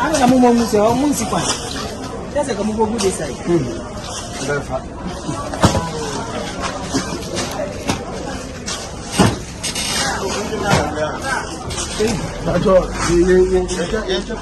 Ana mo mo sɛ ɔmo nsi kwan. Kyerɛ sɛ kɔmo kɔgu de side. Bɛfa. Bàjọ́ yẹ yẹ yẹ yẹ yẹ.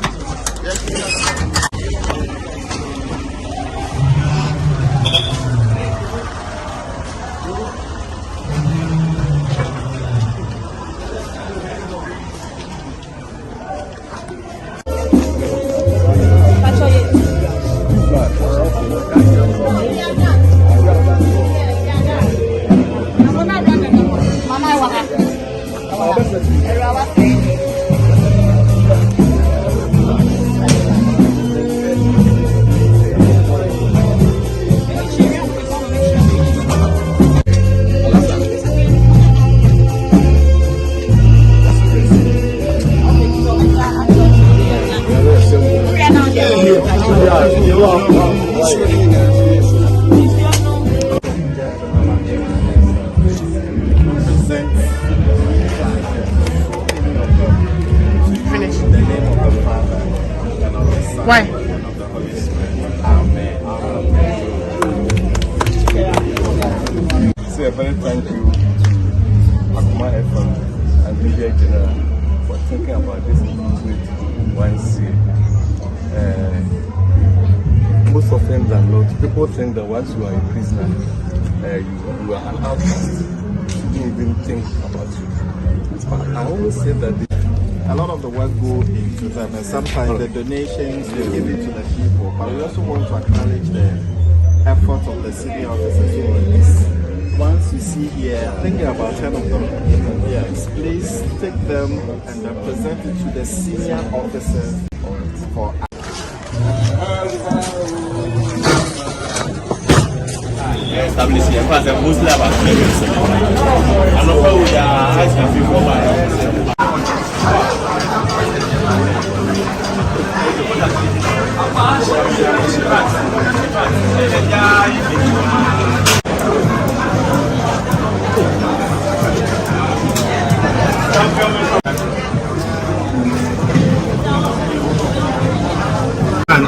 Why? Say a very thank you to Akoma FM and Media General for thinking about this intimate once year. Most often than not, people think that once you are a prisoner, you are an outcast. You shouldn't even think about you. But I always say that a lot of the work go into them, and sometimes the donations we give it to the people, but we also want to acknowledge the effort of the senior officers who are this. Once you see here, I think there are about 10 of them. Yes, please take them and then present it to the senior officers for Establish here. In fact, mostly about 3 weeks. And we are ice cream for my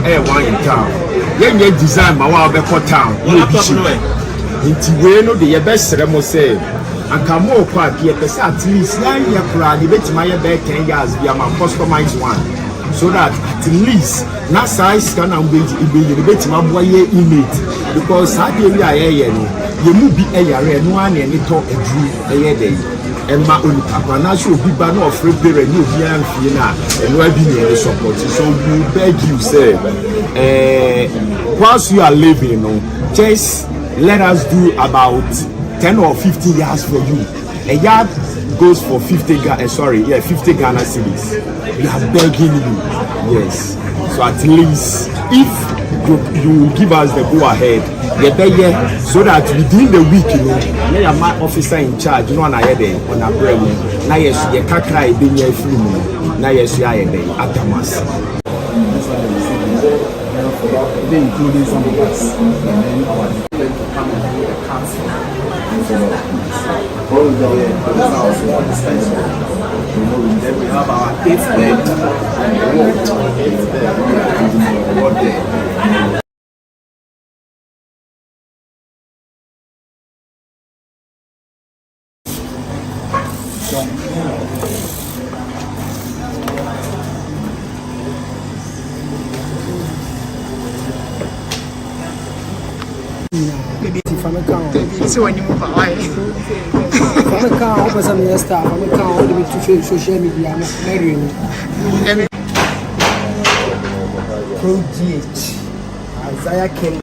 Ɛyɛ one in town, yɛnyɛ design ma wa bɛkɔ town na obi hyɛ. Nti wei no de, yɛbɛsrɛ mo sɛ anka mo kɔ a, yɛpɛ sɛ at least yɛanyɛ koraa de ebɛtumi ayɛ bɛyɛ 10 yards bi ama customize one, so that at least na saa sika na mbɛgye ebɛyi no ebɛtumi aboa yɛ inmate, because saa deɛ wi a yɛyɛ no, yɛn mu bi ɛyare, ɛno ara na ɛne tɔ aduru ɛyɛ dɛ ɛma onipa ko anaasɛ obi ba na ɔfrɛ parent ne obiara mfie no a, ɛno abi na ɛde support. So we beg you sɛ whilst you are living no, just let us do about 10 or 15 yards for you. A yard goes for 50 sorry, yeah, 50 Ghana cedis. We are begging you, yes. So at least if you give us the go ahead, yɛbɛyɛ so that within the week na yɛama officer in charge no ana yɛ dɛ ɔnabrɛ mu na yɛ so yɛ kakra a yɛbɛnya afiri mu no na yɛ so ayɛ dɛ adamas. Including some of us, and then our to come and do the cuts. Yeah, that's our small dispensary. Then we have our eighth bed, ward, eighth bed, ward there. Fa me ka ho. Sɛ w'anim pa wayɛ. Fa me ka ho, wopɛ sɛ meyɛ star, fa me ka ho, wode me to social media no mɛrewu. King GH. Isaiah King.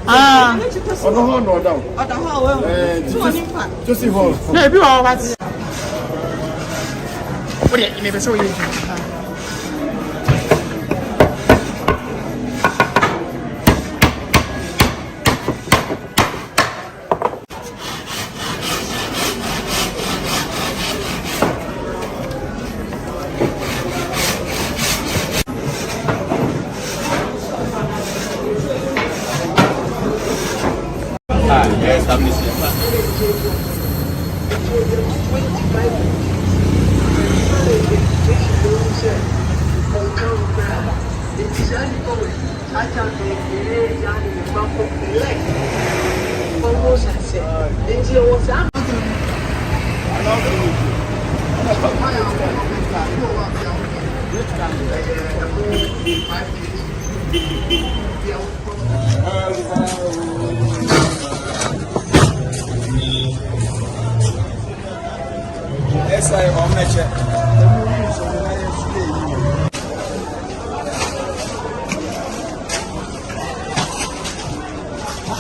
Ah. Ɔno hɔ na ɔda o. Ɔda hɔ a wɔn. Ɛɛ Tí wọ́n ní pa. Tosi hall. Na ebi wɔ hɔ wate. Wo deɛ mepɛ sɛ woyɛ adwuma. Ah, yɛ establish yɛ.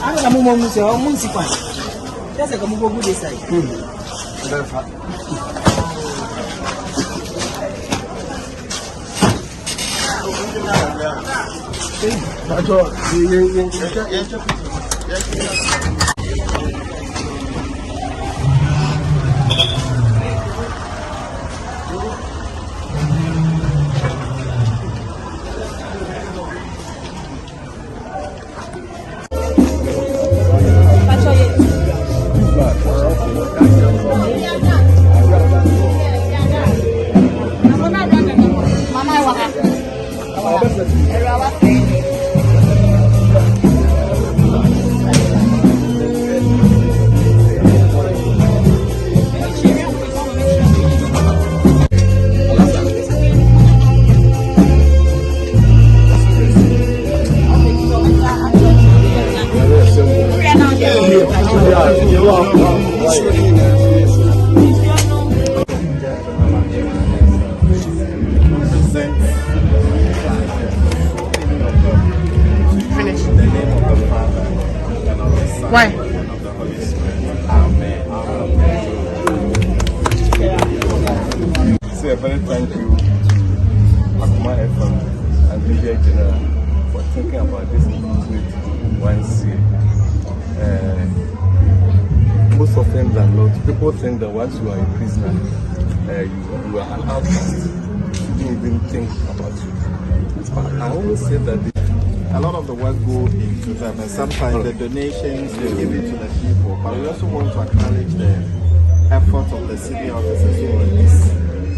Ana na mo mo sɛ ɔmo nsi kwan. Kyerɛ sɛ kɔmo bɔ gu de side. Bɛfa. Present so many of them to you Finish. in the name of the Father and of the Son Why? and of the Holy Spirit. Amen. Say a very thank you to Akuma FM and Media General for thinking about this opportunity once year. Most often than not, people think that once you are a prisoner, you are an outcast. You shouldn't even think about you. But I always say that the A lot of the work go into them, and sometimes the donations we give it to the people, but we also want to acknowledge the effort of the city officers who are this.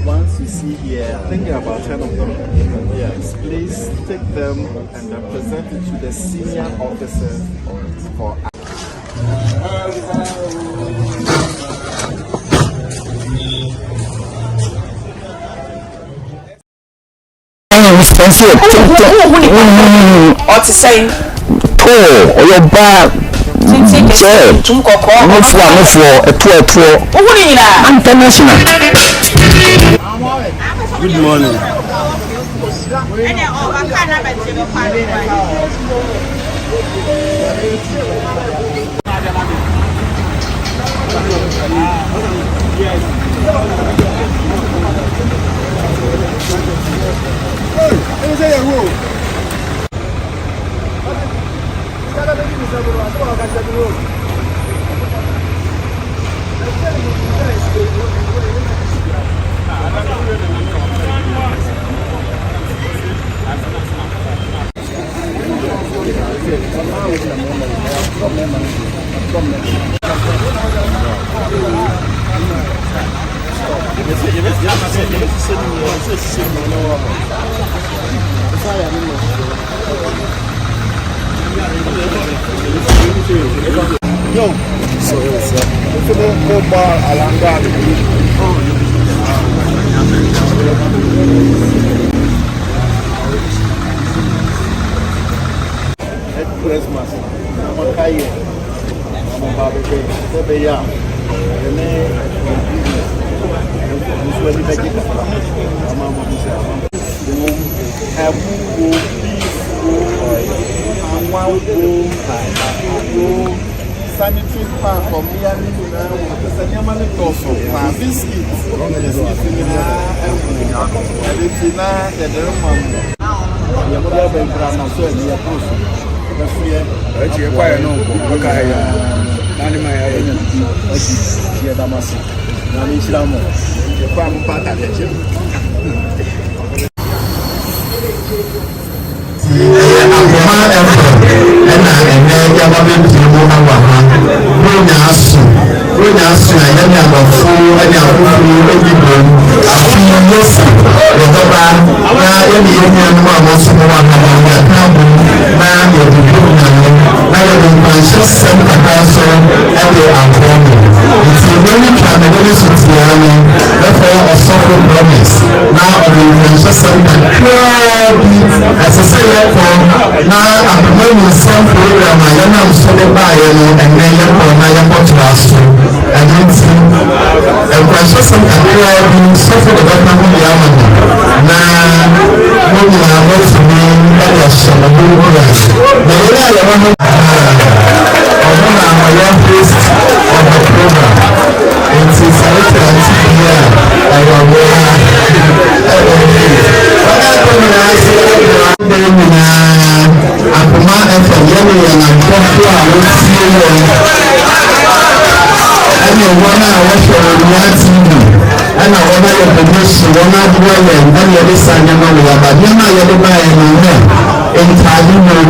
Once you see here, I think there are about 10 of them. Yes, please take them and then present it to the senior officers for Ɔte sɛn? Too, ɔyɛ ɔbaa Tenten kɛse, sɛ tuntum kɔkɔɔ, nufoɔ a nufoɔ ɛtoɔ ɛtoɔ Wohu ne nyinaa? international. Good morning. Christmas. Ɔka yɛ ɔmo ba bɛbɛ sɛ bɛyɛ a ɛne business nso ani bɛgye kakra ama mo bi sɛ ama ɛmu wɔ bi wom, aduro, sanitary pad for mmea no nyinaa wɔ mu. Sɛ nneɛma no dɔɔso paa, biscuit, biscuit nyinaa ɛwɔ mu. Ɛno nti na yɛde rema mo. Deɛ mode aba yi koraa na so ani ɛboro so. Ɛbɛso yɛ. Ɛkyi ɛkɔ ayɛ no nkɔ ɔka ayɛ na ne ma yɛ ayɛ nya bibi adi ti ɛda mo ase na me nhyira mo ɛkɔ a mo pa atade ɛkyɛ. Ɛyɛ Akoma FM ɛna ɛnɛ yaba bɛpie mu awɔ ha. Buronya aso, Buronya aso a yɛne adɔfo ɛne afoforo ɛdi bom. Afe yi yɛsi yɛbɛba na yɛne yɛn nuanom a wɔn nso wɔ ha no yɛka abom na yɛde Buronya no na yɛde nkwanhyɛsɛm kakra nso ɛde abrɛ mo. Nti mɛretwa me de ne so tiaa no mɛfrɛ ɔsɔfo Promise na ɔde nkwanhyɛsɛm kakraa bi ɛsɛ sɛ yɛkɔ na akoma mu nsɛm program a yɛnam so de baeɛ no ɛnnɛ yɛkɔ na yɛkɔtoa so. Ɛno nti nkwanhyɛsɛm kakraa bi sɔfo de bɛka ho de ama no na mo nyinaa moatumi de ahyɛ mo ho nkuran. Na yɛn a yɛwɔ no ɔno na ɔyɛ host of the program. Nti sɛ wote ante bi a ɛyɛ ɔno a ɛwɔ mu. Wɔn a ɛkɔ nyinaa sɛ ɛbɛn nyinaa Akoma FM yɛne yɛn adɔfo a wɔtie yɛn ɛne wɔn a wɔhwɛ Onua TV ɛna wɔn ayɛ donation wɔn aboa yɛn ɛne yɛde saa nneɛma wɔ yaba nneɛma a yɛde baeɛ no hɛ ntaade wom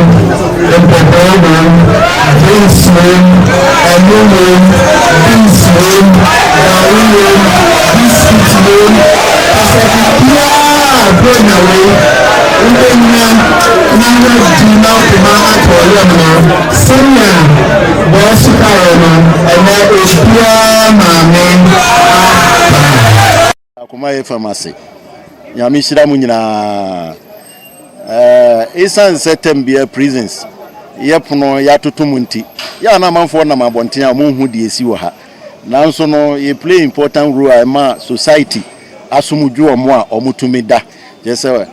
mpɔpɔɔ wom drinks wom ɛmo wom beans wom gari wom biscuit wom kasɛ biribiara bere na wei wobɛnya na woadi na akoma atɔ yam no sɛnea bɔɔso kaeɛ no ɛnɛ obiara maame aba. Akoma FM ase. Nyame nhyira mo nyinaa. Ɛɛ esan sɛ tɛm bia prisons yɛ pono yɛatoto mu nti, yɛ a na amanfoɔ nam abɔnten a wɔn nhu deɛ esi wɔ ha. Nanso no yɛ play important role a ɛma society asom dwo wɔn a wɔtumi da. Kyerɛ sɛ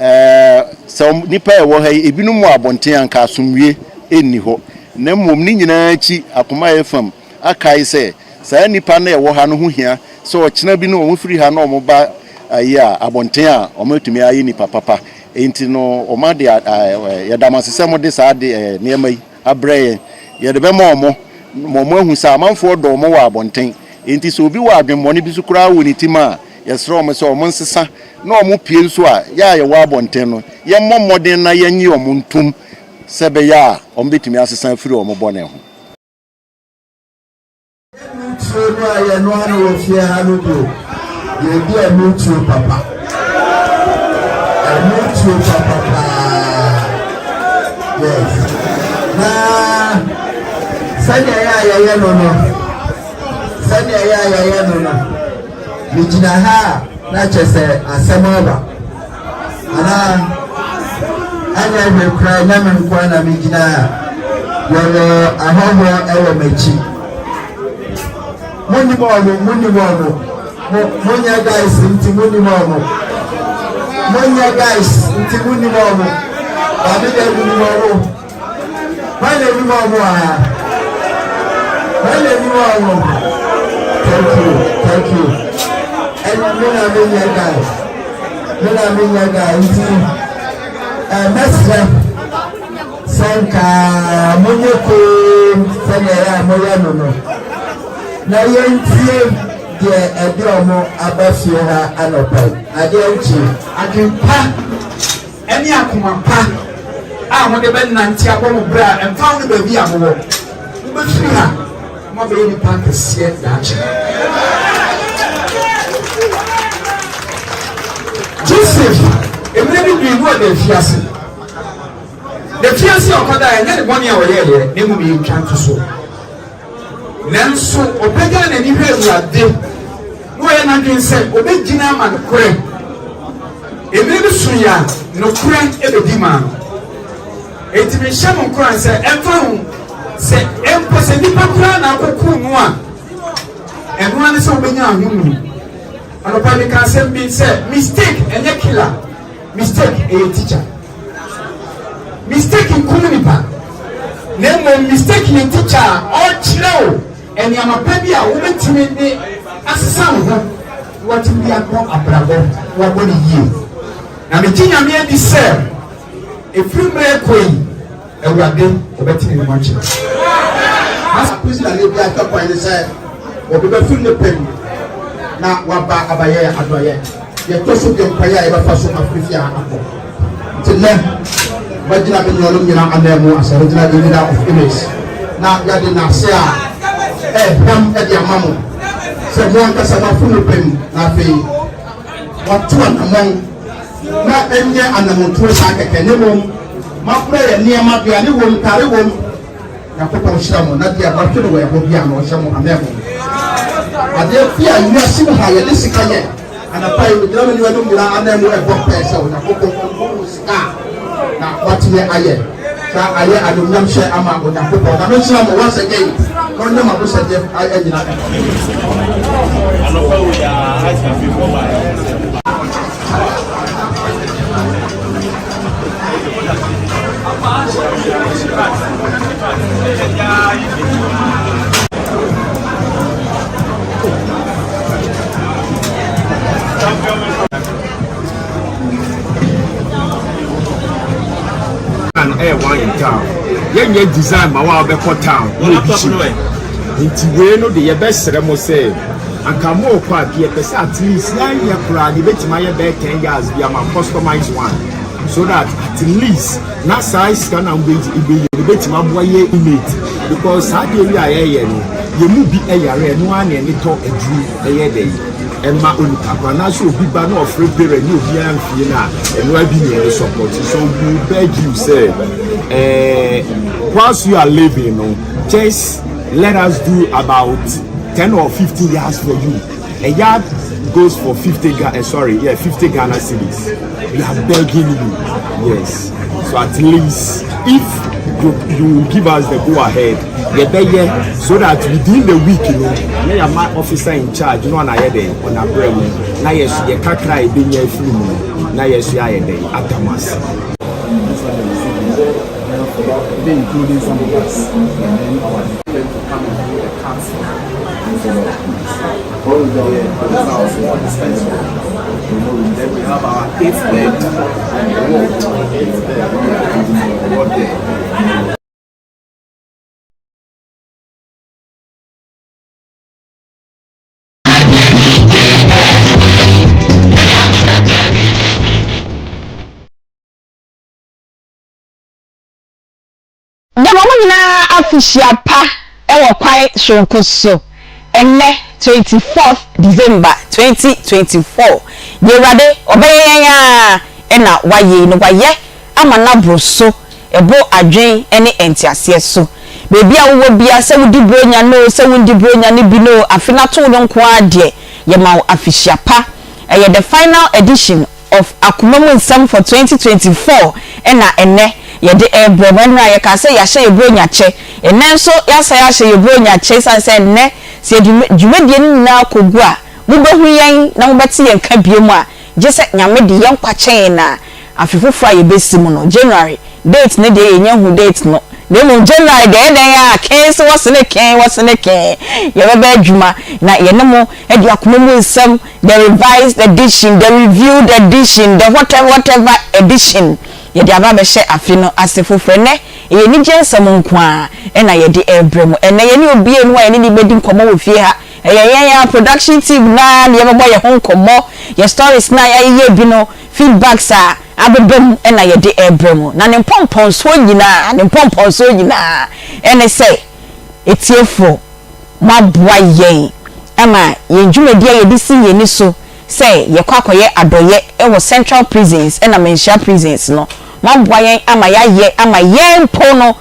ɛɛ sɛ nipa a ɛwɔ ha yi ebinom wɔ abɔnten a nka asomdwie nni hɔ. Na mmom ne nyinaa akyi Akoma FM akae sɛ saa nnipa no a ɛwɔ ha no ho hia sɛ ɔkyena bi no wɔfiri ha na wɔba ayi a abɔnten a wɔatumi ayɛ nnipa papa. Enti no wɔn ade yɛda mo ase sɛ mode saa ade nneɛma yi abrɛ yɛn. Yɛde bɛma wɔn ma wɔn ahu sɛ amanfoɔ dɔ wɔn wɔ abɔnten. Enti sɛ obi wɔ adwemmɔne bi so koraa wɔ ne tim a, yɛsrɛ wɔn sɛ wɔn nsesa na wɔn pue nso a, yɛ a yɛwɔ abɔnten no, yɛmmɔ mmɔden na yɛnnye wɔn ntom sɛ ɛbɛyɛ a wɔbɛtumi asesa afiri wɔn bɔne ho. Yɛnni tuo no a yɛnoa no wɔ fie ha no bio. Yɛdi ɛno tuo papa. Ɛno tuo papa paa. Yes. Na sɛdeɛ ɛyɛ a yɛyɛ no no, sɛdeɛ ɛyɛ a yɛyɛ no no, megyina ha a na kyerɛ sɛ asɛm aba. Anaa anyɛ hwee koraa ɛnyɛ me nko ara na megyina ha. Yɛwɔ ahɔhoɔ wɔ m'akyi. Monnim wɔn, monnim wɔn. Mo, monyɛ guys nti monnim wɔn. Monyɛ guys nti monnim wɔn. Maame deɛ menim wɔn. Hwan na anim wɔn wɔ ha? Hwan na anim wɔn? Thank you, thank you. Ɛna me na me nyɛ guy. Me na me nyɛ guy nti ɛɛ mɛsrɛ sɛ nka monyɛ koom sɛdeɛ ɛyɛ a moyɛ no no na yɛntie deɛ ɛde ɔmo aba fie ha anɔpa yi adeɛ nkye. Adwempa ne akoma pa a mode bɛnante abɔ mo bra a ɛmfa ho ne baabi a mowɔ. Mobɛfiri ha na moabɛyɛ nnipa akɛseɛ daakye. Joseph, mmerɛ bi dui no ɔda afiase. Na afiase a ɔkɔdaeɛ ɛnyɛ ne bɔne a ɔyɛeɛ na mmom ɛyɛ ntwa ntosoɔ. Nanso ɔpagyaa n'ani hwɛɛ Awurade, na ɔyɛ n'adwene sɛ ɔbɛgyina ama nokorɛ. Mmerɛ bi soeɛ a, nokorɛ bɛdi maa no. Enti mehyɛ mo nkuran sɛ, ɛmfa ho sɛ mpo sɛ nnipa koraa na akɔkum mo a, ɛno ara ne sɛ wobɛnya ahonu. Anɔpa yi meka asɛm bi sɛ, mistake ɛnyɛ killer, mistake ɛyɛ teacher. Mistake nkum nipa. Na mmom mistake yɛ teacher a ɔrekyerɛ wo nneɛma pa bi a wobɛtumi de asesa wo ho na watumi de abɔ abrabɔ na wabɔ no yie. Na megye Nyame adi sɛ ɛfiri mmerɛ rekɔ yi Awurade ɔbɛte ne mu akyerɛ. Asa prisoner bi atwa kwan ne sɛ obi bɛfiri ne pɛ mu na waba abayɛ adɔeɛ. Deɛ ɛtɔ so bio kwan a yɛbɛfa so afiri fie ha akɔ. Nti nnɛ, mɛgyina me nuanom nyinaa ananmu as original leader of image na yɛde nnaase a ɛhwam de ama mo sɛ mo ankasa moafiri mo pɛ mu na afei moato anammɔn na ɛnyɛ anammɔntuo saa kɛkɛ na mmom moabrɛ yɛ nneɛma, aduane wom, ntare wom. Nyankopɔn nhyira mo na deɛ moahwere wɔ ɛhɔ biara no ɔnhyɛ mo ananmu. Adeɛ bi a wiase mu ha yɛde sika yɛ, anapa yi megyina me nuanom nyinaa ananmu ɛbɔ mpaeɛ sɛ Onyankopɔn ɔmma mo sika na moatumi ayɛ na ayɛ anuonyam hyɛ ama Onyankopɔn. Nyame nhyira mo once again na ɔnyɛ mo abosɛdeɛ nyina. Anɔpa wei a ice cafe fɔ ba yɛ. Ɛyɛ one in town yɛnyɛ design ma wa wobɛkɔ town na obi hyɛ nti wei no de yɛbɛsrɛ mo sɛ anka mo kɔ a yɛpɛ sɛ at least yɛanyɛ koraa ne yɛbɛtumi ayɛ bɛyɛ 10 yards bi ama customize one so that at least na saa sika na wobɛyi no bɛtumi aboa yɛ inmate because saa deɛ wi a yɛyɛ no yɛn mu bi yare ɛno ara na ɛne tɔ aduru ɛyɛ dɛ ɛma onipa ko anaasɛ obi ba na ɔfrɛ parent ne obiara mfie no a ɛno ara bi na ɛne support. So we beg you sɛ eh, whilst you are living no, just let us do about 10 or 15 yards for you. A yard goes for 50 uh, sorry, yeah, 50 Ghana cedis. We are begging you. Yes. So at least if you give us the go ahead, yɛbɛyɛ so that within the week na yɛama officer in charge no ana yɛ dɛn ɔnabrɛ mu na yɛ so yɛ kakra a yɛbɛnya afiri mu no na yɛ so yɛayɛ dɛn adamas. Including some of us, and then our friend to come and do the cuts. Yeah, that's our small dispensary. Then we have our eighth bed, ward, eighth bed, ward there. Yɛma mo nyinaa afihyia pa wɔ kwan soronko so ɛnnɛ 24th December 2024. Deɛ Awurade ɔbɛyɛ yɛn ara na wayɛ yi na wayɛ ama no aboro so, ɛbo adwen ne nteaseɛ so. Baabi a wowɔ biara sɛ wodi Buronya no oo, sɛ wondi Buronya no bi no oo, afe no ato wo no nko ara deɛ, yɛma wo afihyia pa. Ɛyɛ the final edition of Akoma mu Nsɛm for 2024 na ɛnnɛ yɛde rebrɛ mo. Ɛnnora yɛkaa sɛ yɛahyɛ yɛn Buronya kyɛ. Ɛnnɛ nso yɛasan ahyɛ yɛn Buronya kyɛ ɛsiane sɛ ɛnnɛ sɛ yɛde dwumadie no nyinaa kɔgu a, mobɛhu yɛn na mobɛte yɛn nka bio a, gye sɛ Nyame de yɛn nkwa kyɛ yɛn a, afe foforɔ a yɛbɛsi mu no, January, date no deɛ yɛnnya nhuu date no, na mmom January deɛ ɛyɛ dɛn a, kee se wɔsene kee, wɔsene kee, yɛbɛba adwuma na yɛne mo de akoma mu nsɛm, the revised edition, the reviewed edition, the whatever whatever edition, yɛde aba abɛhyɛ afe no ase foforɔ. Ɛnnɛ, ɛyɛ anigyeɛ nsɛm nko ara na yɛde rebrɛ mo. Ɛnnɛ, yɛne obi a yɛne no bɛdi nkɔmmɔ wɔ fie ha. Ɛyɛ yɛn ara production team no ara na yɛbɛbɔ yɛn ho nkɔmmɔ, yɛn stories no a yɛayeyɛ bi no, feedbacks a abeba mu na yɛde rebrɛ mo. Na ne mpɔmpɔnsoɔ nyinaa, ne mpɔmpɔnsoɔ nyinaa ne sɛ, atiefoɔ, moaboa yɛn ama yɛn dwumadie a yɛde si yɛn ani so sɛ yɛkɔ akɔyɛ adɔeɛ wɔ Central Prisons na Manhyia Prisons no, moaboa yɛn ama yɛayɛ ama yɛn mpo no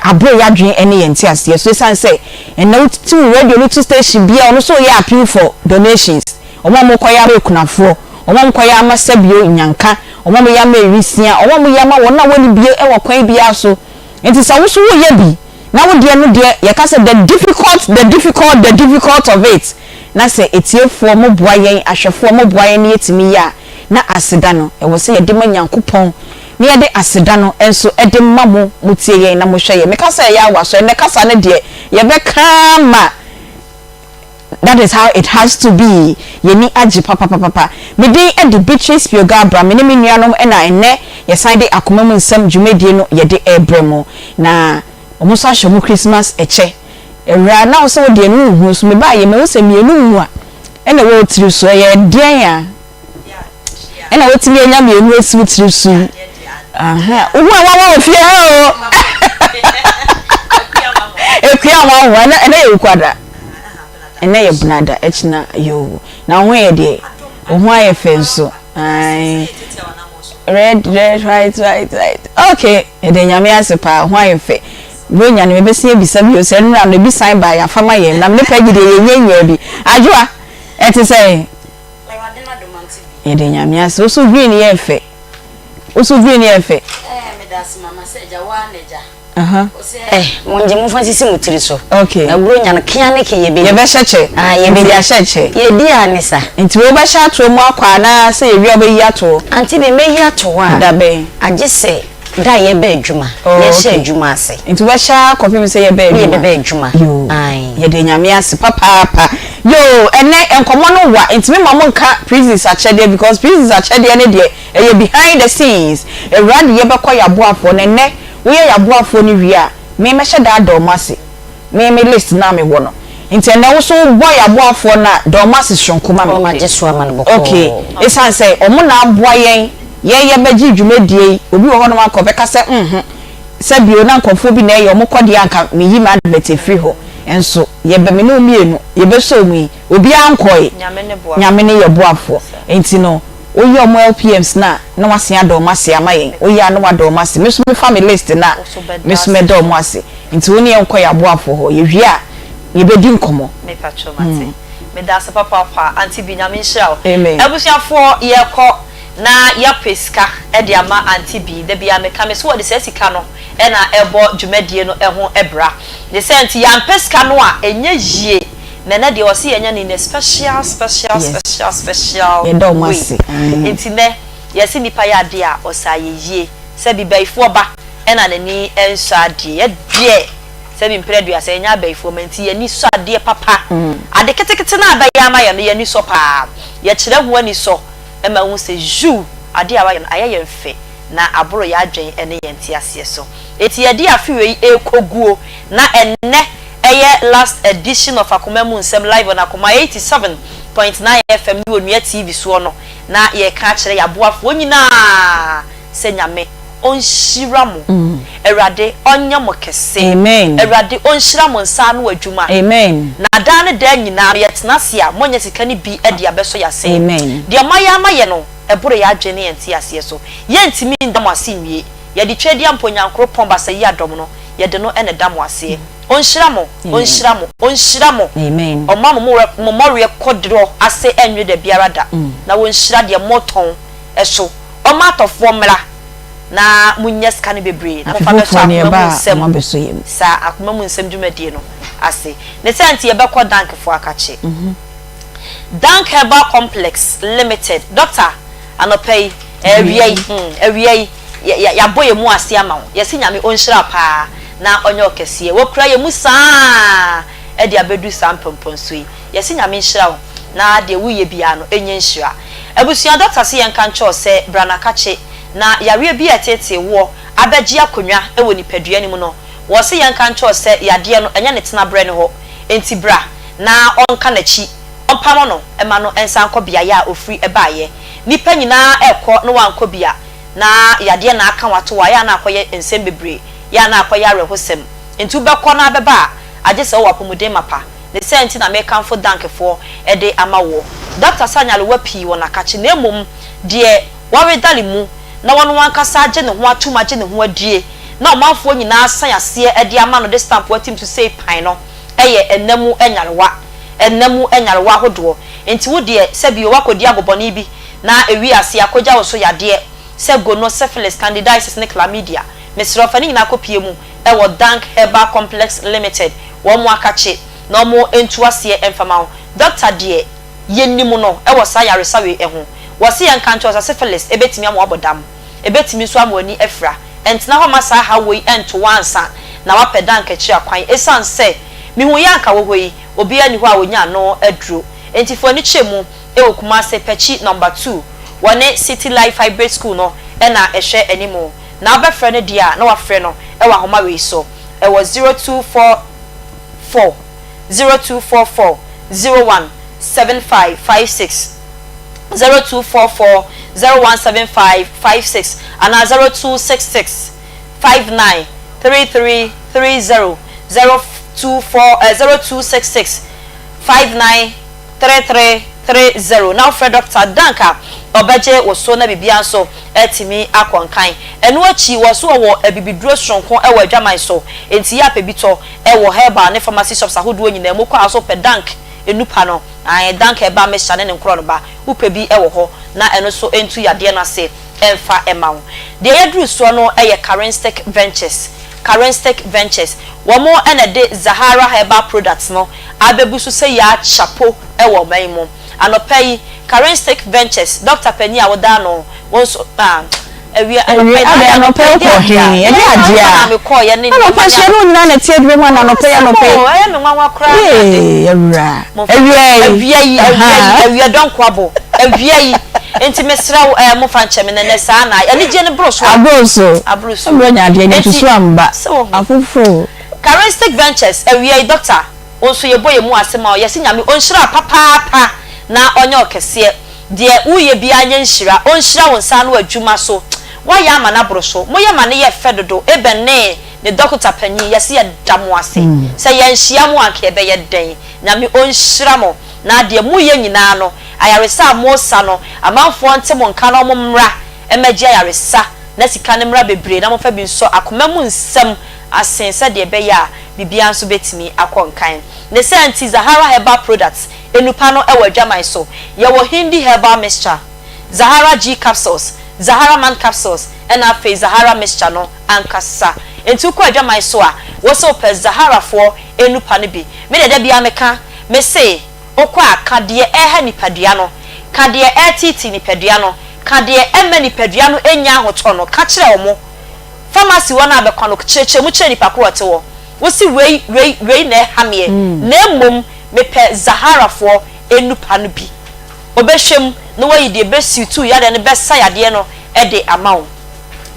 aboro y'adwene ne yɛn nteaseɛ so ɛsiane sɛ ɛnnɛ wote wo radio no to station biara ɔno nso reyɛ appeal for donations, wɔn a wɔkɔyɛ ama akunafoɔ, wɔn a wɔkɔyɛ ama sɛbio nyanka, wɔn a wɔyɛ ama awisia, wɔn a wɔyɛ ama wɔn a wɔnni bie wɔ kwan biara so. Nti sɛ wo nso woreyɛ bi na wo deɛ no deɛ yɛka sɛ the difficult, the difficult, the difficult of it na sɛ atiefoɔ moboa yɛn, ahwɛfoɔ moboa yɛn na yɛtumi yɛ a na aseda no ɛwɔ sɛ yɛde ma Nyankopɔn. na yɛde aseda no nso de ma mo, motie yɛn na mohwɛ yɛn. Meka sɛ ɛyɛ awa so, ɛnnɛ kasa no deɛ yɛbɛka ma that is how it has to be. Yɛni agye papapapapa. Me din de Beatrice Piogabra, me ne me nuanom na ɛnnɛ yɛsan de Akoma mu Nsɛm dwumadie no yɛde rebrɛ mo. Na wɔn nso ahyɛ wɔn Christmas kyɛ. Awuraa, na wo sɛ wo deɛ no wonhu nso mebaeɛ mahu sɛ mmienu mua na ɛwɔ wo tiri so, ɛyɛ deɛn a? Ɛna wotumi anya mmienu asi wo tiri so yi. Aha, wohu a wawa wɔ fie ha o. Ekua nwanwa, ɛnɛ ɛnɛ yɛ wukwada. Ɛnɛ yɛ benada, ɛkyina yoo. Na wo ho yɛ deɛ, wo ho ayɛ fɛ nso. Ae. Red, red, white, white, white. Okay, yɛda Nyame ase paa, ho ayɛ fɛ. Buronya no mebɛsi abisa bio sɛ nnora no ebi san baa yɛafa ma yɛn. Na me ne Peggy deɛ yɛnyɛ nyaa bi. Adwoa, ɛte sɛn? Yɛda Nyame ase. Wo so green yɛ fɛ. Wo so green yɛ fɛ. Ɛɛ meda ase mama sɛ agya woa na agya. Ɔsɛ mongye momfa nsisi mo tiri so. Okay. Na buronya no kea ne ke yɛbɛdi. Yɛbɛhyɛ kyɛ. Ah yɛbɛdi. Nti yɛahyɛ kyɛ. Yɛdi a ne sa. Nti wobɛhyɛ atoɔ mu akɔ anaa sɛ yɛwie a wobɛyi atoɔ? Auntie bi mɛyi ato hɔ a. Da bɛn? Agye sɛ da a yɛba adwuma. Oh, Yɛhyɛ okay. adwuma ase. Nti wobɛhyɛ ara kɔpem sɛ yɛba Ne adwuma? yɛbɛba adwuma. Yoo. Ae. Yɛda Nyame ase papaapa. Yoo, ɛnnɛ nkɔmmɔ no wa, nti me ma mo nka prisons akyɛdeɛ because prisons akyɛdeɛ no deɛ ɛyɛ behind the scenes. Awurade yɛbɛkɔ yɛaboafoɔ na ɛnnɛ woyɛ yɛaboafoɔ no wie a, me mɛhyɛ da ada wɔn ase. Me me list no a mewɔ no. Nti ɛnnɛ wo nso wobɔ yɛaboafoɔ no a, da wɔn ase soronko ma me. Wɔn agye so ama no bɔkɔɔ. Okay, ɛsiane sɛ wɔn na aboa yɛn, yɛn yɛbɛgye dwumadie yi, obi wɔ hɔnom anka ɔbɛka sɛ nhu, sɛ bio na nkurɔfoɔ bi na ɛyɛ, wɔkɔ deɛ anka meyi m'advert afiri hɔ. Nso yɛbɛ, me ne wo mmienu, yɛbɛsɔɔ mu yi, obiara nkɔe. Nyame ne yɛn boafoɔ. Nti no, woyɛ wɔn LPMs no a, na woasen ada wɔn ase ama yɛn. Woyɛ a na woada wɔn ase. Me nso mefa me list no a, me nso mɛda wɔn ase. Nti wo ne yɛn nkɔ yɛn aboafoɔ hɔ. Yɛwie a, yɛbɛdi nkɔmmɔ. Me patrɔ mate. Medase papaapa auntie bi nyame nhyira wo. Amen. Abusuafoɔ yɛkɔ na yɛapɛ sika de ama auntie bi dabiaa meka mese wɔde saa sika no na ɛbɔ dwumadie no ho bra ne saa nti yɛampɛ sika no a ɛnyɛ yie na ɛnɛ deɛ ɔse yɛnyɛ no in a special special Yes. special special Yɛda wɔn way ase ae. nti nɛ yɛse nipa yɛ adeɛ a ɔsɛ ayɛyie sɛ bibayifoɔ ba ɛna n'ani nsɔ adeɛ yɛdeɛ Sɛbi mprɛ aduasa yɛnyɛ abayifoɔ ma nti yɛn ani sɔ adeɛ papa. Ade ketekete no a bɛyɛ ama yɛn no yɛn ani sɔ paa. Yɛkyerɛ ho anisɔ ma wohu sɛ yiw adeɛ a woayɛ no ayɛ yɛn fɛ na aboro yɛn adwene ne yɛn nteaseɛ so. Enti yɛde afe wei rekɔguo na ɛnnɛ ɛyɛ last edition of Akoma Mu Nsɛm live on Akoma 87.9 FM ne Onua TV soɔ no na yɛreka akyerɛ yɛn aboafoɔ nyinaa sɛ Nyame ɔnhyira mo Awurade ɔnyɛ mo kɛse Amen. Awurade ɔnhyira mo nsa ano adwuma Amen. na daa ne daa nyinaa no yɛtena ase a moanya sika no bi de abɛsɔ yɛn Amen. Deɛ moayɛ ama yɛn no ɛboro yɛn adwene ne yɛn nteaseɛ so yɛntumi nda mo ase nwie yɛde Tweaduampɔ Nyankoropɔn Basayi Adɔm no yɛde no na ɛda mo aseɛ Ɔnhyira mo ɔnhyira mo ɔnhyira mo Amen. ɔmma mo mo mmɔreɛ kɔdorɔ ase ɛnwe da biara da na wɔnhyira deɛ motɔn so Ɔmma atɔfoɔ mmra na monnya sika no bebree na Afe momfa mmɛsɔ foforɔ no akoma mu yɛba a nsɛm wɔabɛsɔ yɛn mu. saa akoma mu nsɛm dwumadie no ase. Ne saa nti yɛbɛkɔ Dankfoɔ akakye. Dank Herbal Complex Limited, Doctor, anɔpa yi, eh, awia yi, hmm, awia yi, yɛ, yɛ, yɛabɔ yɛn mu ase ama wo. Yɛse Nyame ɔnhyira wo paa na ɔnyɛ wo kɛseɛ. Wakura yɛn mu saa ara de abɛduru saa mpɔmpɔnsoɔ yi. Yɛse Nyame nhyira wo na deɛ woyɛ biara no ɛnyɛ nhyira. Abusua dɔkta se yɛnka nkyerɛ wo sɛ bra na kakye na yareɛ bi a ɛteetee woɔ abɛgye akonnwa wɔ nipadua no mu no, wɔse yɛnka nkyerɛ wo sɛ yadeɛ no ɛnyɛ ne tenaberɛ ne hɔ, enti bra na ɔnka n'akyi, ɔmpamo no ma no nsan nkɔ beaeɛ a ɔfiri baeɛ. Nnipa nyinaa rekɔ na wankɔ bi a, na yadeɛ na aka wo ato hɔ a, ɛyɛ a na akɔyɛ nsɛm bebree, yɛ a na akɔyɛ awerɛhosɛm. Enti wobɛkɔ na abɛba a, agye sɛ wowɔ apɔmuden mapa. Ne saa nti na mekamfo Dankfoɔ de ama woɔ. Dɔkta sa nyarewa pii wɔ n'akakye na mmom deɛ wɔredale mu na ɔno ankasa agye ne ho atom agye ne ho adie na ɔmanfoɔ nyinaa asan aseɛ de ama no de stamp atim so sei pan no yɛ ɛna mu nyarewa ɛna mu nyarewa ahodoɔ nti wo deɛ sɛbio woakɔdi agobɔne bi na ɛwi aseɛ akɔgya wo so yadeɛ sɛ gono, syphilis, candidiasis ne chlamydia mesrɛ wo fa ne nyinaa kɔpie mu wɔ Dank Herbal Complex Limited wɔn akakye na wɔn ntu aseɛ mfa ma wo. Doctor deɛ yɛnim no wɔ saa yaresa wei ho. Wɔse yɛnka nkyerɛ wo sɛ syphilis bɛtumi ama wabɔ dam. Ɛbɛtumi nso ama w'ani afira. Ɛntena hɔ mma saa haw wei nto wo ansa na woapɛ dank akyiri akwan. Ɛsiane sɛ mehu yɛ anka wɔ hɔ yi, obiara nni hɔ a ɔnya ano aduro. Enti fa w'ani kyerɛ mu wɔ Kumase, Pakyi Number 2. Wɔne City Life Hybrid School no na ɛhwɛ anim. Na wobɛfrɛ no deɛ a, na woafrɛ no wɔ ahoma wei so, ɛwɔ 0244 0244 01 75 56, 0244 0175 56 anaa 0266 59 33 30, 024 eh, 0266 59 3330 na wofrɛ Dɔkta Dank a, ɔbɛgye wo so na biribiara nso atumi akɔ nkan. Ɛno akyi, wɔ so wɔwɔ abibiduro soronko wɔ adwaman so, enti yɛ a pɛ bi tɔ wɔ herbal ne pharmacy shops ahodoɔ nyinaa mu. Kɔ a so pɛ Dank nnupa no, ae, Dank herbal mixture ne ne nkorɔ no ba, wopɛ bi wɔ hɔ na ɛno nso ntu yadeɛ no ase mfa mma wo. Deɛ yɛaduru soɔ no yɛ Karinstick Ventures. Karinstick Ventures, wɔn na ɛde Zahara Herbal Products no abɛgu so sɛ yɛakya po wɔ ɔman yi mu. Anɔpa yi, Karinstick Ventures, dɔkta panin a woda ano, wo nso, ah, awia, anɔpa yi, Awia, na adɛn, anɔpa yi anɔpa yi wokɔ deɛ he? adeɛ a, Ɛde adeɛ ansa a? na mekɔɔeɛ ne Anɔpa nneɛma hyia ne ne wo nyinaa na ɛte adwuma mu ana anɔpa yi, Asɛm anɔpa yi? o, ɛyɛ me nwanwa koraa ne ade. Ee, awura. Momfa, Awia yi. awia yi, awia yi, Ahaa. awia dɔnkoabo, awia yi. Enti mesrɛ wo, eh, momfa nkyɛ me na ɛnnɛ saa na anigyeɛ no boro so a. Aboro so. Aboro so. Ɛmmerɛ nya adeɛ, nya Enti, susu amba. sɛ wohu. Afoforo. Karinstick Ventures, awia yi, dɔkta, Wo nso yɛbɔ yɛn mu ase ma wo. Yɛse Nyame ɔnhyira wo papaapa na ɔnyɛ wo kɛseɛ. Deɛ woyɛ biara nyɛ nhyira. Ɔnhyira wo nsa ano adwuma so. Woayɛ ama no aboro so. Moyɛ ma no yɛ fɛ dodo. Eben ne ne dɔkota panin yɛse yɛda mo ase. Sɛ yɛanhyia mo a anka yɛbɛyɛ dɛn? Nyame ɔnhyira mo na deɛ moyɛ nyinaa no, ayaresa a mosa no, amanfoɔ nte mo nka na wɔn mmra mmɛgye ayaresa na sika no mmra bebree na momfa bi nsɔ akoma mu nsɛm asen sɛdeɛ ɛbɛyɛ a biribiara nso bɛtumi akɔ nkan. Ne saa nti Zahara Herbal Products nnupa no wɔ adwaman so. Yɛwɔ Hindi Herbal Mixture, Zahara G Capsules, Zahara Man Capsules ɛna afei Zahara Mixture no ankasa. Nti wokɔ adwaman so a, wo se wopɛ Zaharafoɔ nnupa no bi. Me deɛ da biara meka, me se wokɔ a ka deɛ ɛreha nipadua no, ka deɛ ɛreteetee nipadua no, ka deɛ ɛmma nipadua no nnya ahotɔ no, ka kyerɛ wɔn. Pharmacy hɔ no a bɛkɔ no, kyerɛkyerɛ mu kyerɛ nipa ko a ɔte hɔ. Wose wei, wei, wei na ɛha meɛ, na mmom mepɛ Zaharafoɔ nnupa no bi. Ɔbɛhwɛ mu na wayi deɛ ɛbɛsiw tu yadeɛ no bɛsa yadeɛ no de ama wo.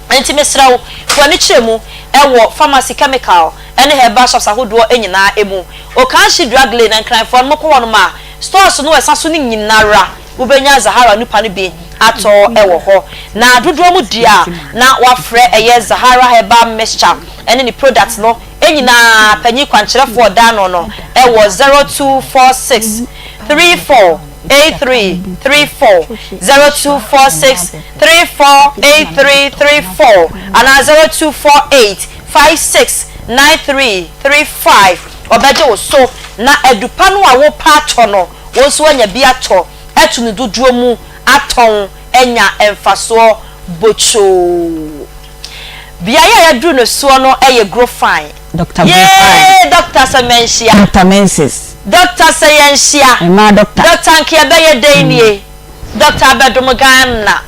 Enti mesrɛ wo, fa w'ani kyerɛ mu wɔ pharmacy, chemical ne herbal shops ahodoɔ nyinaa mu. Okanshi Drug Lane, Nkranfoɔ no mokɔ hɔnom a, stores no a ɛsa so no nyinara Wobɛnya Zahara nupa no bi atɔ wɔ hɔ. Na dodoɔ mu deɛ a na wafrɛ ɛyɛ Zahara Herbal Mixture ne ne products no nyinaa panyin kwankyerɛfoɔ ɔda ano no wɔ 0246 34 83 34, 0246 34 83 34 anaa 0248 56 93 35. Ɔbɛgye wo so na adupa no a wopɛ atɔ no Wo nso woanya bi atɔ atu no dodoɔ mu atɔn anya mfasoɔ bokyoo. Beaeɛ a yɛaduru no soɔ no yɛ Grofine. Doctor Grofine. Yee Doctor sɛ manhyia. Doctor Menses. Doctor sɛ yɛnhyia. Mmaa doctor. Doctor nka yɛbɛyɛ dɛn nie. Doctor abɛdom Ghana.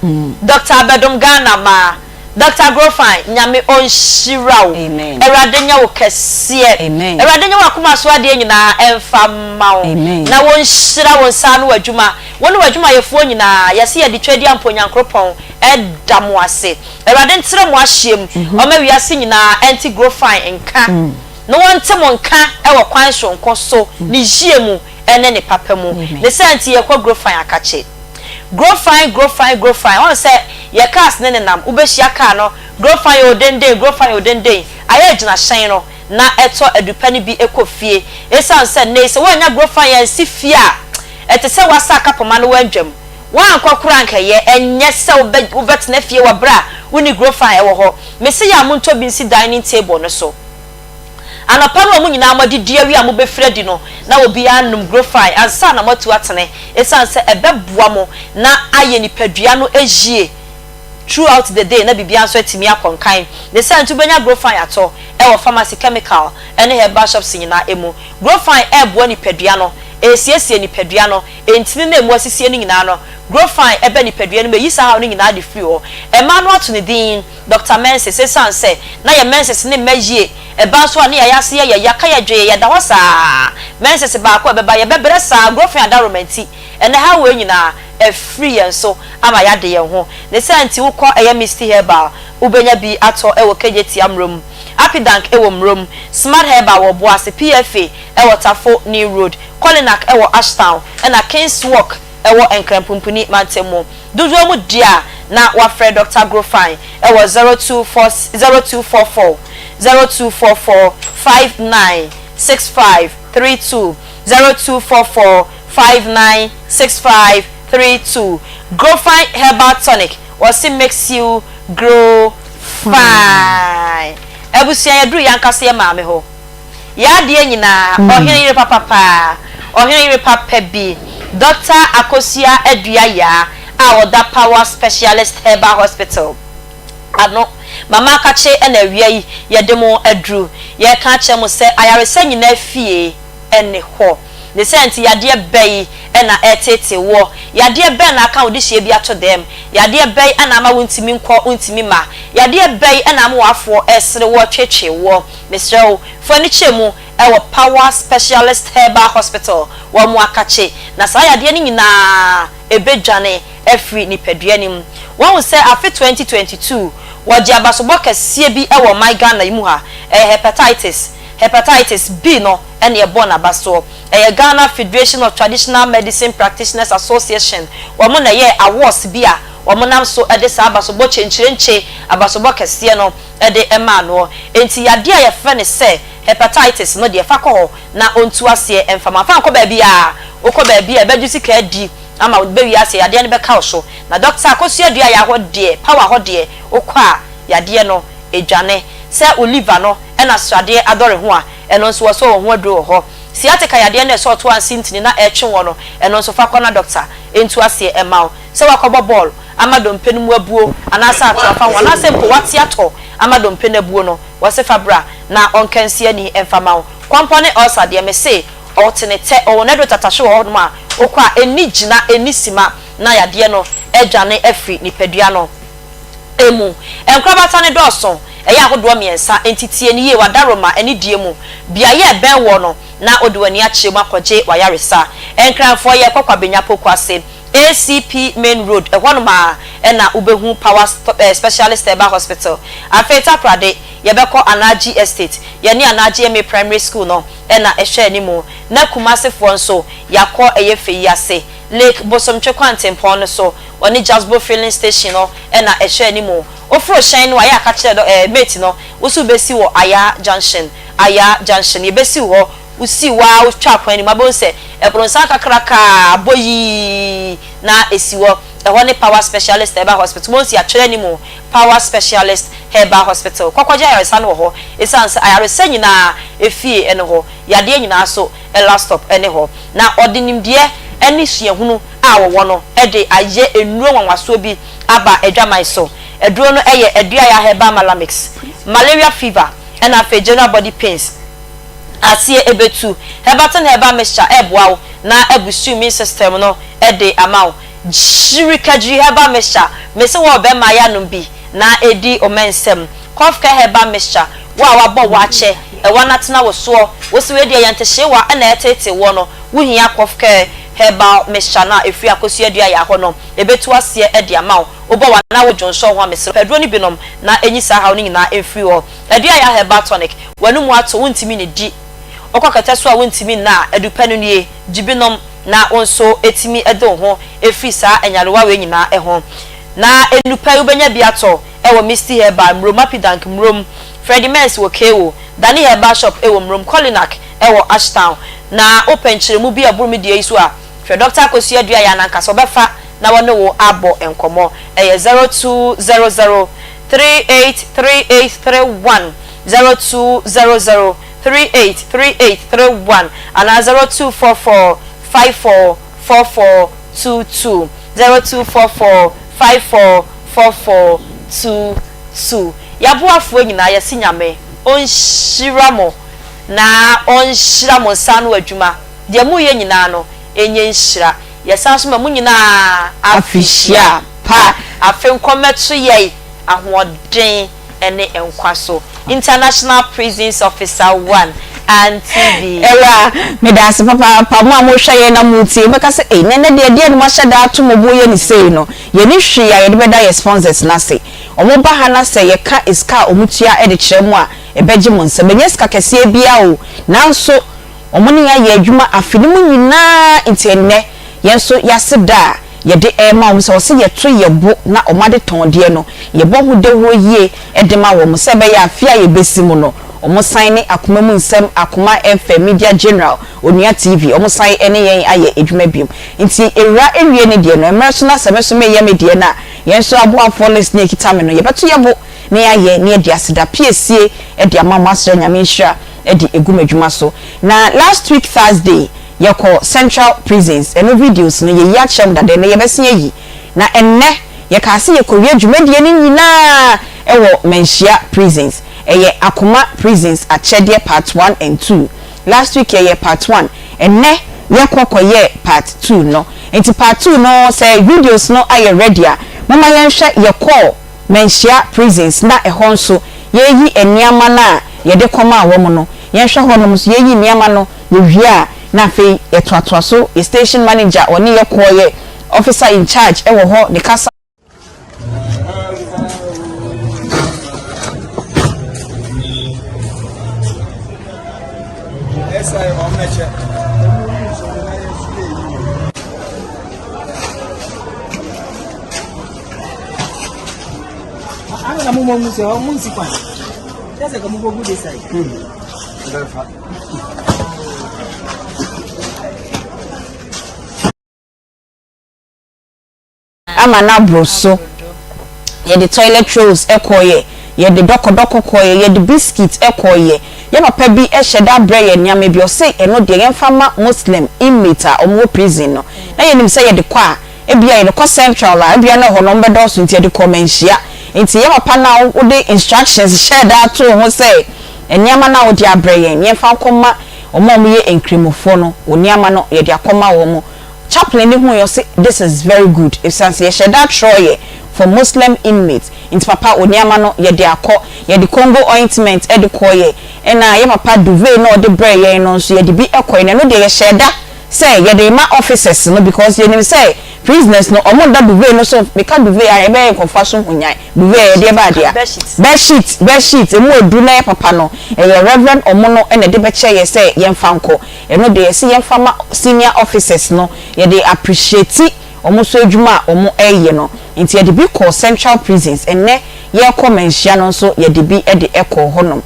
Doctor abɛdom Ghana maa. Doctor Grofine, Nyame ɔnhyira wo. Amen. Awurade nyɛ wo kɛseɛ. Amen. Awurade nyɛ w'akoma so adeɛ nyinaa ɛmfa mma wo. Amen. Na wɔnhyira wo nsa ano adwuma. Wo ne w'adwumayɛfoɔ nyinaa, yɛse yɛde Tweaduampɔ Onyankoropɔn da mo ase. Awurade ntrɛ mo ahyeɛ mu, ɔmma wiase nyinaa ɛnte Grofine nka, na wɔnte mo nka wɔ kwan soronko so, ne yie mu ne ne papa mu. Ne saa nti yɛkɔ Grofine akakye. Grow fine, grow fine, grow fine Woahu sɛ yɛ cars no nenam, wobɛhyia car no Grow fine oo denden, grow fine oo denden Ayɛ agyinahyɛn no na ɛtɔ adupa no bi kɔ fie Esiane sɛ nnɛ yi sɛ woannya grow fine ansi fie a Ɛte sɛ woasa akapoma no woandwam Woankɔ koraa anka ɛyɛ Ɛnyɛ sɛ wobɛ wobɛtena fie wɔ berɛ a wonni grow fine wɔ hɔ Mese yɛ a montɔ bi nsi dining table no so. Anɔpa no a mo nyinaa moadidi awie a mobɛfiri adi no, na obiara anom Grofine ansa na moatu atene, ɛsiane sɛ ɛbɛboa mo na ayɛ nipadua no yie throughout the day na biribiara nso atumi akɔ nkan. Ne saa nti wobɛnya Grofine atɔ wɔ pharmacy, chemical ne herbal shops nyinaa mu. Grofine ɛreboa nipadua no. Ɛresiesie nipadua no ntini no a ɛmu asisie no nyinaa no. Grofine ba nipadua no mu, ɛyi saa haw no nyinaa de firi hɔ. Mmaa no ato ne din Doctor Menses ɛsiane sɛ na yɛn menses no mma yie. Ɛba nso a na yɛn ase yɛ yɛn ya, ka yɛ dwee, yɛda hɔ saa. Menses baako a ɛbɛba, yɛbɛbrɛ saa. Grofine adaworoma nti, ɛnnɛ haw wei nyinaa afiri yɛn so ama yɛade yɛn ho. Ne saa nti wokɔ ɛyɛ Misty Herbal, wobɛnya bi atɔ wɔ Kejetia Mmrom, Apidank wɔ Mmrom, Smart Herbal wɔ Boase, PFA wɔ Tafo New Road, Kolinak wɔ Ashtown, ɛna Kings Walk wɔ Nkran Pumpuni mantam mu. Dodoɔ mu deɛ a na wafrɛ Dɔkta Grofine wɔ 0244 0244 0244 59 65 32 0244 59 65 32 Grofine Herbal Tonic wɔse makes you grow fine. Abusua yɛduru yɛankasa yɛ maame hɔ. Y'adeɛ nyinaa, ɔhene yere papa paa, ɔhene yere papa bi, Doctor Akosua Adua Yaa a ɔda Power Specialist Herbal Hospital ano, Mama Akakye na awia yi yɛde mo aduru. Yɛreka akyerɛ mo sɛ ayaresa nyinaa fie ne hɔ. Ne saa nti yadeɛ bɛn na ɛreteetee woɔ? Yadeɛ bɛn na aka wo dehyeɛ bi ato dɛm? Yadeɛ bɛn na ama wontumi nkɔ, wontumi mma? Yadeɛ bɛn na ama w'afoɔ resere woɔ, tweetwee woɔ? Mesrɛ wo, fa ani kyerɛ mu wɔ Power Specialist Herbal Hospital, wɔn akakye, na saa yadeɛ no nyinaa ɛbɛdwane afiri nipadua no mu. Woahu sɛ afe 2022, wɔgye abasobɔ kɛseɛ bi wɔ ɔman Ghana yi mu ha, ɛyɛ Hepatitis, Hepatitis B no na ɛbɔɔ n'abasoɔ. Ɛyɛ Ghana Federation of Traditional Medicine Practitioners Association, wɔn na ɛyɛɛ awards bi a wɔnam so de saa abasobɔ kyenkyerenkye, abasobɔ kɛseɛ no de maa noɔ. Enti yadeɛ a yɛfrɛ no sɛ hepatitis no deɛ, fa kɔ hɔ na ɔntu aseɛ mfa ma wo. Fa nkɔ baabiara. Wokɔ baabi a, ɛbɛgye sika adi ama wo, bɛwie aseɛ, yadeɛ no bɛka wo so. Na dɔkta Akosua Duah hɔ deɛ, power hɔ deɛ, wokɔ a, yadeɛ no dwane. Sɛ wo liver no na sradeɛ adɔre ho a, ɛno nso wɔsɔ wɔn ho aduro wɔ hɔ. Sciatica yadeɛ no a ɛsɛ ɔto ansi ntini na ɛretwe woɔ no, ɛno nso fa kɔ na dɔkta ntu aseɛ mma wo. Sɛ woakɔbɔ bɔɔl ama dompe no mu abuo anaasɛ ato afa ho anaasɛ mpo woate atɔ ama dompe no abuo no, wɔse fa bra na ɔnka nsi ani mfa ma wo. Kɔmpɔ ne ulcer deɛ mese ɔte ne tɛ, ɔwɔ n'aduro tatahwe wɔ hɔnom a wokɔ a ɛnni gyina, ɛnni sima na yadeɛ no adwane afiri nipadua no mu. Nkorabata no dɔɔso, ɛyɛ ahodoɔ mmiɛnsa, enti tie no yie, w'adaworoma anidie mu, beaeɛ a ɛbɛn woɔ no na wode w'ani akyerɛ mu akɔgye w'ayaresa. Nkranfoɔ yɛkɔ Kwabenya Pokuase. ACP Main Road, ɛhɔnom ara na wobɛhu Power Specialist Herbal Hospital. Afei Takoradi, yɛbɛkɔ Anagye Estate, yɛne Anagye MA Primary School no na ɛhwɛ anim. Na Kumasefoɔ nso, yɛakɔ ɛyɛ fɛ yi ase, Lake Bosomtwe kwantempɔn no so, wɔne Jasbo Filling Station no na ɛhwɛ anim. Woforo hyɛn no a, yɛ a ka kyerɛ dɔ mate no, wo nso wobɛsi wɔ Aya Junction, Aya Junction, yɛbɛsiw hɔ. Wosii hɔ ara wotwaa kwan no mu abɛhu sɛ ɛbronsan kakraka abɔ yii na esi hɔ. Ɛhɔ ne Power Specialist Herbal Hospital. Wobɛhu sɛ yɛatwerɛ anim Power Specialist Herbal Hospital. Kɔ kɔgye ayaresa no wɔ hɔ. Esiane sɛ ayaresa nyinaa efie ne hɔ, yadeɛ nyinaa nso last stop ne hɔ. Na ɔde nimdeɛ ne suahunu a wɔwɔ no de ayɛ nnuro nwanwasoɔ bi aba adwaman so. Aduro no yɛ Aduaya Herbal Malamix, Malaria Fever ɛna afei General Body Pains. aseɛ ɛbɛtu. Herbatin herbal mixture ɛreboa wo na abusu immune system no de ama wo. Gyirikagyiri herbal mixture, mese wo ɔbɛma yɛanom bi na ɛdi ɔma nsam. Cough care herbal mixture, wo a wabɔ wo akyɛ, ɛwa no atena wo soɔ, wo se wei deɛ yɛntehyeewa na ɛreteetee woɔ no, wo hia cough care herbal mixture no a ɛfiri Akosua Duaya hɔ no, ɛbɛtu aseɛ de ama wo. Wobɔ wa na wo dwonsɔ ho a, mesrɛ wo pɛ aduro no bi nom na ɛnyi saa haw no nyinaa mfiri hɔ. Aduaya herbal tonic, w'anomu ato, wontumi nnidi, wokɔ kɛtɛ so a wontumi nna a, adu pɛ no nie, gye bi nom na wo nso tumi de wo ho firi saa nyarewa wei nyinaa ho. Na nnupɛ yi wobɛnya bi atɔ wɔ Misty Herbal, Mmrom, Apidank, Mmrom, Freddie Mens wɔ Kewo, Dani Herbal Shop wɔ Mmrom, Kolinak wɔ Ashtown. Na wopɛ nkyerɛmu bi a ɛboro me deɛ yi so a, frɛ Dɔkta Akosua Aduaya no ankasa, ɔbɛfa na wɔne wo abɔ nkɔmmɔ. Ɛyɛ 0200 383831, 0200 383831 anaa 0244 544422, 0244 544422. Y'aboafoɔ nyinaa yɛse Nyame ɔnhyira mo na ɔnhyira mo nsa ano adwuma. Deɛ moreyɛ nyinaa no, ɛnyɛ nhyira. Yɛsan nso ma mo nyinaa Afehyia pa. Afe nkɔmmɛto yɛn ahoɔden ne nkwa so. International Prisons Officer One, Auntie Bee. Awuraa, meda ase papaapa. Mo a mohwɛ yɛn na motie, mobɛka sɛ, Ei, na ɛnnɛ deɛ ɛdeɛn na moahyɛ da ato mo bo yɛ no sei no? Yɛnni hwee a yɛde bɛda yɛn sponsors no ase. Wɔba ha na sɛ yɛka sika a wɔtua de kyerɛ mo a, ɛbɛgye mo nsam. Ɛnyɛ sika kɛseɛ biara o, nanso wɔne yɛn ayɛ adwuma afe no mu nyinaa nti ɛnnɛ yɛn nso yɛase da a yɛde rema wɔn sɛ wɔse yɛto yɛn bo na wɔn adetɔndeɛ no yɛbɔ ho dawuro yie de ma wɔn sɛ ɛbɛyɛ a afe a yɛbɛsi mu no wɔn san ne Akoma mu Nsɛm, Akoma FM, Media General, Onua TV, wɔn san ne yɛn ayɛ adwuma biom. Nti awura awie ne deɛ no, mmerɛ so na sɛ me nso mereyɛ me deɛ no a, yɛn nso aboafoɔ list no a ɛkita me no yɛbɛto yɛn bo na yɛayɛ na yɛde aseda piesie de ama mo asrɛ Nyame nhyira de agu m'adwuma so. Na last week Thursday yɛkɔ Central Prisons, ɛno videos no yɛyi akyerɛ mo dada, ɛnnɛ yɛbɛsen ayi. Na ɛnnɛ yɛkaa sɛ yɛkɔwie dwumadie no nyinaa wɔ Manhyia Prisons. Ɛyɛ Akoma Prisons akyɛdeɛ part one and two. Last week yɛyɛɛ part one, ɛnnɛ yɛkɔ kɔyɛɛ part two no. Nti part two no sɛ videos no ayɛ ready a, momma yɛnhwɛ yɛkɔɔ Manhyia prisons na ɛhɔ nso yɛreyi nneɛma no a yɛde kɔmaa wɔn no, yɛnhwɛ hɔnom nso yɛyi nneɛma no yɛwie a na afei yɛtoatoa so, yɛ station manager ɔne yɛ kɔɔ yɛ officer in charge wɔ hɔ ne kasa. Ana mo mo sɛ ɔmo nsi kwan. Kyɛ sɛ kɔmo bɔ gu de side. Ama no aboro so. Yɛde toilet rolls kɔeɛ, yɛde dɔkɔdɔkɔ kɔeɛ, yɛde biscuit kɔeɛ. Yɛn papa bi hyɛ da brɛ yɛn nneɛma bi, ɔse ɛno deɛ yɛmfa mma Muslim inmate a wɔwɔ prison no. Na yɛnim sɛ yɛde kɔ a, ebia yɛde kɔ central a, ebia na ɛhɔ no wɔbɛdɔɔso nti yɛde kɔɔ Manhyia. Nti yɛn papa no a wode instructions hyɛɛ da too ho sɛ nneɛma no a wode abrɛ yɛn, yɛmfa nkɔma wɔn a wɔyɛ Nkramofoɔ no, wo nneɛma no yɛde akɔma wɔn. Chaplain no hui ɔse this is very good esiane sɛ yɛhyɛ da twerɛeɛ for Muslim inmates nti papa wo nneɛma no yɛde akɔ, yɛde Congo ointment de kɔeɛ ɛna yɛ papa duvet no a ɔde brɛɛ yɛn no nso yɛde bi kɔeɛ na ɛno deɛ yɛhyɛɛ da sɛ yɛde rema officers no because yɛnim sɛ prisoners no wɔn nda duvet no so, meka duvet a ɛbɛyɛ nkurɔfoɔ aso hunyan, duvet ɛyɛ deɛ bɛn adeɛ a? Bedsheet, bedsheet ɛmu aduru na ɛyɛ papa no ɛyɛ Reverend Omono na ɛde bɛkyɛɛ yɛ sɛ yɛmfa nkɔ. Ɛno deɛ yɛse yɛmfa ma senior officers no, yɛde appreciate wɔn nso adwuma a wɔn reyɛ no. Nti yɛde bi kɔɔ central prisons, ɛnnɛ yɛrekɔ Manhyia no nso yɛde bi de kɔɔ hɔnom.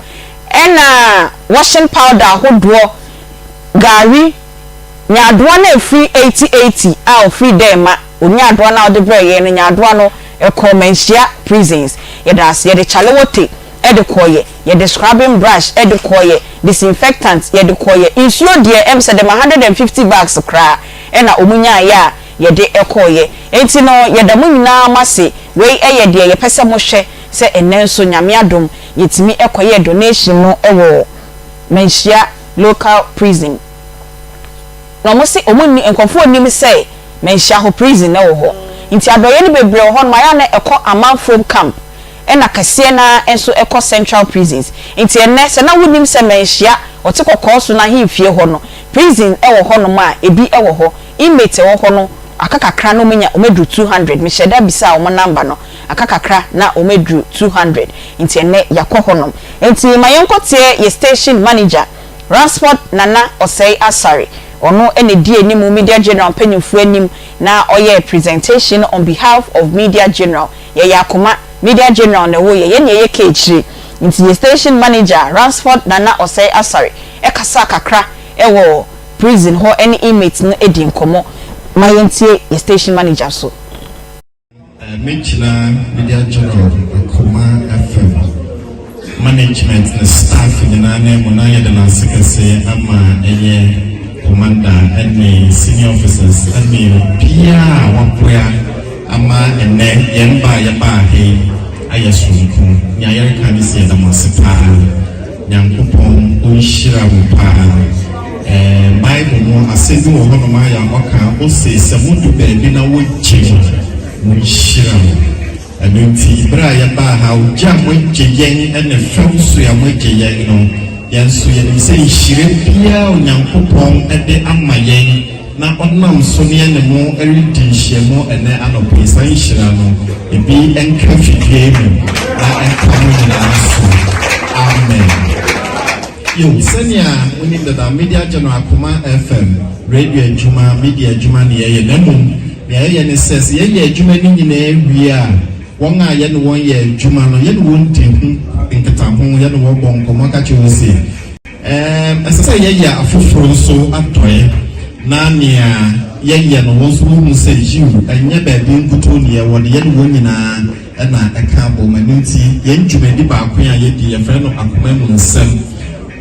Ɛna washing powder ahodoɔ, gari, nyaadoa no a ɛfiri 8080 a ɔfiri Dɛɛma, onyaadoa no a ɔde brɛɛ yɛn no, nyaadoa no ɛkɔɔ Manhyia prisons. Yɛda ase, yɛde kyalewote de kɔeɛ, yɛde scrubbing brush de kɔeɛ, disinfectant yɛde kɔeɛ, nsuo deɛ ɛm sɛ dɛm 150 bags koraa ɛna wɔn nyaeɛ a yɛde kɔeɛ. Enti no yɛda mo nyinaa mo ase, wei yɛ deɛ yɛpɛ sɛ mo hwɛ sɛ ɛnnɛ nso Nyame adom yɛtumi kɔyɛɛ donation no wɔ Manhyia local prison. Na wɔn se wɔn nni, nkurɔfoɔ nnim sɛ Manhyia hɔ prison wɔ hɔ. Nti adɔeɛ no bebree wɔ hɔ nom, ayɛ a na ɛkɔ Amanfrom camp. ɛna kɛseɛ no ara nso kɔ central prisons. Nti ɛnnɛ sɛ na wonnim sɛ Manhyia ɔte kɔkɔɔ so no ahemfie hɔ no prison wɔ hɔ nom a ebi wɔ hɔ. Inmates ɛwɔ hɔ no aka kakra na wɔanya wɔn aduru 200. Mehyɛɛ da bisaa wɔn number no aka kakra na wɔn aduru 200. Nti ɛnnɛ yɛakɔ hɔ nom. Nti ma yɛnkɔ teɛ yɛ station manager Ransford Nana Osei Asare. Ɔno na ɛdi anim Media General mpanyinfoɔ anim na ɔyɛɛ presentation on behalf of Media General. Yɛyɛ akoma, Media General na ɛwɔ yɛ, yɛn na yɛyɛ ka akyire. Nti yɛ station manager Ransford Nana Osei Asare kasaa kakra wɔ prison hɔ ne inmates no dii nkɔmmɔ. Ma yɛntie yɛ station manager nso. Menkyina Media General Akoma FM management ne staff nyinaa nan mu na yɛde no ase kɛse ama ɛyɛ Commander ne senior officers ne obiara a waboa ama ɛnnɛ yɛn ba a yɛbaa ha yi ayɛ soronko. Nea yɛreka ne sɛ yɛda mo ase paa. Nyankopɔn ɔnhyira mo paa. Ɛɛ, Bible mu asɛm bi wɔ hɔnom a yɛ a ɔka, ose, Sɛ modu baabi na wogye mo a, wonhyira mo. Ɛno nti, bere a yɛbaa ha, ogye a moagye yɛn ne fɛw so a moagye yɛn no, yɛn nso yɛnim sɛ nhyira biara a Onyankopɔn de ama yɛn na ɔnam so ne yɛne mo redi nhyiamu ɛnnɛ anɔpa yi, saa nhyira no, ebi nka fidua yi mu na ɛnka mo nyinaa so. Amen. Yiw, sɛnea munim dada, Media General Akoma FM radio adwuma, media adwuma na yɛyɛ, na mmom nea yɛyɛ ne sɛ, sɛ yɛyɛ adwuma no nyinaa wie a, wɔn a yɛne wɔn yɛ adwuma no, yɛne wɔn di ho nkitaho, yɛne wɔn bɔ nkɔmmɔ ka kyerɛ wɔn se, Ɛɛm, ɛsɛ sɛ yɛyɛ afoforo nso adɔe, na nea yɛyɛ no, wɔn nso wohu sɛ, yiw, ɛnyɛ baabi nkutoo na yɛwɔ no, yɛne wɔn nyinaa na ɛka abom. Ɛno nti, yɛn dwumadi baako a yedi, yɛfrɛ no Akoma Mu Nsɛm.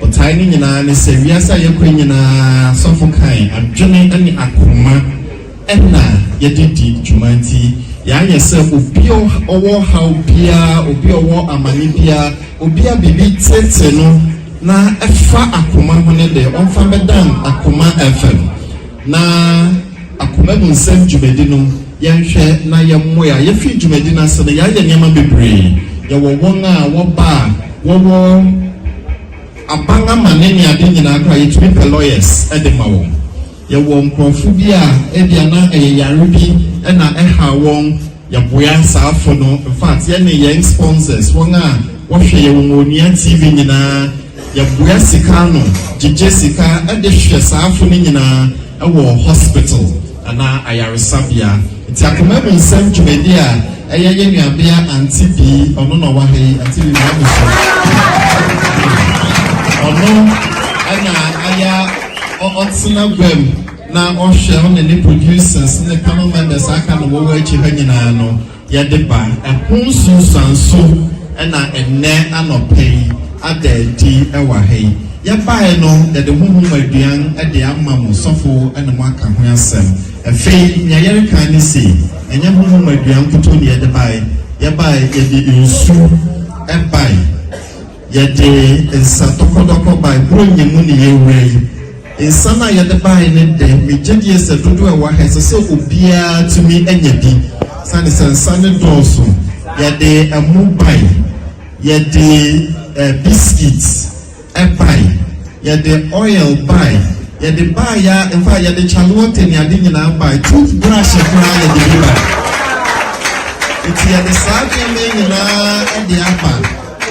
Botae no nyinaa ne sɛ, wiase a yɛkɔ yi nyinaa, sɔfo kae, adwene ne akoma na yɛde di dwuma. Nti, yɛayɛ sɛ obi a ɔwɔ ɔhaw biara, obi a ɔwɔ amane biara, obi a biribi teetee no na ɛfa akoma ho no de, ɔmfa mmɛdan Akoma FM. Na Akoma Mu Nsɛm dwumadi no, yɛnhwɛ na yɛmmoa. Yɛfii dwumadi no ase no, yɛayɛ nneɛma bebree. Yɛwɔ wɔn a wɔba a wɔwɔ aban amane ne ade nyinaa koraa, yɛtumi pɛ lawyers de ma wɔn. Yɛwɔ nkurɔfo bi a ebia na ɛyɛ yare bi na ɛhaw wɔn, yɛboa saafo no. In fact, yɛne yɛn sponsors, wɔn a wɔhwɛ yɛn wɔ Onua TV nyinaa, yɛboa sika ano, gyegye sika de hwɛ saafo no nyinaa wɔ hospital anaa ayaresabea. Nti akoma mu nsɛm dwumadi a ɛyɛ yɛn nuabea Auntie Bee, ɔno na ɔwɔ ha yi, Auntie Bee maa mo so. Ɔno na aya ɔtena guam na ɔhwɛ ɔne ne producers ne panel members aka no wɔwɔ akyi ha nyinaa no yɛde ba. Ɛho nsunsuanso na ɛnnɛ anɔpa yi ada adi wɔ ha yi. Yɛbae no, yɛde honhom aduan de ama mo, sɔfo ne mo aka ho asɛm. Afei, nea yɛreka ne se, ɛnyɛ honhom aduan nkutoo na yɛde bae. Yɛbae, yɛde nsu bae, yɛde nsa dɔkɔdɔkɔ bae, Buronya mu ne yɛwura yi. Nsa no a yɛde bae no de, migye die sɛ dodoɔ a ɛwɔ ha, ɛsɛ sɛ obiara tumi nya bi. Sane sɛ nsa no dɔɔso. Yɛde ɛmo bae, yɛde eh, biscuit bae, yɛde oil bae, yɛde bae a, in fact, yɛde kyalewote ne ade nyinaa bae, toothbrush koraa yɛde bi bae. Nti yɛde saa nneɛma yi nyinaa de aba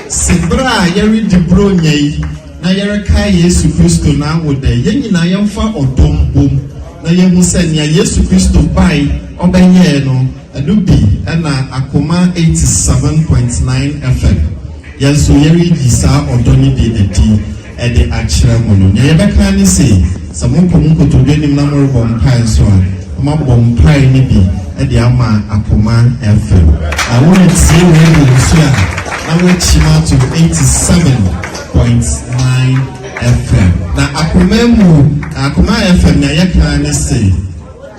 se bere a yɛredi Buronya yi, na yɛrekae Yesu Kristo n'awoda yi, yɛn nyinaa yɛmfa ɔdɔ mbom na yɛnhu sɛ nea Yesu Kristo bae ɔbɛyɛɛ no, ɛno bi na Akoma 87.9 FM yɛn nso yɛreyi saa ɔdɔ no bi adi de akyerɛ mo no. Nea yɛbɛka ara ne se, sɛ mokɔ mo nkotodwe anim na morebɔ mpae nso a, moabɔ mpae no bi de ama Akoma FM. Na woretie radio nso a, na woakyim ato 87. Point 9 FM. Na akoma mu, Akoma FM nea yɛka ara ne se,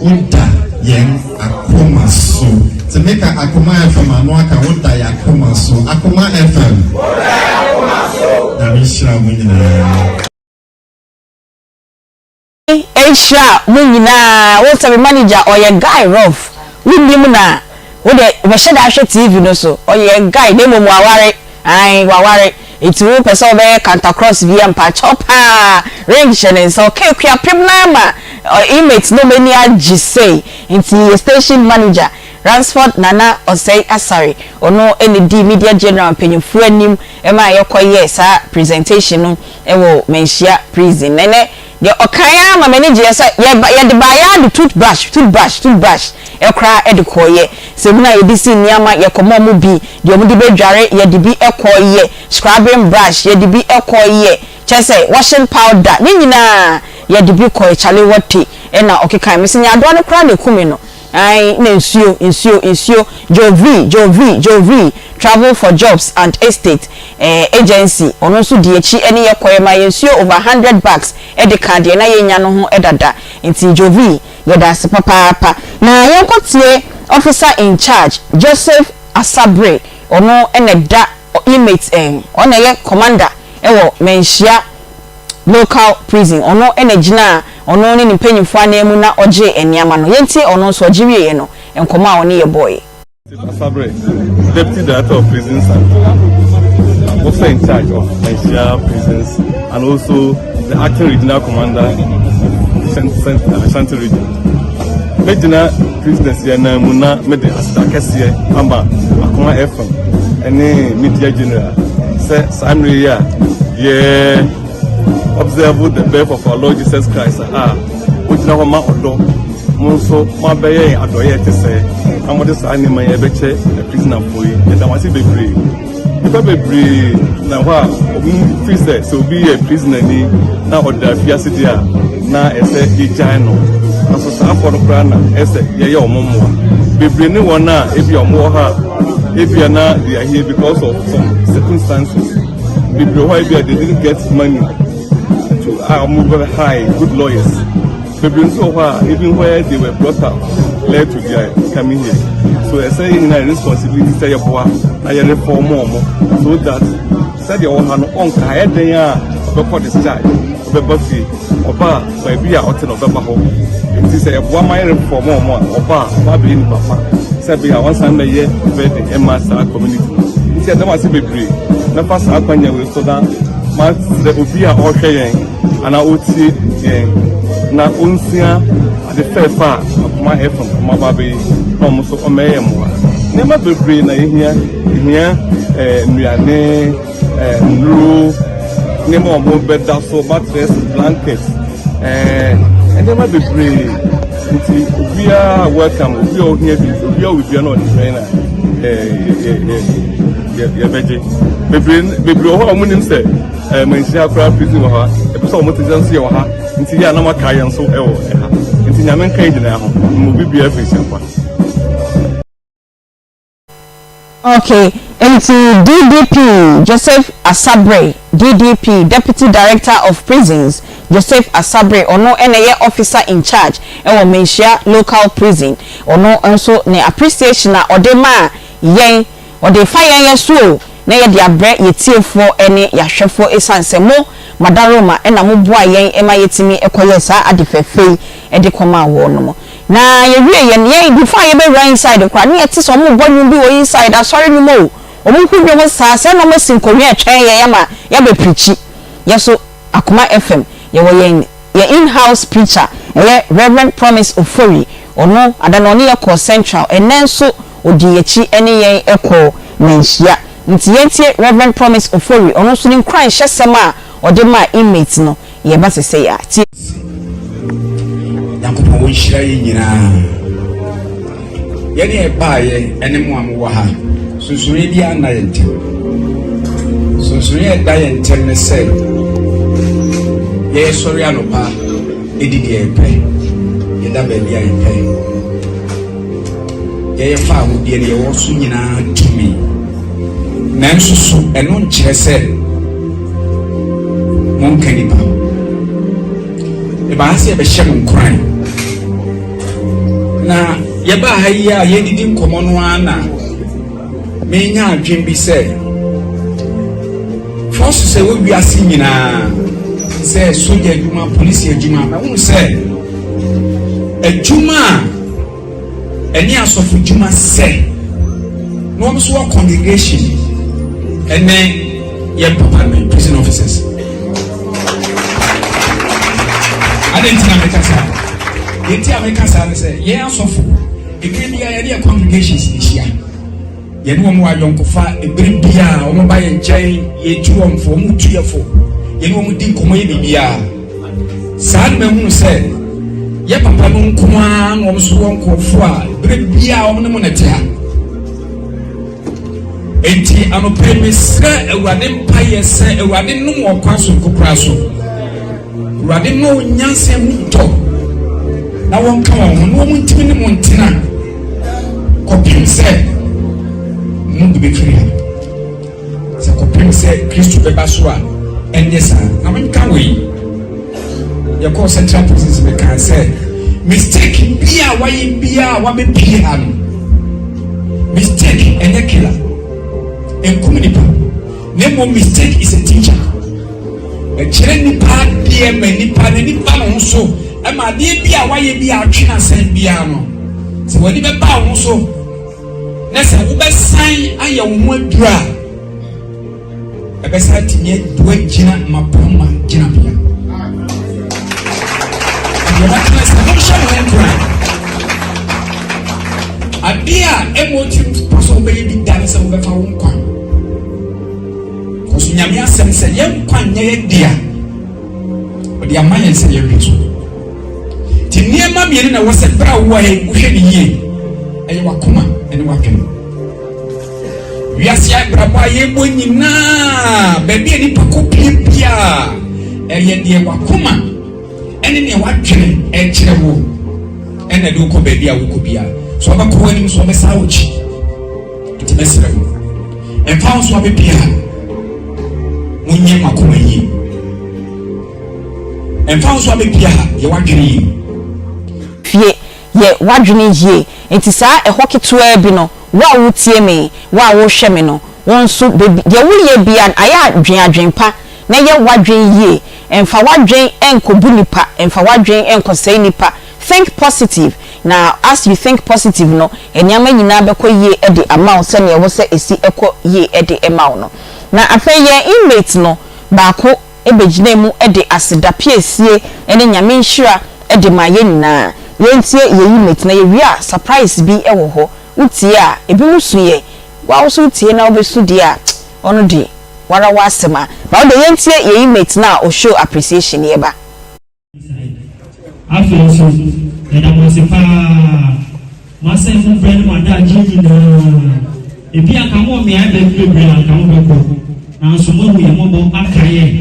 woda yɛn akoma so. Sɛ meka Akoma FM ano aka woda yɛn akoma so. Akoma FM. Woda yɛn akoma so. Nyame nhyira mo nyinaa. Nhyira mo nyinaa wo sɛ me manager ɔyɛ guy rough wo nim no a wo deɛ bɛhyɛ da ahwɛ TV no so ɔyɛ guy na mmom waware ae waware nti wo pɛ sɛ wobɛyɛ kantacross bi a mpakyɛw paa ring hyɛ ne nsa ɔka akuapem no ara ma inmates no wɔn ani agye sei nti yɛ station manager Ransford Nana Osei Asare ɔno na ɛdii media general mpanyinfoɔ anim ma yɛkɔ yɛɛ saa presentation no wɔ Manhyia prison. Na ɛnɛ deɛ ɔkaeɛ ara ma m'ani gyeeɛ sɛ yɛba yɛde baeɛ ara de tooth brush tooth brush tooth brush koraa de kɔeɛ. Samina a yɛde si nneɛma yɛkɔma wɔn bi, deɛ wɔde bɛdware yɛde bi kɔeɛ, scrubbing brush yɛde bi kɔeɛ, kyerɛ sɛ washing powder ne nyinaa yɛde bi kɔeɛ. Charlie Wɔte na ɔkekaeɛ. Mese nyaadoa no koraa na ɛku me no. Ae na nsuo, nsuo, nsuo, Joe-V, Joe-V, Joe-V, Travel for Jobs and Estate eh, Agency, ɔno nso dii akyi ne yɛ kɔeɛ maa yɛn nsuo over hundred bags de kaa deɛ na yɛnnya no ho dada. Nti Joe-V, yɛda ase papaapa. Na yɛnkɔ tie Officer in Charge, Joseph Asabre, ɔno na ɛda inmate eh, ɔno na ɛyɛ Commander wɔ Manhyia. Local Prison, ɔno na ɛgyinaa ɔno ne ne mpanyimfoɔ ananmu na ɔgyee nneɛma no. Yɛntie ɔno nso, ɔgye wieeɛ no, nkɔmmɔ a ɔne yɛ bɔeɛ. Asabre, Deputy Director of Prisons and also in charge of Manhyia Prisons and also the acting regional commander Ashanti region. Megyina prisoners yɛn nan mu na mede aseda kɛseɛ ama Akoma FM ne Media General sɛ saa mmerɛ yi a yɛ observe the birth of our Lord Jesus Christ a ogyina hɔ ma ɔdɔ mo nso moabɛyɛ yɛn adɔeɛ ɛte sɛɛ na mode saa nneɛma yi ɛbɛkyɛ aprisonafoɔ yi. Yɛda mo ase bebree. Nnipa bebree na hɔ a wɔn firi sɛ sɛ obi yɛ prisonani na ɔda afiase deɛ a na ɛsɛ yɛgyae no. Nanso saa afɔ no koraa na ɛsɛ yɛyɛ wɔn mmoa. Bebree ne wɔn a ebi a wɔwɔ ha a ebia na they are here because of some circumstances. Bebree wɔ hɔ a ebia they didn't get money to a wɔn bɛ hire good lawyers. Bebree nso wɔ hɔ a even where they were brought up led to their coming here. So ɛsɛ yɛn nyinaa responsibility sɛ yɛboa na yɛ reform wɔn so that sɛdeɛ ɔwɔ ha no ɔnka ha ɛyɛ den a ɔbɛkɔ discharge ɔbɛba fie ɔba a baabi a ɔte no ɔbɛba hɔ nti sɛ yɛboa ma yɛ reform wɔn a ɔba a ɔba abɛyɛ nipa pa sɛ ɛbɛyɛ a wɔnsan bɛyɛ burden ɛma saa community no nti ɛda mo ase bebree mɛfa saa akwanya wei so na masrɛ obi a ɔrehwɛ yɛn anaa ɔretie yɛn na ɔnsua ade fɛɛfɛ a akoma FM ɔmo aba abɛyɛ na ɔmo nso ɔmɛyɛ mmoa. Nneɛma bebree na yɛhia, yɛhia ɛɛ nnuane, ɛɛ nnuro, nneɛma a ɔmo bɛda so, mattress, blanket, ɛɛ nneɛma bebree. Nti obiara welcome, obiara ohia bi, obiara wɔ biara na ɔde brɛ na ɛɛ yɛ yɛ yɛ yɛbɛgye. Bebree bebree wɔ hɔ a ɔmo nim sɛ. Eh, manhyia koraa prison wɔ ha ɛpɛ sɛ wɔn te sɛ nso yɛ wɔ ha nti yɛ a na wɔaka yɛn nso wɔ ɛha nti nyame nka yɛn nyinaa ho mo bibia afiri hyɛ kwa. Okay, nti DDP Joseph Asabre, DDP, Deputy Director of Prisons, Joseph Asabre, ɔno na ɛyɛ Officer in Charge wɔ Manhyia Local Prison, ɔno nso ne appreciation a ɔde maa yɛn Ɔde refa yɛn yɛ so o, na yɛde abrɛ yɛ tiefoɔ ne yɛ ahwɛfoɔ ɛsiane sɛ mo, Madaroma, na mo boa yɛn ma yɛtumi kɔyɛɛ saa ade fɛfɛ yi de kɔmaa wɔnom. Na yɛwieɛ no, yɛn, before a yɛbɛwura inside koraa, na yɛte sɛ wɔrebɔ nnwom bi wɔ inside, asɔre nnwom o, wɔhu nnwom saa, sɛɛ na wɔasi nkonnwa retwɛn yɛn ama yɛabɛ preachi. Yɛ nso, Akoma FM, yɛwɔ yɛn. Yɛn in-house preacher ɛyɛ Rev. Promise Ofori, ɔno ada no ɔne yɛn kɔɔ Central, ɛnnɛ nso ɔdii yɛn akyi ne yɛn kɔɔ Manhyia. Nti yɛntie Rev. Promise Ofori, ɔno nso ne nkuranhyɛsɛm a ɔde maa inmates no, yɛba sesei a. Tie. Nyankopɔn ɔnhyira yɛn nyinaa. Yɛne ɛbaeɛ ɛne mo a mowɔ ha, sonsonoeɛ biara nna yɛn ntam. Sonsonoeɛ a ɛda yɛn ntam ne sɛ yɛsɔre anɔpa ɛdi deɛ yɛpɛ, yɛda baabi a yɛpɛ, yɛyɛ fa ahodeɛ no yɛwɔ so nyinaa tumi. Nanso so ɛno nkyerɛ sɛ monka nipa ho. Ɛbaa sɛ yɛbɛhyɛ mo nkuran. Na yɛbaa ha yi a yɛdidi nkɔmmɔ no ara na menya adwene bi sɛ fɔso sɛ wɔ wiase nyinaa sɛ sogya adwuma, polisi adwuma, na wohu sɛ adwuma a ɛne asɔfo dwuma sɛ na wɔn nso wɔ congregation ɛne yɛn papa no prison officers adi nti na meka saa deɛ nti a meka saa ne sɛ yɛn asɔfo ebire biara yɛne yɛ congregations ne hyia yɛne wɔn wɔ ayɔnkofa ebire biara wɔn ba yɛn nkyɛn yɛtu wɔn fo wɔn tu yɛ fo yɛne wɔn di nkɔmɔ yɛ biribiara saa na mahunu sɛ yɛ papa no nko ara na wɔn nso wɔ nkurɔfoɔ a ebire biara wɔn ne mo na ɛte ha. Enti anɔpa yi mesrɛ Awurade mpaeɛ sɛ Awurade nnom wɔ kwan soronko koraa so. Awurade mma wɔn nyansa mu ntɔ na wɔnka wɔn ho na wɔn ntumi ne mo ntena kɔpem sɛ mo bi bɛfiri ha. Sɛ kɔpem sɛ Kristo bɛba so a ɛnyɛ saa. Na menka wei. Yɛkɔɔ central prisons mekaa sɛ mistake bi a wayɛ biara a wabɛpie ha no mistake ɛnyɛ killer nkum nipa na mmom mistake is a teacher. Ɛkyerɛ nnipa adeɛ ma nnipa n'ani ba ne ho so ma adeɛ bi a wayɛ bi a atwe n'asɛn biara no, sɛ w'ani bɛba wo ho so na sɛ wobɛsan ayɛ wo ho aduru a, ɛbɛsan atumi adu agyina mmapɔmma gyinabea. Deɛ bɛka sɛ monhyɛ mo ho nkuran. Adeɛ a ɛmmɔ tirim pɔ sɛ wobɛyɛ bi da ne sɛ wobɛfa wo nkwa. Kɔso Nyame asɛm sɛ yɛn nkwa nyɛ yɛn dea. Ɔde ama yɛn sɛ yɛnhwɛ so. Nti nneɛma mmienu na ɛwɔ sɛ berɛ a wowɔ ha yi wohwɛ ne yie. Ɛyɛ w'akoma ne w'adwene. Wiase abrabɔ a yɛbɔ nyinaa, baabi a nipa kɔ pie biara, ɛyɛ deɛ w'akoma ɛne nea w'adwene ɛkyerɛ wo ɛna ɛde wokɔ baabi a wokɔ biara. So ɔbɛkɔ w'anim so ɔbɛsan w'akyi. Nti mɛsrɛ mo, ɛmfa ho so abɛpia ha, monyɛ mo akoma yie. Ɛmfa ho so abɛpia ha, yɛ w'adwene yie. Fie, yɛ w'adwene yie. Nti saa ɛhɔ ketewaa bi no, wo a woretie me, wo a worehwɛ me no, wo nso baabi, deɛ woreyɛ biara no, ayɛ a dwen adwene pa na yɛ w'adwene yie. Mfa w'adwene nkɔbu nnipa, mfa w'adwene nkɔsɛe nnipa. Think positive, na as you think positive no, nneɛma nyinaa bɛkɔ yie de ama wo sɛdeɛ ɛwɔ sɛ ɛsi kɔ yie de ma wo no. Na afei yɛn inmate no baako bɛgyinaa mu de aseda piesie ne Nyame nhyira de maa yɛn nyinaa. Yɛntie yɛn inmate na yɛwie a surprise bi wɔ hɔ. Wotie a, ebinom su yɛ. Wo a wo nso wotie na wobɛsu deɛ a, ɔno de, wo ara w'asɛm a. But wo deɛ yɛntie yɛn inmate no a ɔshow appreciation yɛba. Afei nso, yɛda mo ase paa. Moasɛe mo berɛ ne mo adagyeɛ nyinaa. Ebia anka mowɔ mmeae baabi bebree a anka mobɛkɔ, nanso moahu yɛn mmɔbɔ akae yɛn.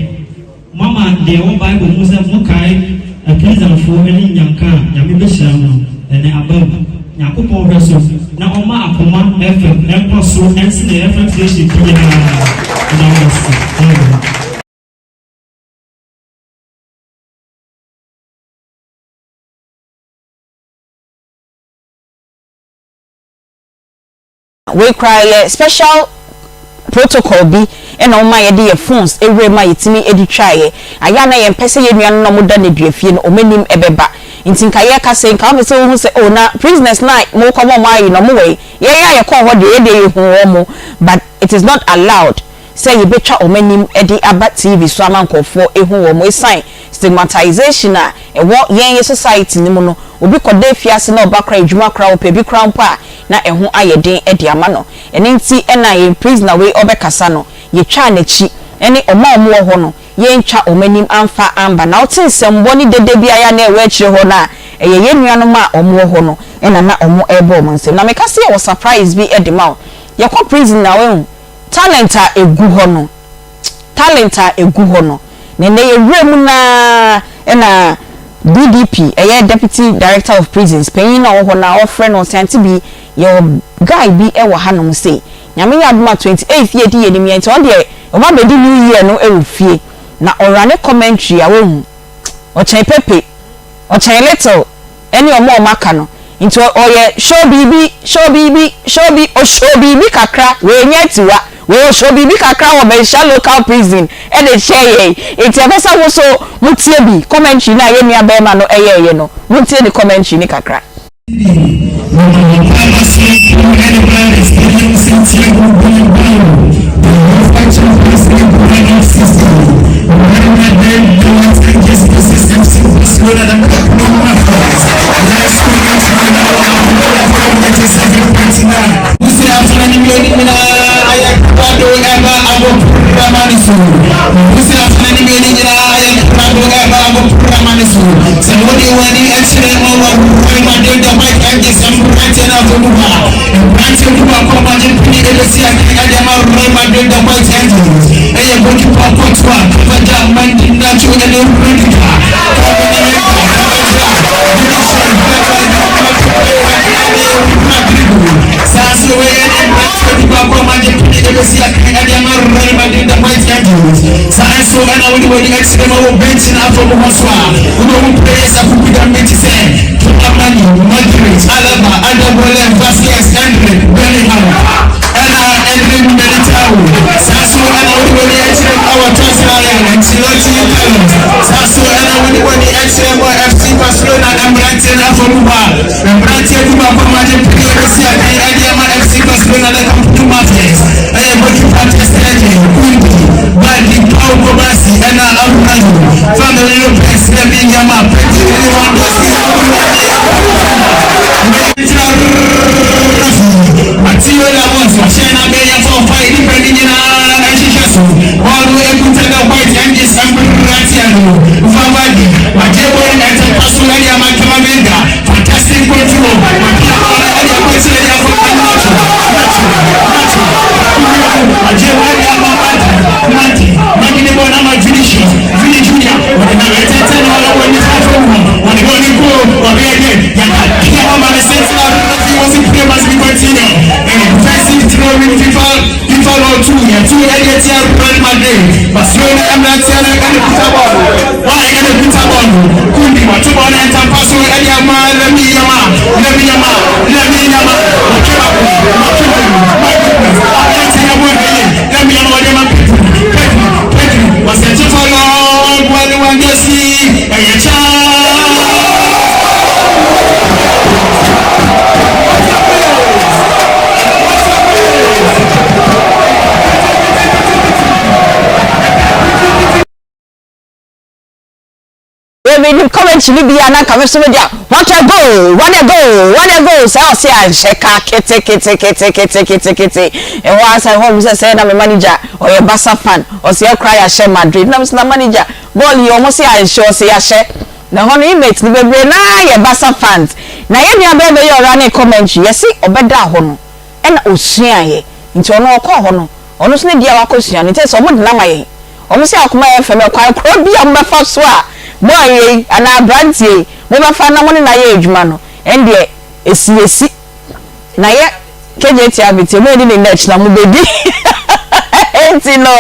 Moama deɛ ɛwɔ Bible mu sɛ mokae Apirizanfoɔ ne nnyanka a Nyame bɛhyira mo no, ɛnnɛ aba mu. Nyankopɔn hwɛ so na ɔma akoma FM nkɔ soro nsene FM station biara. Yɛda mo ase. Amen. Wei koraa yɛ special protocol bi na wɔma yɛde yɛ phones wura mu a yɛtumi de twaeɛ. Ayɛ a na yɛmpɛ sɛ yɛn nuanom no a wɔda nneduafie no wɔn anim bɛba. Nti nka yɛrekasa yi nka wopɛ sɛ wohu sɛ oh na prisoners no a mokɔma wɔn ayi no wɔn wɔ he? Yɛn a yɛkɔɔ hɔ deɛ yɛn deɛ yɛhuu wɔn but it is not allowed sɛ yɛbɛtwa wɔn anim de aba TV so ama nkurɔfoɔ ahu wɔn ɛsiane stigmatization a ɛwɔ yɛn yɛ society no mu no. Obi kɔda afiase na ɔba koraa adwuma koraa ɔpɛ bi koraa mpo a na ɛho ayɛ den de ama no. Ɛno nti na yɛn prisoner wei ɔbɛkasa no yɛtwaa n'akyi ne wɔn a wɔwɔ hɔ no yɛantwa wɔn anim amfa amba. Na wote nsɛmbɔ ne dede biara a na ɛwɔ akyire hɔ no a ɛyɛ yɛn nuanom a wɔwɔ hɔ no na na wɔrebɔ wɔn nsam. Na meka sɛ yɛwɔ surprise bi de ma wo. Yɛkɔ prison a woahu Talent a ɛgu hɔ no, talent a ɛgu hɔ no, na ɛnnɛ yɛn wura mu no ara na DDP, ɛyɛ Deputy Director of Prisons, panyin no a ɔwɔ hɔ no a ɔfrɛ no, ɔse Auntie Bi, yɛwɔ guy bi wɔ hanom sei, Nyame yɛ adom a 28th yi a ɛdi yɛn anim yi, nti ɔno deɛ ɔba abɛdi New Year no wɔ fie, na ɔrane commentary a woahu, ɔkyɛn Pepe, ɔkyɛn Little. Ɛne ɔmo a ɔmo aka no nti ɔyɛ show biribi show biribi show bi ɔshow biribi kakra wei nyɛ atiwa wei ɔshow biribi kakra wɔ Manhyia local prison ɛde kyerɛ yɛn nti ɛpɛ sɛ mo so mo tie bi commentary no a yɛn nua bɛɛma no ɛyɛɛyɛ no mo ntie ne commentary no kakra. Menim commentary no bi a na nka me nso mede a what a goal, what a goal, what a goal saa ɔse anhyɛ ka kete kete kete kete kete kete ɛhɔ ara sɛ ɛhɔ sɛ sɛ na me manager ɔyɛ Barca fan ɔse ɛkora yɛahyɛ Madrid na me sɛ na manager bɔɔl yi ɔmo se anhyɛ ɔse yɛahyɛ na ɛhɔ no inmates no bebree naa yɛ Barca fans na yɛn nua bɛrima yi ɔra ne commentary yɛse ɔbɛda hɔ no ɛna osuaeɛ nti ɔno ɔkɔɔ hɔ no ɔno nso ne deɛ a wakɔsua no nti ɛsɛ ɔmo de no ama yɛn Wɔn se akoma yɛ fɛ no kwan korɔ bi a mobɛfa so a boy yei anaa abranteɛ yi mobɛfa na mo ne no ayɛ adwuma no ɛndeɛ ɛsi ɛsi na yɛ KJT abeteɛ mo ani ne nɛ kyena mobɛdi nti no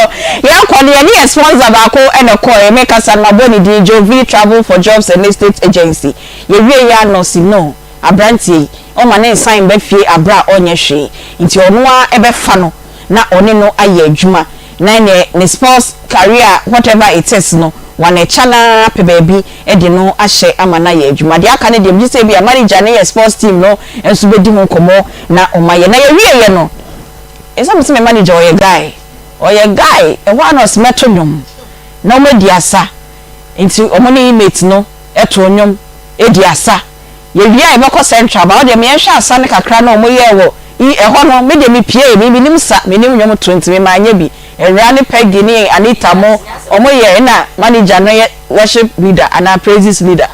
yɛkɔ no yɛne yɛ sponsor baako na ɛkɔɛ me kasa no mabɔ ne din Jovi Travel for Jobs and Estate Agency yɛwie yɛ a na ɔse no abranteɛ yi ɔma ne nsan mba fie aberɛ a ɔnyɛ hwee nti ɔno ara ɛbɛfa no na ɔne no ayɛ adwuma na ɛneɛ ne sports career whatever it is no wanɛkya no ara pɛ baabi de no ahyɛ ama no ayɛ adwuma. Deɛ aka no deɛ megye sɛ ebia manager ne yɛ sports team no nso bɛdi ho nkɔmmɔ na wɔayɛ. Na yɛwieɛ no, ɛsɛ mese me manager ɔyɛ guy, ɔyɛ guy, ɛhɔ ara na ɔse mɛto nnwom na wɔadi asa nti wɔn ne inmate no too nnwom di asa. Yɛwie a yɛbɛkɔ central ba wo deɛ meɛnhwɛ asa no kakra na ɔmo yɛɛ wɔ i ɛhɔ no me deɛ me piee me menim sa menim nwom to nti me manyɛ bi Awuraa ne Peggy ne Anita mo ɔmo yɛɛ ɛna manager no yɛ worship leader anaa praises leader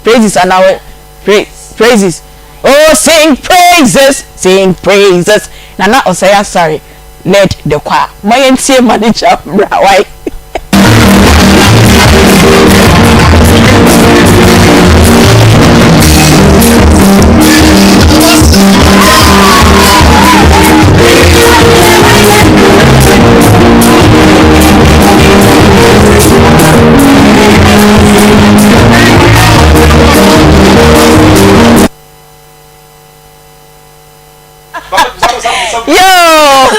praises anaa wɔ pra praises oh sing praises sing praises Nana Osei Asare led the choir ma yɛntie manager mmra wai. Yoo!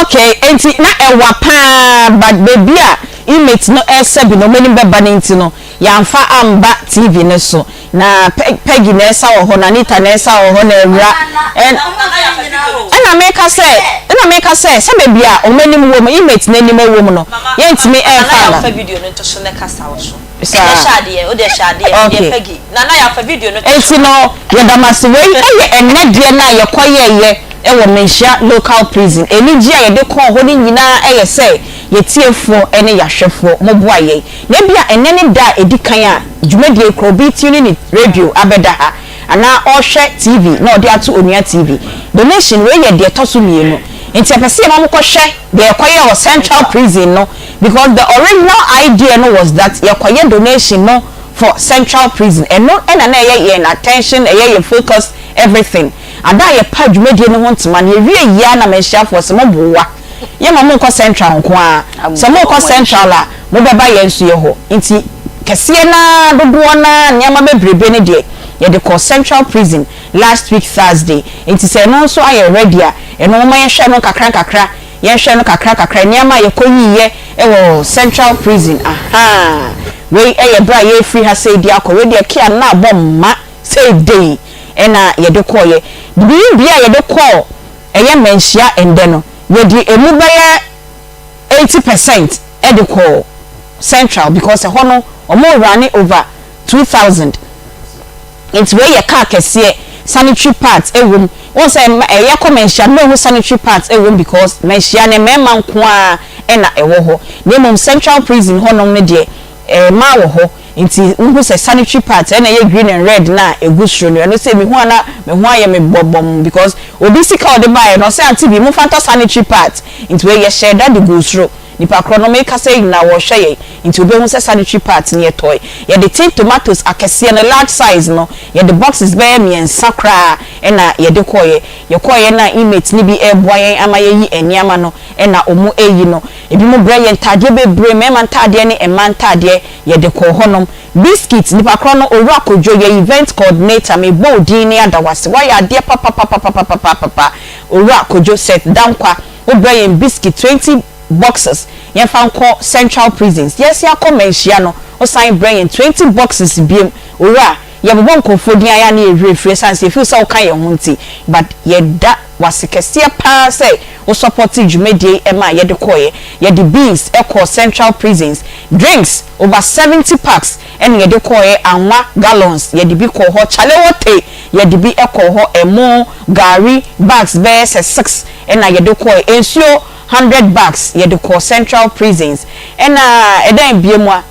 Okay, enti na ɛwa paa but baabi a inmate no ɛresɛ bi no wɔn anim bɛba no nti no yɛamfa amba TV no so. Na Peggy na ɛresa wɔ hɔ no, Anita na ɛresa wɔ hɔ na Awura ɛn ɛna meka sɛ ɛna meka sɛ sɛ baabi a wɔn anim wɔ mu inmate no anim wɔ mu no yɛntumi ɛmfa Nana mma. yɛamfa video no nto so na kasa wɔ so. Saa. Ɛnyɛ hyɛ adeɛ, wo deɛ hyɛ adeɛ, Okay. deɛ Peggy. Nana yɛamfa video no to so. Enti no yɛda mo ase. Wei yɛ ɛnnɛ deɛ no a yɛkɔyɛeɛ wɔ Manhyia Local Prison. Anigyeɛ a yɛde kɔɔ hɔ no nyinaa yɛ sɛ yɛtiefoɔ ne yɛahwɛfoɔ moboa yɛn. Na ebia ɛnnɛ ne da a ɛdi kan a dwumadie yi koraa obi retune ne radio abɛda ha anaa ɔrehwɛ TV na ɔde ato Onua TV. Donation wei yɛ deɛ ɛtɔ so mmienu. Nti yɛpɛ sɛ yɛma mokɔhwɛ deɛ yɛkɔyɛɛ wɔ Central Prison no because the original idea no was that yɛkɔyɛ donation no for Central Prison. Ɛno na na ɛyɛ yɛn attention, ɛyɛ yɛn focus, everything. Ada a yɛpaa dwumadie no ho ntoma no, yɛwiee yie ara na Manhyiafoɔ se, Moboa! Yɛmma monkɔ Central nko ara. Sɛ morekɔ Central a, mobɛba yɛn nso yɛ hɔ. Nti kɛseɛ no ara, dodoɔ no ara, nneɛma bebrebe no deɛ, Yɛde kɔɔ Central Prison last week Thursday. Nti sɛ ɛno nso ayɛ ready a, ɛno momma yɛnhwɛ no nkakra nkakra, yɛnhwɛ no kakra kakra, nneɛma a yɛkɔyiiɛ wɔ Central Prison, ahaa. Wei yɛ berɛ a yɛrefiri ha sei de akɔ, wei deɛ Kia no na abɔ mma sei dei ɛna yɛde kɔeɛ. Biribi a yɛde kɔɔ ɛyɛ Manhyia ɛndɛ no, yɛde ɛmu bɛyɛ 80 percent de kɔɔ Central because ɛhɔ no wɔn runne over 2000. Nti wei yɛ car kɛseɛ, sanitary pads ɛwɔ mu. Wohu sɛ ɛyɛ kɔ Manhyia no wobɛhu sanitary pads ɛwɔ mu because Manhyia no mmarima nko ara ɛna ɛwɔ hɔ. Na mmom Central Prison hɔnom no deɛ mmaa wɔ hɔ. Nti wohu sɛ sanitary pads ɛna ɛyɛ green and red no a ɛgu soro no. Ɛno sɛ mehu a na me ho ayɛ me bɔbɔmm because obi sika a ɔde baeɛ no ɔsɛ auntie bi momfa ntɔ sanitary pads. Nti wei yɛhyɛɛ da de guu soro. Nipa korɔ no mekasa yi nyinaa wɔrehwɛ yɛn nti wobɛhu sɛ sanitary pads no yɛtɔe. Yɛde tin tomatoes akɛseɛ no large size no yɛde boxes bɛyɛ mmiɛnsa koraa ɛna yɛde kɔeɛ. Yɛkɔeɛ no a inmates no bi reboa yɛn ama yɛayi nneɛma no ɛna wɔn reyi no. Ebinom brɛ yɛn ntaadeɛ bebree, mmarima ntaadeɛ ne mmaa ntaadeɛ yɛde kɔɔ hɔnom. Biscuit, nipa korɔ no Owura Kojo yɛ event coordinator mebɔ wo din ne ada wo ase woayɛ adeɛ papapapapapapapa Owura Kojo Seth Dankwa. Wobrɛ yɛn biscuit 20 boxes yɛnfa nkɔ central prisons yɛse akɔ manhyia no wosan brɛ yɛn 20 boxes biom. Owura, yɛbobɔ nkurɔfoɔ din ayɛ a na yɛn werɛ firi ɛsiane sɛ yɛfeel sɛ woka yɛn ho nti, but yɛda wase kɛseɛ paa sɛ wo supporte dwumadie yi maa yɛde kɔeɛ. Yɛde beans kɔɔ central prisons, drinks over 70 packs ɛna yɛde kɔeɛ, anwa gallons yɛde bi kɔɔ hɔ, chalewote yɛde bi kɔɔ hɔ, ɛmo, gari bags bɛyɛ sɛ six ɛna yɛde kɔe, nsuo 100 bags yɛde kɔɔ central prisons, ɛna ɛdɛn biom a,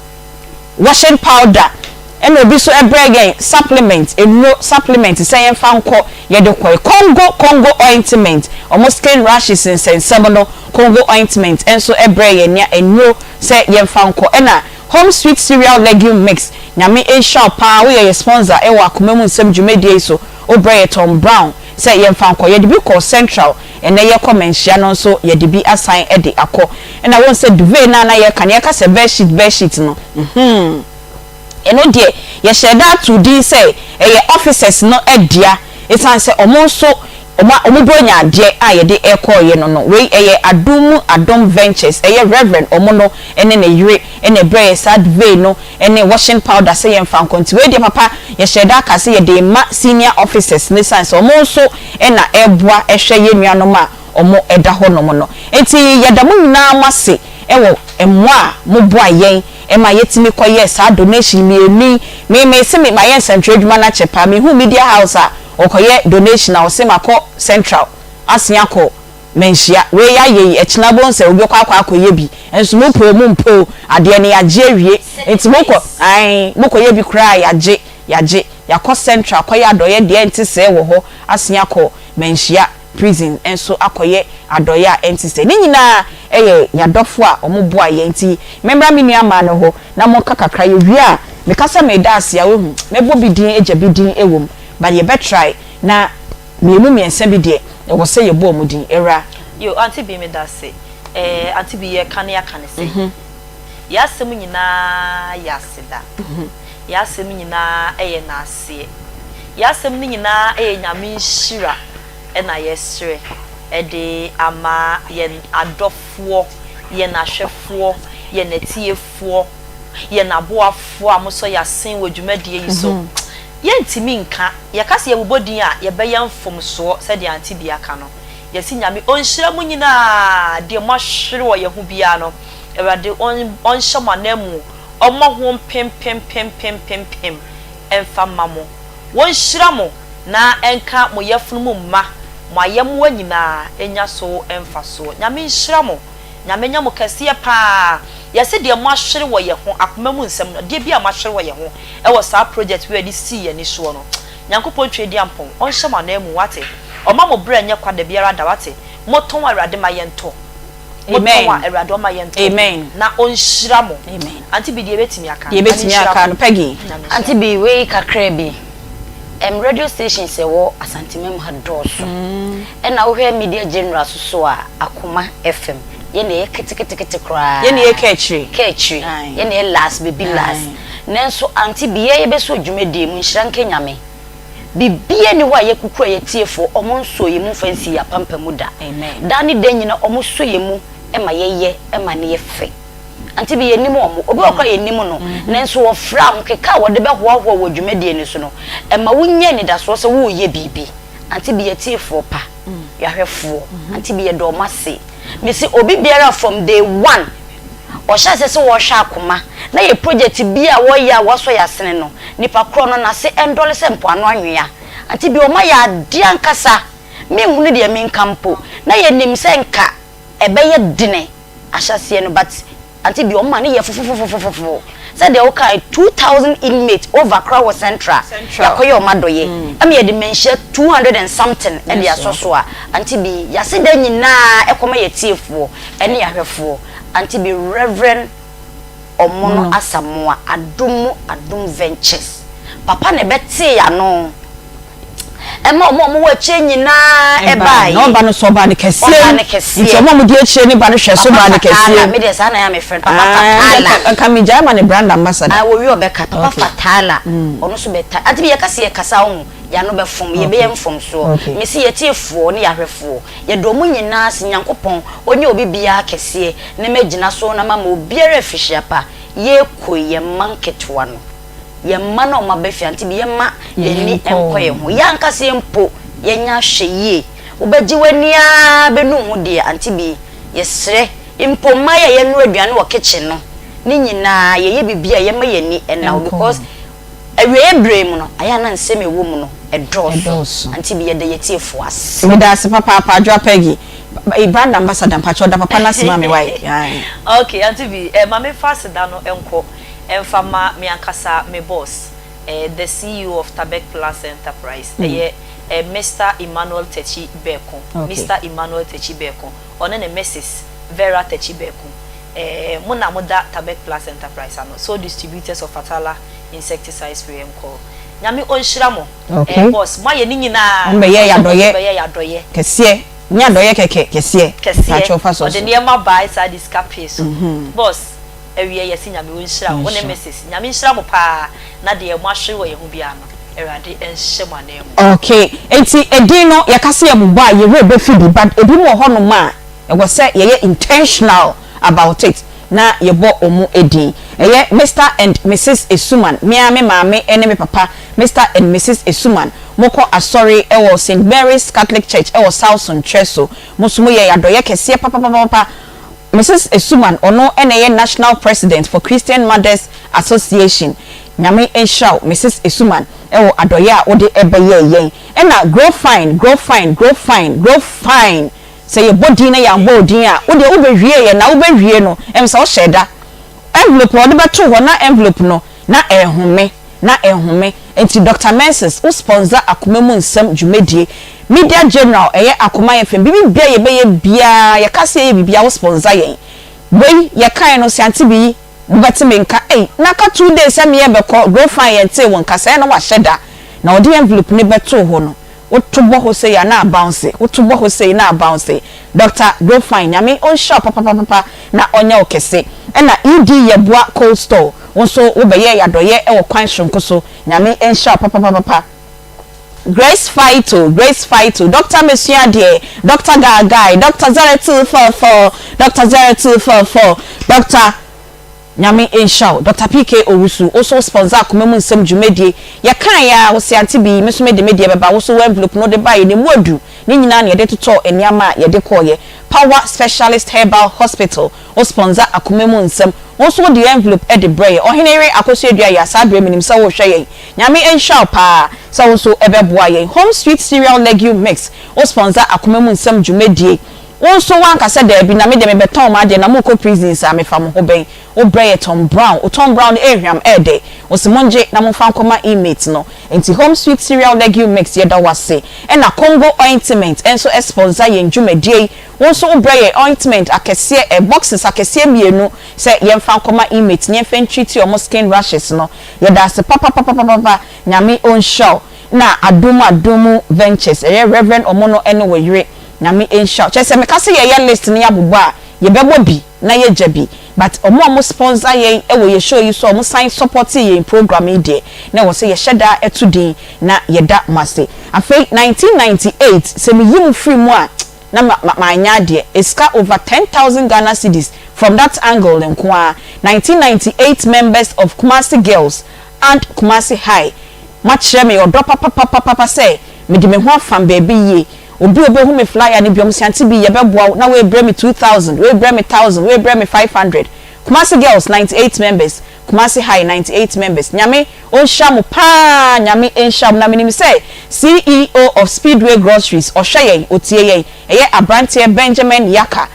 washing powder, ɛna obi nso brɛ yɛn supplement, nnuro supplement sɛ yɛmfa nkɔ, yɛde kɔe. Congo Congo ointment, wɔn skin rashes nsɛnsɛm no, Congo ointment nso brɛ yɛn nea nnuro sɛ yɛmfa nkɔ, ɛna Home Sweet Cereal Legume Mix, Nyame nhyira wo paa, woyɛ yɛ sponsor wɔ Akoma Mu Nsɛm dwumadie yi so, wobrɛ yɛ Tom Brown sɛ yɛmfa nkɔ, yɛde bi kɔɔ Central, ɛnnɛ yɛkɔ Manhyia no nso yɛde bi asan de akɔ. Ɛna wohu sɛ duvet no a na yɛka no, yɛka sɛ bed sheet, bed sheet no, mm-hmm, ɛno deɛ yɛhyɛɛ da too din sɛ ɛyɛ officers no dea, ɛsiane sɛ wɔn nso wɔn a wɔn Buronya adeɛ a yɛde rekɔeɛ no no, wei ɛyɛ Adom mu Adom Ventures, ɛyɛ Reverend wɔn no ne ne yere na ɛbrɛɛ yɛn saa duvet no ne washing powder sɛ yɛmfa nkɔ, nti wei deɛ papa yɛhyɛɛ da kaa sɛ yɛde rema senior officers no ɛsiane sɛ wɔn nso na ɛreboa hwɛ yɛn nuanom a wɔda hɔnom no. Enti yɛda mo nyinaa mo ase wɔ mmoa a moboa yɛn ma yɛtumi kɔyɛɛ saa donation mmienu yi. Me mese me mayɛ nsɛntwerɛ adwuma no akyɛ paa. Mehuu media house a wɔkɔyɛ donation a wɔse makɔ central asen akɔ Manhyia. Wei yɛayɛ yi ɛkyena wobɛhu sɛ obi bɛkɔ akɔ akɔyɛ bi. Nso mopɛ o mompɛ o adeɛ no yɛagye awie. Nti mokɔ ae mokɔyɛ bi koraa a yɛagye yɛagye. Yɛakɔ central akɔyɛ adɔeɛ deɛ ɛnte sɛɛ wɔ hɔ asen akɔ Manhyia. Prison nso akɔyɛ adɔeɛ a ɛnte sɛ. Ne nyinaa yɛ yɛadɔfo a wɔboa yɛn nti memmra me nua maa no hɔ na monka kakra yɛwie a meka sɛ meda ase a woahu mɛbɔ bi din agya bi din wɔ mu but yɛbɛ try na mmienu mmiɛnsa bi deɛ ɛwɔ sɛ yɛbɔ wɔn din awura. Yo auntie Bee meda ase eh auntie Bee yɛka ne yɛaka ne sɛn yɛ asɛm nyinaa yɛ aseda yɛ asɛm nyinaa yɛ naaseɛ yɛ asɛm no nyinaa yɛ Nyame nhyira na yɛsrɛ de ama yɛn adɔfoɔ, yɛn ahwɛfoɔ, yɛn atiefoɔ, yɛn aboafoɔ a mosɔ yɛn asen wɔ dwumadie yi so. Yɛntumi nka, yɛka sɛ yɛbobɔ din a, yɛbɛyɛ mfomsoɔ sɛdeɛ Auntie Bea ka no. Yɛse Nyame ɔnhyira mo nyinaa, deɛ moahwere wɔ yɛn ho biara no, Awurade ɔnhyɛ mo ananmu, ɔmmɔ ho mpempempempempempem mfa mma mo. Wɔnhyira mo na ɛnka mo yafunu mu mma, mo ayɛmmoa nyinaa nya so mfasoɔ. Nyame nhyira mo. Nyame nyɛ mo kɛseɛ paa. Yɛse deɛ moahwere wɔ yɛ ho, akoma mu nsɛm no, adeɛ biara a moahwere wɔ yɛ ho wɔ saa project wei a yɛde sii yɛn ani soɔ no, Nyankopɔn Tweediampɔn ɔnhyɛ mo ananmu, wate? Ɔmma mo brɛ nyɛ kwa dabiara da, wate? Motɔn a Awurade ma yɛntɔ. Motɔn a Awurade ɔma yɛntɔ. Amen. Na ɔnhyira mo. Amen. Auntie Bi deɛ yɛbɛtumi aka. Deɛ yɛbɛtumi aka no, Peggy. Auntie Bi, wei kakraa bi. Ɛm radio stations a ɛwɔ Asanteman mu ha dɔɔso. Ɛna wohwɛ media general so so a, Akoma FM, yɛn na ɛyɛ keteketekete koraa. Yɛn na yɛ ka akyire. Ka akyire. Yɛn na yɛ last, baby last. Nanso Auntie Bi, yɛn yɛbɛsɔ dwumadie mu, nhyira nka Nyame. Biribiara nni hɔ a yɛkukura yɛn atiefoɔ, wɔn nsɔɔ yɛn mu mfa nsii yɛn apampam da. Daa ne da nyina wɔn sɔ yɛn mu ma yɛyɛ ma no yɛ fɛ. Ante bi yɛnnim wɔn, obi wɔ hɔ koraa a yɛnnim no, nanso wɔfrɛ ahokeka a wɔde bɛhoahoa wɔ dwumadie no so no, ɛma wonya anidasoɔ sɛ woreyɛ biribi. Ante bi yɛatiefoɔ pa, yɛahwɛfoɔ, ante bi yɛda wɔn ase. Mese obi biara from day one ɔhyɛ aseɛ sɛ ɔrehwɛ akoma na yɛ project bi a wɔyɛ a wɔasɔ yɛ asene no, nipa korɔ no n'ase ɛndɔle sɛ mpoano anwea. Ante bi wɔayɛ adeɛ ankasa, menhunu deɛ menka mpo, na yɛnim sɛ nka ɛbɛyɛ dene ahyɛaseɛ no but ante bi ɔma no yɛ fofofofofofo sɛ deɛ wokae 2000 inmates over koraa wɔ central yɛakɔyɛ ɔma adɔyɛ ɛma yɛde manhyia 200 and something ɛde asɔ so a ante bi yɛase da nyinaa ɛkɔma yɛtiefoɔ ɛne yɛahwɛfoɔ ante bi Reverend Ɔmono Asamoah Adom mu Adom Ventures papa na ɛbɛtee ano Ɛma wɔn a wɔwɔ akyire nyinaa baeɛ. Na ɔba no so ɔbaa no kɛseɛ Ɔbaa no kɛseɛ. Nti wɔn a wɔdi akyire no ba no hwɛ so baa no Papa kɛseɛ Fatala, me deɛ saa na ɛyɛ a mefrɛ no, Papa Fatala. Nka megyae ma no brand ambassador. Ah, wɔwie ɔbɛka, Papa Fatala, ɔno nso bɛta. Ante bi yɛka sɛ yɛkasa wo ho, yɛn ano bɛfom, yɛbɛyɛ mfomsoɔ. Mese yɛtiefoɔ ne yɛahwɛfoɔ, yɛda wɔn nyinaa ase, Nyankopɔn ɔnyɛ obi biara kɛseɛ na magyina so na mama obiara afihyia pa. Yɛrekɔ yi, yɛn mma nketewa no. Yɛn mma na wɔaba fie a, nti bi yɛmma yɛn ani nkɔ yɛn ho. Yɛn ankasa yɛn mpo, yɛnyɛ ahwɛyie. Wobɛgye w'ani ara bɛnu wo ho deɛ, ante bi yɛsrɛ mpo mmaa yi a yɛnoa aduane wɔ kitchen no, ne nyinaa yɛyɛ biribi a yɛmma yɛn ani nna hɔ because awieeɛ berɛ yi mu no, ayɛ a na nsɛm a ɛwɔ mu no ɛdɔɔso. Ante bi yɛda yɛn atiefoɔ ase. Meda ase papaapa Adwoa Peggy. Brand ambassador mpakyɛw da papa no ase ma me wai. Ae. Okay Auntie B, eh, ma memfa aseda no nkɔ. Ɛmfa ma me ankasa me boss, eh, the CEO of Tabek Plus Enterprise, ɛyɛ eh, Mister Emmanuel Takyi Berko, Mister Emmanuel Takyi Berko, ɔne ne Misis Vera Takyi Berko, eh, mo na moda Tabek Plus Enterprise ano, sole distributors of Fatala Insecticide Spray and Coil. Nyame ɔnhyira mo, eh, boss, moayɛ ne nyinaa, Wɔn bɛyɛ ɔsɛ mo nso adɔyɛ bɛyɛ yɛ adɔyɛ. kɛseɛ, nyɛ adɔyɛ kɛkɛ, kɛseɛ. Kɛseɛ, Mpakyɛw fa sɔ ɔde so. nneɛma bae saa de sika pee so. Boss, Awiɛ yɛse Nyame ɔnhyira wo wo ne Mrs Nyame nhyira mo paa na deɛ mo ahwere wɔ yɛn ho biara no Awurade nhyɛ mo ananmu. Ok enti edin no yɛka sɛ yɛbobɔ a yɛwerɛ bɛfi bi but ebinom wɔ hɔnom a ɛwɔ sɛ yɛyɛ intentional about it na yɛbɔ wɔn edin. Ɛyɛ Mister and Misis Esuman, me ara me maame ne me papa Mister and Misis Esuman, mokɔ asɔre wɔ Saint Mary's Catholic Church wɔ South Sonkyerɛso, mo nso moyɛ yɛn adɔeɛ kɛseɛ papapapapa. Mrs Asuman ɔno na ɛyɛ National President for Christian Mothers Association. Nyame nhyira wo Mrs Asuman wɔ adɔeɛ a wode bɛyɛɛ yɛn. Ɛna Grow Fine, Grow Fine, Grow Fine, Grow Fine sɛ yɛbɔ din na yɛammɔ wo din a wodeɛ wobɛwie yɛn na wobɛwie no ɛm sɛ wohyɛɛ da. Envelope a wɔde bɛtoo hɔ na envelope no na ɛrehome. na nhome nti Doctor Menses wo sponsor akoma mu nsɛm dwumadie Media General ɛyɛ Akoma FM biribi bia yɛbɛyɛ biaa yɛka sɛ yɛyɛ biribi a wo sponsor yɛn Wei yɛkaeɛ no Siante Biyi wobɛte me nka ei na aka 2 days sɛ meɛ bɛkɔ Grow Fine yɛntee wo nka sɛɛ na wahyɛ da na ɔde envelope no bɛtoo hɔ no Woto bɔ hɔ sei a na abounce, woto bɔ hɔ sei na abounce. Doctor Grofine, Nyame ɔnhyira wo papapapapa na ɔnyɛ wo kɛse. Ɛna ED Yɛboa Cold Store, wo nso wo bɛyɛɛ yɛadɔyɛ wɔ kwan soronko so, Nyame nhyira wo papapapapa. Grace Phyto, Grace Phyto, Doctor mesua adeɛ, Doctor Gaagai, Doctor 0244, Doctor 0244, Doctor. Nyame nhyira wo Doctor PK Owusu, wo so wo sponsor akoma mu nsɛm dwumadie, yɛ kaeɛ ara wo se ante bi, me nso me de me deɛ bɛba, wo so wo envelope no wode baeɛ no emu adu, ne nyinaa na yɛde totɔɔ nneɛma a yɛde kɔeɛ, Power Specialist Herbal Hospital, wo sponsor akoma mu nsɛm, wo nso wode envelope de brɛɛ yɛn, Ɔhene yere Akosua Aduaya saa berɛ menim sɛ worehwɛ yɛn, Nyame nhyira wo paa sɛ wo nso bɛboa yɛn, Home Sweet Cereal Legume Mix, wo sponsor akoma mu nsɛm dwumadie, Wo nso woanka sɛ daabi na me deɛ mebɛtɔn m'adeɛ na morekɔ prisons a mefa mo ho bɛn? Wo brɛ yɛ Tom Brown, wo Tom Brown no ɛrehwam ɛɛdɛ. Wo se mongye na momfa nkɔma inmates no. Nti Home Sweet Cereal Legume Mix yɛda wo ase. Ɛna Congo Ointment nso sponsor yɛn dwumadie yi. Wo nso wo brɛ yɛn ointment akɛseɛ ɛ boxes akɛseɛ mmienu sɛ yɛmfa nkɔma inmates na yɛmfa ntreat wɔn skin rashes no. Yɛda ase papapapapapa. Nyame ɔnhyira wo. Na Adom Adom Ventures ɛyɛ Rev Omono ne wo yere Nyame nhyira wo. Kyerɛ sɛ meka sɛ yɛyɛ list no yɛabobɔ a, yɛbɛbɔ bi na yɛagya bi. But ɔmo a ɔmo sponsor yɛn wɔ yɛ show yi so a ɔmo san support yɛn program yi deɛ na ɛwɔ sɛ yɛhyɛ da to din na yɛda mo ase. Afei 1998 sɛ meyi mo firi mu a na ma ma manyɛ adeɛ. Esika over 10,000 Ghana cedis from that angle nko ara. 1998 members of Kumasi Girls and Kumasi High moakyerɛ me ɔdɔ papapapapa sɛ mede me ho afam baabi yie. Obi a obehu me flyer no bi, ɔmo se Auntie Bee yɛbɛboa wo na woebrɛ me 2000, woebrɛ me thousand, woebrɛ me 500. Kumasi girls 98 members, Kumasi high 98 members. Nyame onhyira mo paa, Nyame nhyira mo. Na menim sɛ CEO of Speedway Groceries ɔhwɛ yɛn, otie yɛn, ɛyɛ abranteɛ Benjamin Yaka,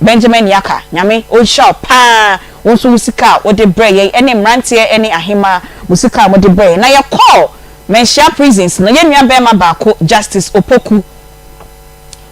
Benjamin Yaka, Nyame onhyira wo paa, wo nso wo sika a wode brɛ yɛn ɛne mmranteɛ ɛne ahemaa mo sika a mode brɛ yɛn. Na yɛkɔɔ Manhyia prisons no yɛn nua bɛɛma baako Justice Opoku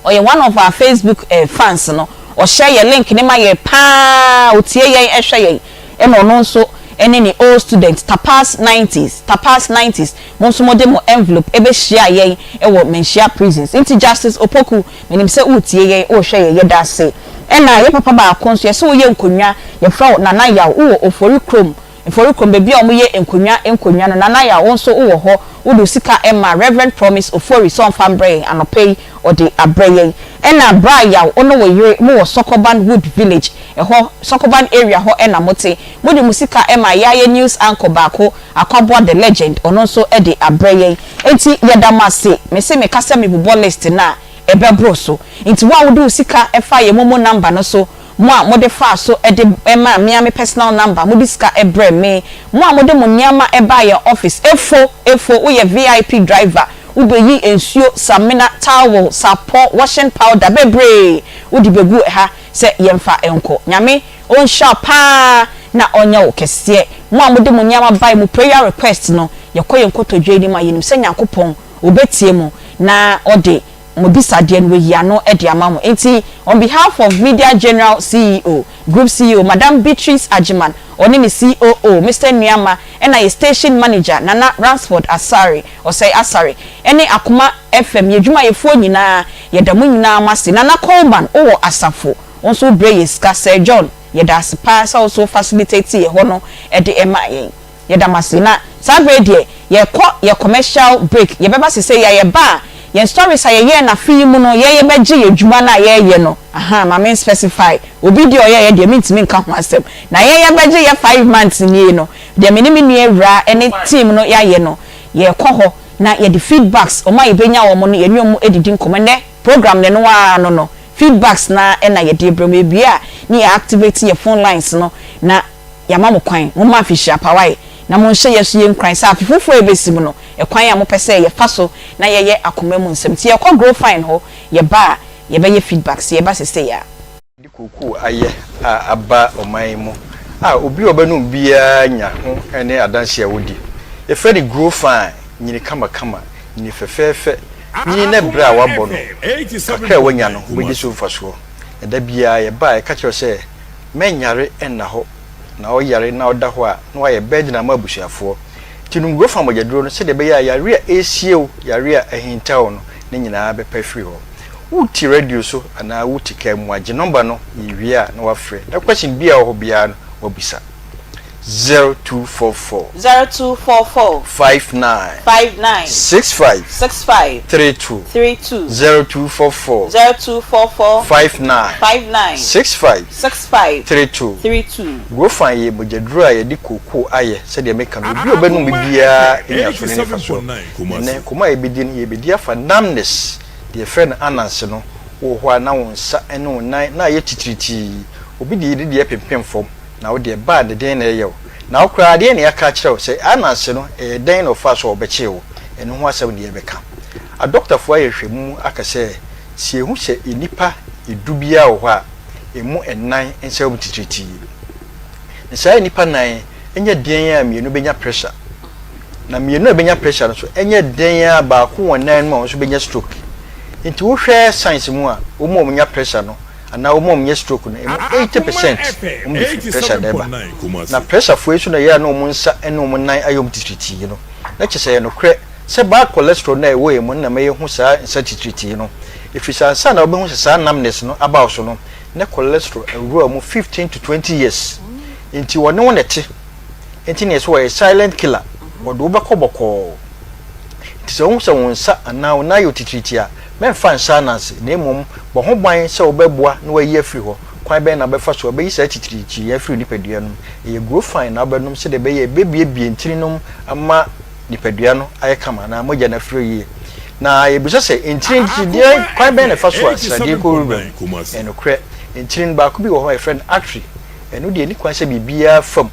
ɔyɛ one of our Facebook eh fans no ɔhyɛ yɛ link no ma yɛ paa ɔtie yɛn ɛhwɛ yɛn ɛna ɔno nso ɛne ne old student Tapas nineties Tapas nineties mo nso mode mo envelope ɛbɛhyia yɛn ɛwɔ Manhyia prisons nti Justice Opoku menim sɛ woretie yɛn worehwɛ yɛn yɛda ase ɛna yɛ papa baako nso yɛsɛ woyɛ nkonnwa yɛfrɛ wo Nana Yaw wowɔ Ofori kurom Mforikrom, baabi a wɔyɛ nkonnwa nkonnwa no, Nana Yaw, wo nso wowɔ hɔ, wode wo sika maa Rev. Promise Ofori sɛ ɔmfa mbrɛ yɛn, anɔpa yi ɔde abrɛ yɛn. Ɛna Bra Yaw, wo ne wo yere mowɔ Sɔkɔban Wood Village, ɛhɔ, Sɔkɔban area hɔ na mote, mode mo sika maa Yaaye News Anchor baako, Akwaboah the Legend, ɔno nso de abrɛ yɛn. Enti yɛda mo ase, mese meka sɛ mebobɔ list no a, ɛbɛboro so. Nti wo a wode wo sika fa yɛn momo number no so, Mo a mode faa so de maa me ara me personal number, mode sika brɛɛ me, mo a mode mo nneɛma baa yɛn office, efo, efo, woyɛ VIP driver, wobɛyi nsuo, samina, towel, sapɔ, washing powder, bebree wode bɛgu ha sɛ yɛmfa nkɔ. Nyame ɔnhyira wo paa na ɔnyɛ wo kɛseɛ. Mo a mode mo nneɛma bae, mo prayer request no, yɛkɔ yɛn nkotodwe anim a, yɛnim sɛ Nyankopɔn ɔbɛtie mo na ɔde mo bisadeɛ no wayi ano de ama mo. Nti on behalf of Media General CEO, Group CEO, Madam Beatrice Agyeman, ɔne ne COO, Mister Nuamah, ɛna yɛ Station Manager, Nana Ransford Asare, Osei Asare, ɛne Akoma FM yɛ adwumayɛfoɔ nyinaa, yɛda mo nyinaa mo ase. Nana Coleman, wowɔ Asafo, wo nso wobrɛ yɛ sika. Sir John, yɛda ase paa sɛ wo nso wo facilitate yɛ hɔ no de maa yɛn. Yɛda mo ase. Na saa berɛ yi deɛ yɛrekɔ yɛ commercial break. Yɛbɛba sesei a yɛba a, yɛn stories a yɛyɛɛ no afe yi mu no, yɛn yɛbɛgye yɛn adwuma no a yɛreyɛ no. Ahaa, ma men specify. Obi deɛ ɔyɛeɛ deɛ mentumi nka ho asɛm. Na yɛn yɛbɛgye yɛ 5 months nie no, deɛ me ne me nua Awuraa ne team no yɛayɛ no, yɛrekɔ hɔ na yɛde feedbacks, wɔn a yɛbɛnya wɔn no, yɛne wɔn adidi nkɔmmɔ. Ɛnnɛ program no ɛno ara no no, feedbacks no ara na yɛde rebrɛ mo. Yɛwie a, ne yɛ activate yɛn phone lines no na Yɛama mo kwan, momma afehyia pa wae, na monhyɛ yɛn so yɛn nkuran sɛ afe foforɔ a ɛbɛsi mu no, ɛkwan a mopɛ sɛ yɛfa so na yɛyɛ akoma mu nsɛm. Nti yɛkɔ Grow Fine hɔ, yɛba a, yɛbɛyɛ feedback, sɛ yɛba sesei a. De kookoo ayɛ a aba ɔman yi mu a obi a ɔbɛnom biara nya ho ne adanse a wodi. Yɛfrɛ no Grow Fine, nyini kamakama, nyini fɛfɛɛfɛ, nyini na berɛ a woabɔ no, kakra a woanya no wobɛdi so mfasoɔ. Na da biara yɛba a yɛka kyerɛ wo sɛ Mɛnyare nna hɔ, na ɔyare na ɔda hɔ a, na wayɛ burden ama abusuafoɔ. Nti nom Grofa mogyaduro no sɛdeɛ ɛbɛyɛ a yareɛ a ɛresie wo, yareɛ a ahinta wo no, ne nyinaa bɛpa afiri hɔ. Wote radio so anaa wote kaa mu a, gye nɔmba no, yɛwie a na woafrɛ, na question biara a ɛwɔ hɔ biara no, woabisa. 0244. 0244. 59. 59. 65. 65. 32. 32. 0244. 0244. 59. 59. 65. 65. 32. 32. Grofan yɛ mogyaduro a yɛde kookoo ayɛ sɛdeɛ meka no, obi a ɔbɛnom bi biara nya so ne nifasoɔ. Ɛnnɛ, nkɔmmɔ a yɛbɛdi no, yɛbɛdi afa numbness, deɛ yɛfrɛ no ananse no, wowɔ hɔ a na wo nsa ne wo nan na ayɛ titiritii, obi deɛ ne deɛ pempem fam, Na wo deɛ, baa de deɛn na ɛyɛ wo? Na wo koraa, deɛn na yɛaka akyerɛ wo? Sɛ ananse no, ɛyɛ dɛn na ɔfaa so a ɔbɛkyee wo? Ɛno ho asɛm na yɛrebɛka. Adɔkotafoɔ ayɛ nhwehwɛmu aka sɛ, sɛ yɛhu sɛ nnipa du biara wɔ hɔ a, ɛmu nnan nsa wɔ mu titiritii. Na saa nnipa nnan yi, ɛnyɛ deɛn a mmienu bɛnya pressure. Na mmienu a ɛbɛnya pressure no nso, ɛnyɛ deɛn a baako wɔ nnan no mu a wɔn nso bɛnya stroke. Nti wohwɛ science mu a, wɔn a wɔnya pressure no, anaa wɔn a wɔnya stroke no, emu 80 percent wɔn de firi pressure na ɛba. Na pressure foɔ yi nso na ɛyɛ a na wɔn nsa ne wɔn nan ayɛ wɔn titiritii no. Na kyerɛ sɛ ɛyɛ nokorɛ sɛ bad cholesterol no a ɛwɔ yɛn mu no na ɛma yɛhu saa nsa titiritii no. Ɛfiri sɛ ansa na wobɛhu sɛ saa numbness no aba wo so no, na cholesterol awura mu 15 to 20 years. Nti wɔne wo na ɛte. Nti na yɛsɛ wɔyɛ silent killer. Wɔde wo bɛkɔ bɔkɔɔ. Nti sɛ wohu sɛ wo nsa anaa wo nan yɛ otitiritii a, mɛmfa nhyɛ ananse, na mmom bɔ ho ban sɛ wobɛboa na woayi afiri hɔ. Kwan bɛn na wobɛfa so abɛyi saa titiritii yi afiri wo nipadua no mu? Ɛyɛ Grofine na wobɛnom sɛdeɛ ɛbɛyɛ a ɛbɛbuebue ntini no mu ama nipadua no ayɛ kama anaa mogya no afiri yie. Na yɛbisa sɛ, ntini nti deɛn kwan bɛn na ɛfa so a sradeɛ kɔ wuram? Ɛyɛ nokorɛ, ntini no baako bi wɔ hɔ a yɛfrɛ no artery. Ɛno deɛ ɛnni kwan sɛ biribiara fa mu.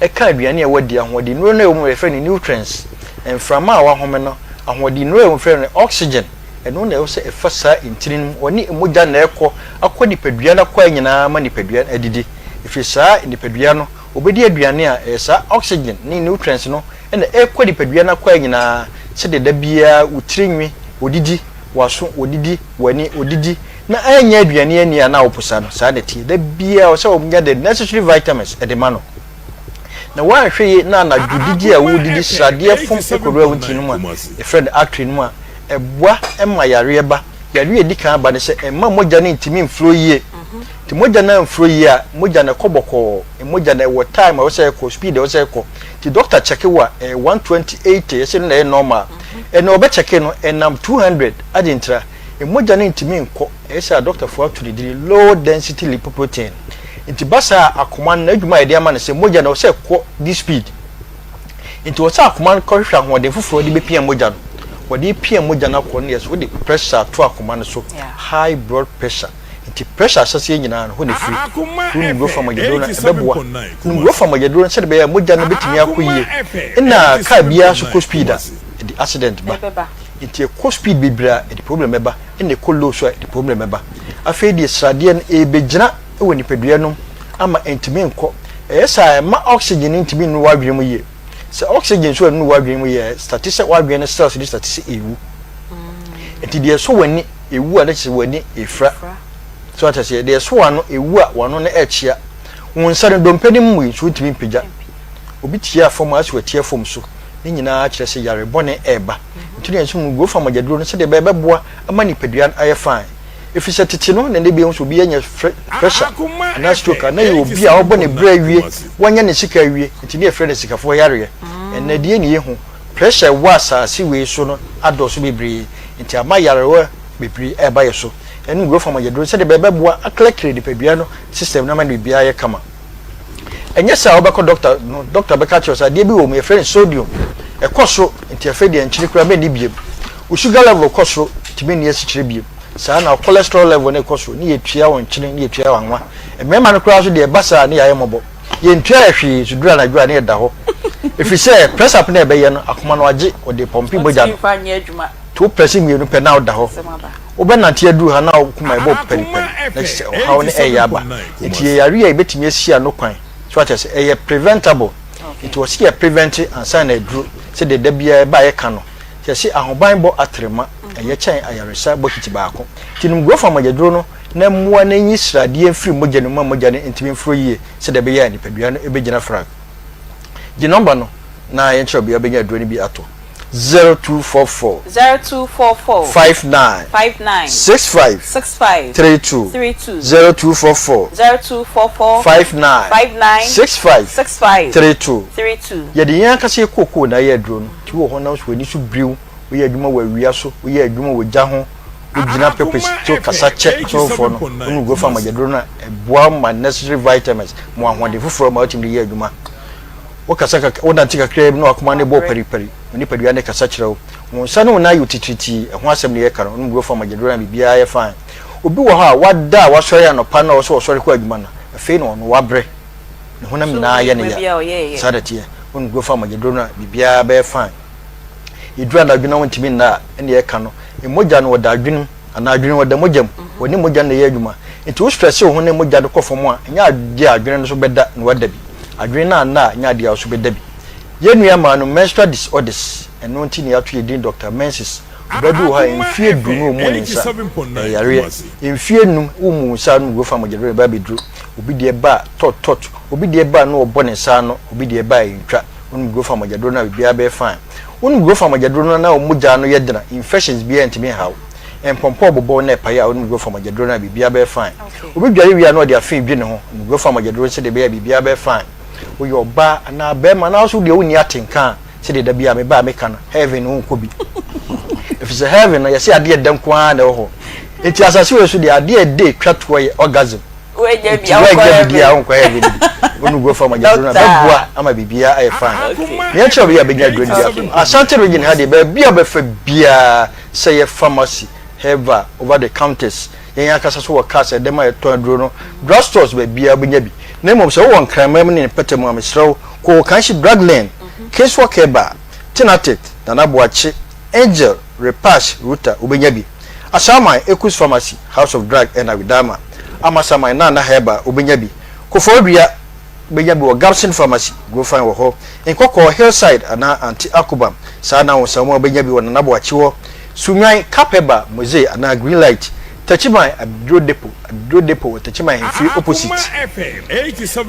Ɛka aduane a wadi, ahoɔdennuro no a ɛwɔ mu yɛfrɛ no nutrients. Mframa a wahome no, ahoɔdennuro a ɛwɔ mu yɛfrɛ no oxygen. Ɛno na ɛwɔ sɛ ɛfa saa ntini no mu. Ɔne mogya na ɛkɔ akɔ nipadua no akwaa nyinaa ma nipadua no adidi. Ɛfiri saa nipadua no, ɔbɛdi aduane a, ɛyɛ saa oxygen ne nutrients no na ɛkɔ nipadua no akwaa nyinaa sɛdeɛ da biara wo tiri nwi ɔdidi, w'aso ɔdidi, w'ani ɔdidi na annya aduane anni a na woposa no, saa na ɛteɛ. Da biara ɛwɔ sɛ wonya the necessary vitamins de ma no. Na woanhwɛ yie na anadwo didi a wodidi sradeɛ fom kɔwura wo ntini no mu a yɛfrɛ no artery no mu a, ɛboa ma yareɛ ba. Yareɛ a ɛdi kan ba ne sɛ ɛmma mogya no ntumi mflow yie. Nti mogya no amflow yie a, mogya no ɛkɔ bɔkɔɔ. Mogya no ɛwɔ time a ɛwɔ sɛ ɛkɔ, speed a ɛwɔ sɛ ɛkɔ. Nti doctor check wo a, ɛyɛ 120, 80, yɛsɛ no na ɛyɛ normal. Ɛnna ɔbɛkyɛke no, ɛnam 200, adɛn ntira? Mogya no ntumi nkɔ, ɛyɛ sɛ adɔktafoɔ ato ne din low density lipoprotein. Nti ba saa a, akoma no n'adwuma a yɛde ama no sɛ mogya no ɛwɔ sɛ ɛkɔ this speed. Nti wɔ sɛ akoma no kɔhwehwɛ ahoɔden foforɔ de bɛpia mogya no. Wɔde pia mogya no akɔ no yɛ sɛ wode pressure ato akoma no so, high blood pressure. Nti pressure ahyɛseɛ nyinaa no hɔ na ɛfiri. Nti wonom Grofa mogyaduro no a, ɛbɛboa. Nom Grofa mogyaduro no sɛdeɛ ɛbɛyɛ a mogya no bɛtumi akɔ yie. Ɛna car biara nso kɔ speed a, ɛde accident ba. Nti ɛkɔ speed bebree a ɛde problem bɛba ɛna ɛkɔ low so a ɛde problem bɛba. Afei deɛ sradeɛ no ɛrebɛgyina wɔ nipadua no mu ama ɛntumi nkɔ. Ɛyɛ saa a ɛmma oxygen no ntumi nnuru w'adwene mu yie. Sɛ oxygen nso annuru w'adwene mu yie a ɛstate sɛ w'adwene no cells no state sɛ ɛrewu. Nti deɛ ɛsɔ w'ani ɛwu a na kyerɛ sɛ w'ani ɛrefira. So ate aseɛ? Deɛ ɛsɔ w'ano ɛwu a w'ano no ɛrekyea. Wo nsa no dompe no mmui nso wontumi mpagya. Obi tia fam a asɛ watia fam so. Ne nyinaa kyerɛ sɛ yare bɔne reba. Nti na yɛn nso mu fa mogyaduro no sɛdeɛ ɛbɛyɛ ɛbɛboa ama nipadua no ayɛ fine. Ɛfiri sɛ tete no na ɛnɛ bi nso obi anya pressure anaa stroke a na yɛ obi a ɔbɔ ne brɛ awie, wanya ne sika awie, nti ne yɛfrɛ no sikafoɔ yareɛ. Ɛnnɛ deɛ ne yɛhu, pressure ɛwɔ asase wei so no adɔɔso bebree, nti ama yarewa bebree ɛreba yɛ so. Ɛno mu fa mogyaduro no sɛdeɛ ɛbɛyɛ ɛbɛboa aklɛklɛ nipadua no system no ama no biribiara ayɛ kama. Ɛnyɛ saa a wobɛkɔ dɔkta no, dɔkta bɛka akyerɛ wo sɛ adeɛ bi wɔ mu, yɛfrɛ no sodium. Ɛkɔ soro, nti afei deɛ nkyene koraa mɛnni biom. Wo sugar level kɔ soro, nti mɛnni asikyire biom. Saa na wo cholesterol level no rekɔ soro, ne yɛtua wo nkyene, ne yɛtua wo anwa. Mmarima no koraa nso deɛ ɛba saa a ne yɛayɛ mmɔbɔ. Yɛntua yɛ hwee, nso duru anadwo a ne yɛda hɔ. Ɛfiri sɛ press up no a ɛbɛyɛ no, akoma no agye, ɔde pɔmpe mogya no. Nti wo prɛse mmienu pɛ na woda hɔ. Wobɛnante aduru ha na wo koma ɛbɔ pɛripɛri na kyerɛ sɛ ɔhaw no ɛreyɛ aba. Nti yɛ yare a yɛbɛtumi asi ano kwan. So ate aseɛ? Ɛyɛ preventable. Nti wɔse yɛ prevent ansa na aduru. Sɛdeɛ da biara ɛba a yɛka no. Yɛse ahobanbɔ atrema ɛyɛ kyɛn ayaresa bokiti baako. Nti nom Grofa mogyaduro no na mmoa no nyi sradeɛ mfiri mogya no mu ma mogya no ntumi mforo yie sɛdeɛ ɛbɛyɛ a nipadua no bɛgyina frak. Gye nɔmba no na yɛnkyerɛ wo bea a wobɛnya aduro no bi atɔ. 0244. 0244. 59. 59. 65. 65. 32. 32. 0244. 0244. 59. 59. 65. 65. 32. 32. Yɛde yɛn ankasa yɛ kookoo na ayɛ aduro no. Nti wowɔ hɔ na wo nso w'ani so biriw, woyɛ adwuma wɔ awia so, woyɛ adwuma wɔ gya ho, wogyina purpose so kasa kyɛ asɔfofoɔ no, wonom Grofa mogyaduro no a, ɛboa wo ma necessary vitamins, ma wo ahoɔden foforɔ ma wotumi de yɛ adwuma. Wokasa kakra, wonante kakraa bi na w'akoma no rebɔ paripari, wo nipadua no rekasa kyerɛ wo. Wo nsa ne wo nan ayɛ wo titiritii, ɛho asɛm na yɛreka no, wonom Grofa mogyaduro no a biribiara yɛ fine. Obi wɔ hɔ a, wada a wasɔre anɔpa no a ɔwɔ sɛ ɔsɔre kɔ adwuma no, afei na ɔno wabrɛ, ne honam nyinaa yɛ no ya. Saa na ɛteɛ. Wonom Grofa mogyaduro no a, biribiara bɛyɛ fine. Ɛduru anadwo na wontumi nna a, ɛnna yɛreka no, mogya no ɔda adwene mu. Anaa adwene no ɔda mogya mu. Wɔne mogya no na ɛyɛ adwuma. Nti wo stress wo ho ne mogya no kɔ fam a, ɛnyɛ adeɛ a adwene no nso bɛda na wada bi. Adwene no anna a, ɛnyɛ adeɛ a wo nso bɛda bi. Yɛn nua maa no menstrual disorders, ɛno nti na yɛato yɛn din Doctor Menses. Ɔbaa bi wɔ hɔ a, mfeɛ du no ɔmmu ne nsa. Ɛyɛ yareɛ. Mfeɛ num wommu wo nsa ano wuo fa mogyaduro na ɛba abɛduru. Obi deɛ ba a, tɔt tɔt. Obi deɛ ba a na ɔbɔ ne nsa ano. Obi deɛ ba a ɛntwa. Wonom duro fa mogyaduro no a, biribiara bɛyɛ fine. Wonom duro fa mogyaduro no a na wo mogya ano yɛ den a, infections biara ntumi nha wo. Mpɔmpɔ rebobɔ na ɛpae a, wonom Grofa mogyaduro no a biribiara bɛyɛ fine. Obi dware wie a na ɔde afe redwi ne ho, nom Grofa mogyaduro no sɛdeɛ ɛbɛyɛ a biribiara bɛyɛ fine. Woyɛ ɔbaa anaa barima na wo nso deɛ wonni atenka a, sɛdeɛ da biara meba a meka no, heaven no wonkɔ bi. Ɛfiri sɛ heaven no yɛse adeɛ ɛdɛ nko ara na ɛwɔ hɔ. Enti asase wei so deɛ adeɛ ɛdɛ ɛtwa toɔ yɛ orgasm. Woanya Nti bi a wokɔ woanya bi deɛ a heaven. wonkɔ heaven no bi. Wonu Grofa mogyaduro no a ɛbɛboa ama biribiara ayɛ fine. Nea ɛkyerɛ obi a bɛnya aduro no bi ato. Ashanti region ha deɛ baabi a wobɛfa biara sɛ ɛyɛ pharmacy, herbal, over the counters, yɛn ankasa nso wɔ cars a yɛde ma yɛtɔn aduro no, drug stores baabiara wobɛnya bi. Na mmom sɛ wowɔ Nkranman mu ne ne mpɔtam a, mesrɛ wo kɔ Okanshi Drug Lane, Kingswalk Herbal, Tinatit, Nana Boakye, Angel, Repash, Ruta, wobɛnya bi. Asaman, Ekus Pharmacy, House of Drug ɛna Widama, Amasaman, Nana Herbal, wobɛnya bi. Koforidua, Wobɛnya bi wɔ Gabson Pharmacy, Grofan wɔ hɔ, Nkɔkɔɔ, Hillside anaa Aunty Akobam. Saa na Ahosɛmmoa wobɛnya bi wɔ Nana Boakye hɔ, Sunnwan, Kapeba, Mosey anaa Green Light, Techiman, Abiduro Depot, Abiduro Depot wɔ Techiman Ahemfie opposite.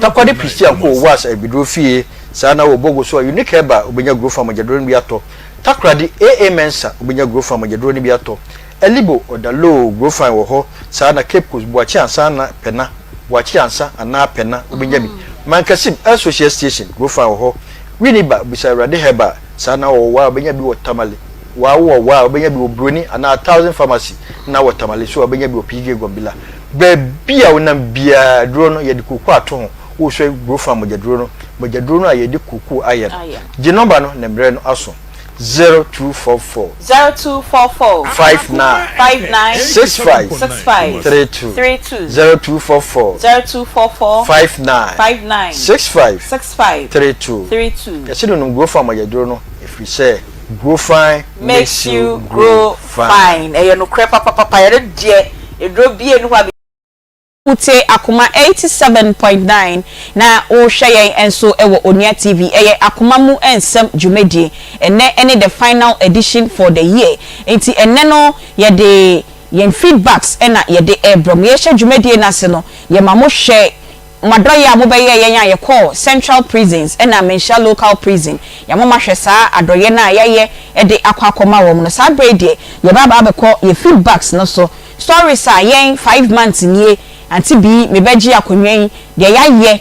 Takoradi Christian Co. Was Abiduro Fie, saa na wɔ Bogo so a Unique Herbal wobɛnya Grofan mogyaduro no bi atɔ, Takoradi, AA Mensah wobɛnya Grofan mogyaduro no bi atɔ, Elibo, Ɔdaloo, Grofan wɔ hɔ, saa na Cape Coast, Boakye Ansa na Pɛna, Boakye Ansa anaa Pɛna, wobɛnya bi. Mankasim, El Social Station, Grofan wɔ hɔ. Winneba, bisa Awurade Herbal, saa na wɔ Waa, wobɛnya bi wɔ Tamale, Waa wɔ Waa, wobɛnya bi wɔ Broni anaa Thousand Pharmacy, na wɔ Tamale nso a, wobɛnya bi wɔ PJ Gombila. Baabi a wonam biara, aduro no, yɛde kooko ato ho. Woresua Grofan mogyaduro no, mogyaduro no a yɛde kooko ayɛ no. Gye nɔmba no na mmerɛ no aso. 0244. 0244. 59. 59. 65. 65. 32. 32. 0244. 0244. 59. 59. 65. 65. 32. 32. Yɛse no nom Grofan mogyaduro no ɛfiri sɛ Grofan Makes you grow fine. Ɛyɛ nokorɛ papapapa yɛno deɛ eduro bie ni hɔ a. Wotie Akoma 87.9 na wohwɛ yɛn nso wɔ Onua TV. Ɛyɛ Akoma mu nsɛm dwumadie. Ɛnnɛ ne the final edition for the year. Nti ɛnnɛ no yɛde yɛn feedbacks na yɛde rebrɛ mo. Yɛrehyɛ dwumadie no ase no, yɛma mo hwɛ mo adɔeɛ a mobɛyɛɛ yɛn a yɛkɔɔ Central Prisons ɛna Manhyia Local Prison. Yɛama mo ahwɛ saa adɔeɛ no a yɛayɛ de akɔ akɔma wɔn no. Saa berɛ yi deɛ yɛba aba abɛkɔ yɛn feedbacks no so. Stories a yɛn 5 months nie Auntie Bee mebɛgye akonnwa yi deɛ yɛayɛ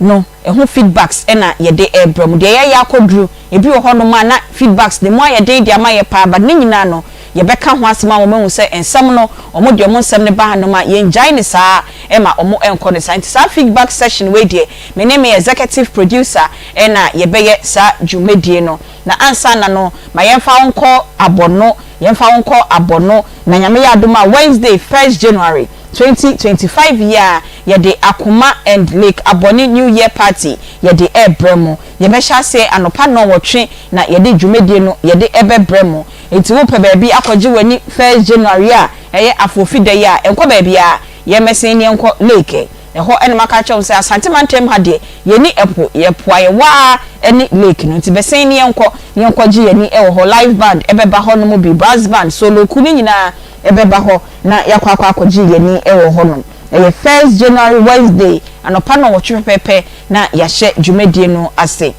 no ɛho feedbacks na yɛde rebrɛ mo deɛ yɛayɛ akɔduru ebi wɔ hɔnom a na feedbacks no emu ayɛ den de ama yɛ paa but ne nyinaa no yɛbɛka ho asɛm ama wɔn ahu sɛ nsɛm no wɔn de wɔn nsɛm no ba hanom a yɛngyae no saa ma wɔn nkɔ no saa nti saa feedback session wei deɛ me ne me executive producer na yɛbɛyɛ saa dwumadie no na ansa na no ma yɛmfa wo nkɔ abɔno Yɛmfa wo nkɔ abɔno na Nyame yɛ adom a Wednesday first January 2025 yi a yɛde Akoma and Lake Abɔne New Year Party yɛde ɛrebrɛ mo. Yɛbɛhyɛ aseɛ anɔpa nnɔnwɔtwe na yɛde dwumadie no yɛde ɛbɛbrɛ mo. Enti wopɛ baabi akɔgye w'ani first January a ɛyɛ Afofi da yi a, nkɔ baabiara, yɛmmɛsen ne yɛnkɔ Lake. Ɛhɔ na maka akyerɛ wo sɛ Asante mantam ha deɛ yɛnni ɛpo, yɛpo a yɛwɔ ara ne lake no nti bɛsɛn ne yɛnkɔ na yɛnkɔgye yɛn ani wɔ hɔ. Live band bɛba hɔ nom bi, brass band, solo kuo no nyinaa bɛba hɔ na yɛakɔ akɔ akɔgye yɛn ani wɔ hɔ nom. Ɛyɛ first January Wednesday anɔpa nnɔnwɔtwe pɛpɛɛpɛ na yɛahyɛ dwumadie no ase.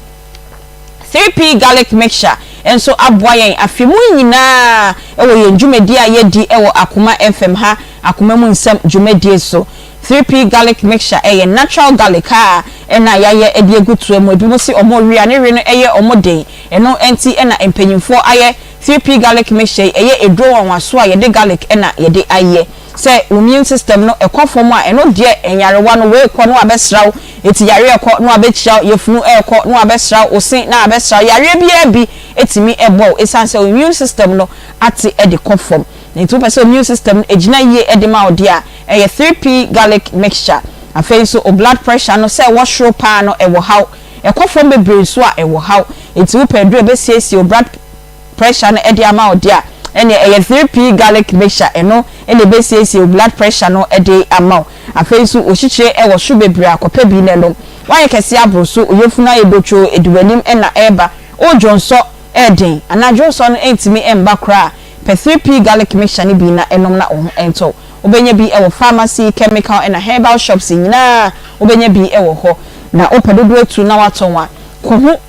3P Garlic Mixture nso aboa yɛn afe mu nyinaa wɔ yɛn dwumadie a yɛdi wɔ Akoma FM ha, Akoma mu Nsɛm dwumadie so. 3P Garlic Mixture yɛ natural garlic a ɛna yɛayɛ de agu toa mu. Ebinom se wɔn we a ne we no yɛ wɔn den, ɛno nti na mpanyinfoɔ ayɛ 3P Garlic Mixture yi. Ɛyɛ aduro nwanwasoɔ a yɛde garlic na yɛde ayɛ. Sɛ wo immune system no kɔ fam a, ɛno deɛ nyarewa no wei kɔ na wabɛsra wo, eti yareɛ kɔ na wabɛkyia wo, yafunu ɛrekɔ na wabɛsra wo, wo se na abɛsra wo, yareɛ biara bi tumi bɔ wo ɛsiane sɛ wo immune system no ate de kɔ fam. Nti wopɛ sɛ wo immune system no gyina yie de ma wo deɛ a, ɛyɛ 3P garlic mixture. Afei nso wo blood pressure no sɛ ɛwɔ soro paa no ɛwɔ haw, ɛkɔ fam bebree nso a ɛwɔ haw. Nti wopɛ aduro a ɛbɛsiesie wo blood pressure no de ama wo deɛ a, ɛnneɛ ɛyɛ 3P garlic mixture, ɛno na ɛbɛsiesie wo blood pressure no de ama wo. Afei nso wo kyikyire wɔ soro bebree a, kɔpɛ bi na nom. Woayɛ kɛseɛ aboro so, wo yafunu ayɛ dotwoo, ɛdi w'anim na ɛreba, wo dwonsɔ yɛ den anaa dwonsɔ no ntumi mma koraa a, pɛ 3P garlic mixture no bi na nom na wo ho ntɔ wo. Wobɛnya bi wɔ pharmacy, chemical ɛna herbal shops nyinaa wobɛnya bi wɔ hɔ. Na wopɛ dodoɔ atu na woatɔn a, kɔhu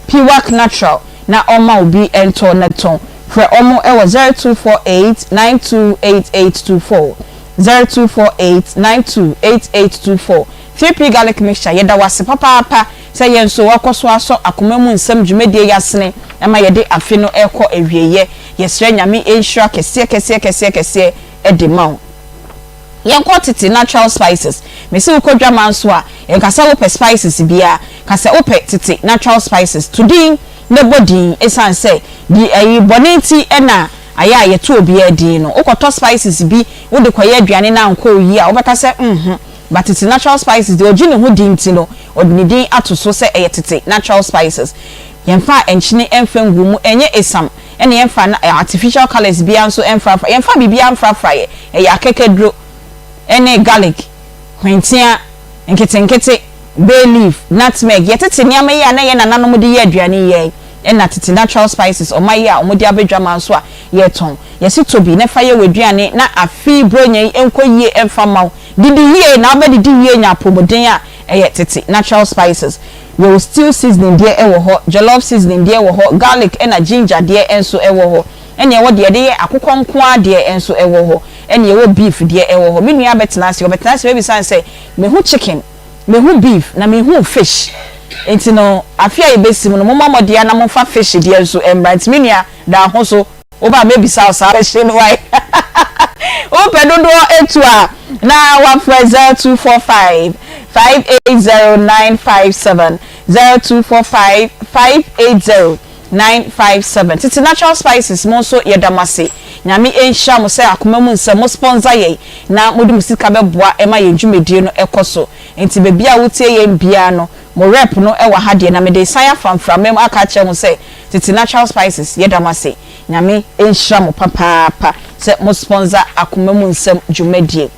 Piwak Natural na ɔmma wo bi ntɔ na tɔn. Frɛ wɔn wɔ 0248 928824, 0248 928824. 3P Garlic Mixture, yɛda wo ase papaapa sɛ yɛn nso woakɔ so asɔ akoma mu nsɛm dwumadie yi asene ma yɛde afe no rekɔ awieɛ. Yɛsrɛ Nyame nhyira kɛseɛ kɛseɛ kɛseɛ kɛseɛ de ma wo. Yɛnkɔ tete natural spices. Mese wokɔ dwaman so a, nka sɛ wopɛ spices biara, ka sɛ wopɛ tete natural spices. To din na bɔ din esiane sɛ di ayi bɔne nti na ayɛ a yɛto obiara din no. Wokɔtɔ spices bi wode kɔyɛ aduane na ankɔ wo yie a, wobɛka sɛ nhu. But tete natural spices deɛ ɔgye ne ho di nti no, ɔde ne din ato so sɛ ɛyɛ tete natural spices. Yɛmfa nkyene mfa nguu mu, ɛnyɛ esiam. Ɛna yɛmfa na artificial colours biara nso mfrafra, yɛmfa biribiara mfrafra yɛ, ɛyɛ akakaduro ɛne garlic, hwentea nketenkete, bay leaf, nutmeg, yɛtete nneɛma yi a na yɛn nananom de yɛ aduane yi yɛn ɛna tete natural spices ɔma yi a wɔde abɛ dwaman so a yɛtɔn. Yɛse tɔ bi na fa yɛ w'aduane na afe Buronya yi nkɔ yie mfa mma wo. Didi yie na wobɛdidi yie anya apɔmuden a ɛyɛ tete natural spices. Yɛwɔ stew seasoning deɛ wɔ hɔ, jollof seasoning deɛ wɔ hɔ, garlic ɛna ginger deɛ nso wɔ hɔ. Ɛna yɛwɔ deɛ yɛde yɛ akokɔ nko ara deɛ nso wɔ hɔ. Ɛna yɛwɔ beef deɛ wɔ hɔ. Me nua abɛtena ase, ɔbɛtena ase mɛbisa no sɛ, mehu chicken, mehu beef, na menhuu fish. Nti no afe a yɛbɛsi mu no mommɔ mmɔden ara na momfa fish deɛ nso mmra. Nti me nua da ho so. Wo ba mɛbisa wo saa question no wai. Wopɛ dodoɔ etu a na wafrɛ 0245 580 957 0245 580 957 Tete Natural Spices mo nso yɛda mo ase. Nyame nhyira mo sɛ akoma mu nsɛm mo sponsor yɛn na mode mo sika bɛboa ma yɛn dwumadie no kɔ so. Nti baabi a wotie yɛn biara no mo rep no wɔ ha deɛ na mede resan afa mframa mu aka akyerɛ mo sɛ Tete natural spices yɛda mo ase Nyame nhyira mo papaapa sɛ mo sponsor akoma mu nsɛm dwumadie.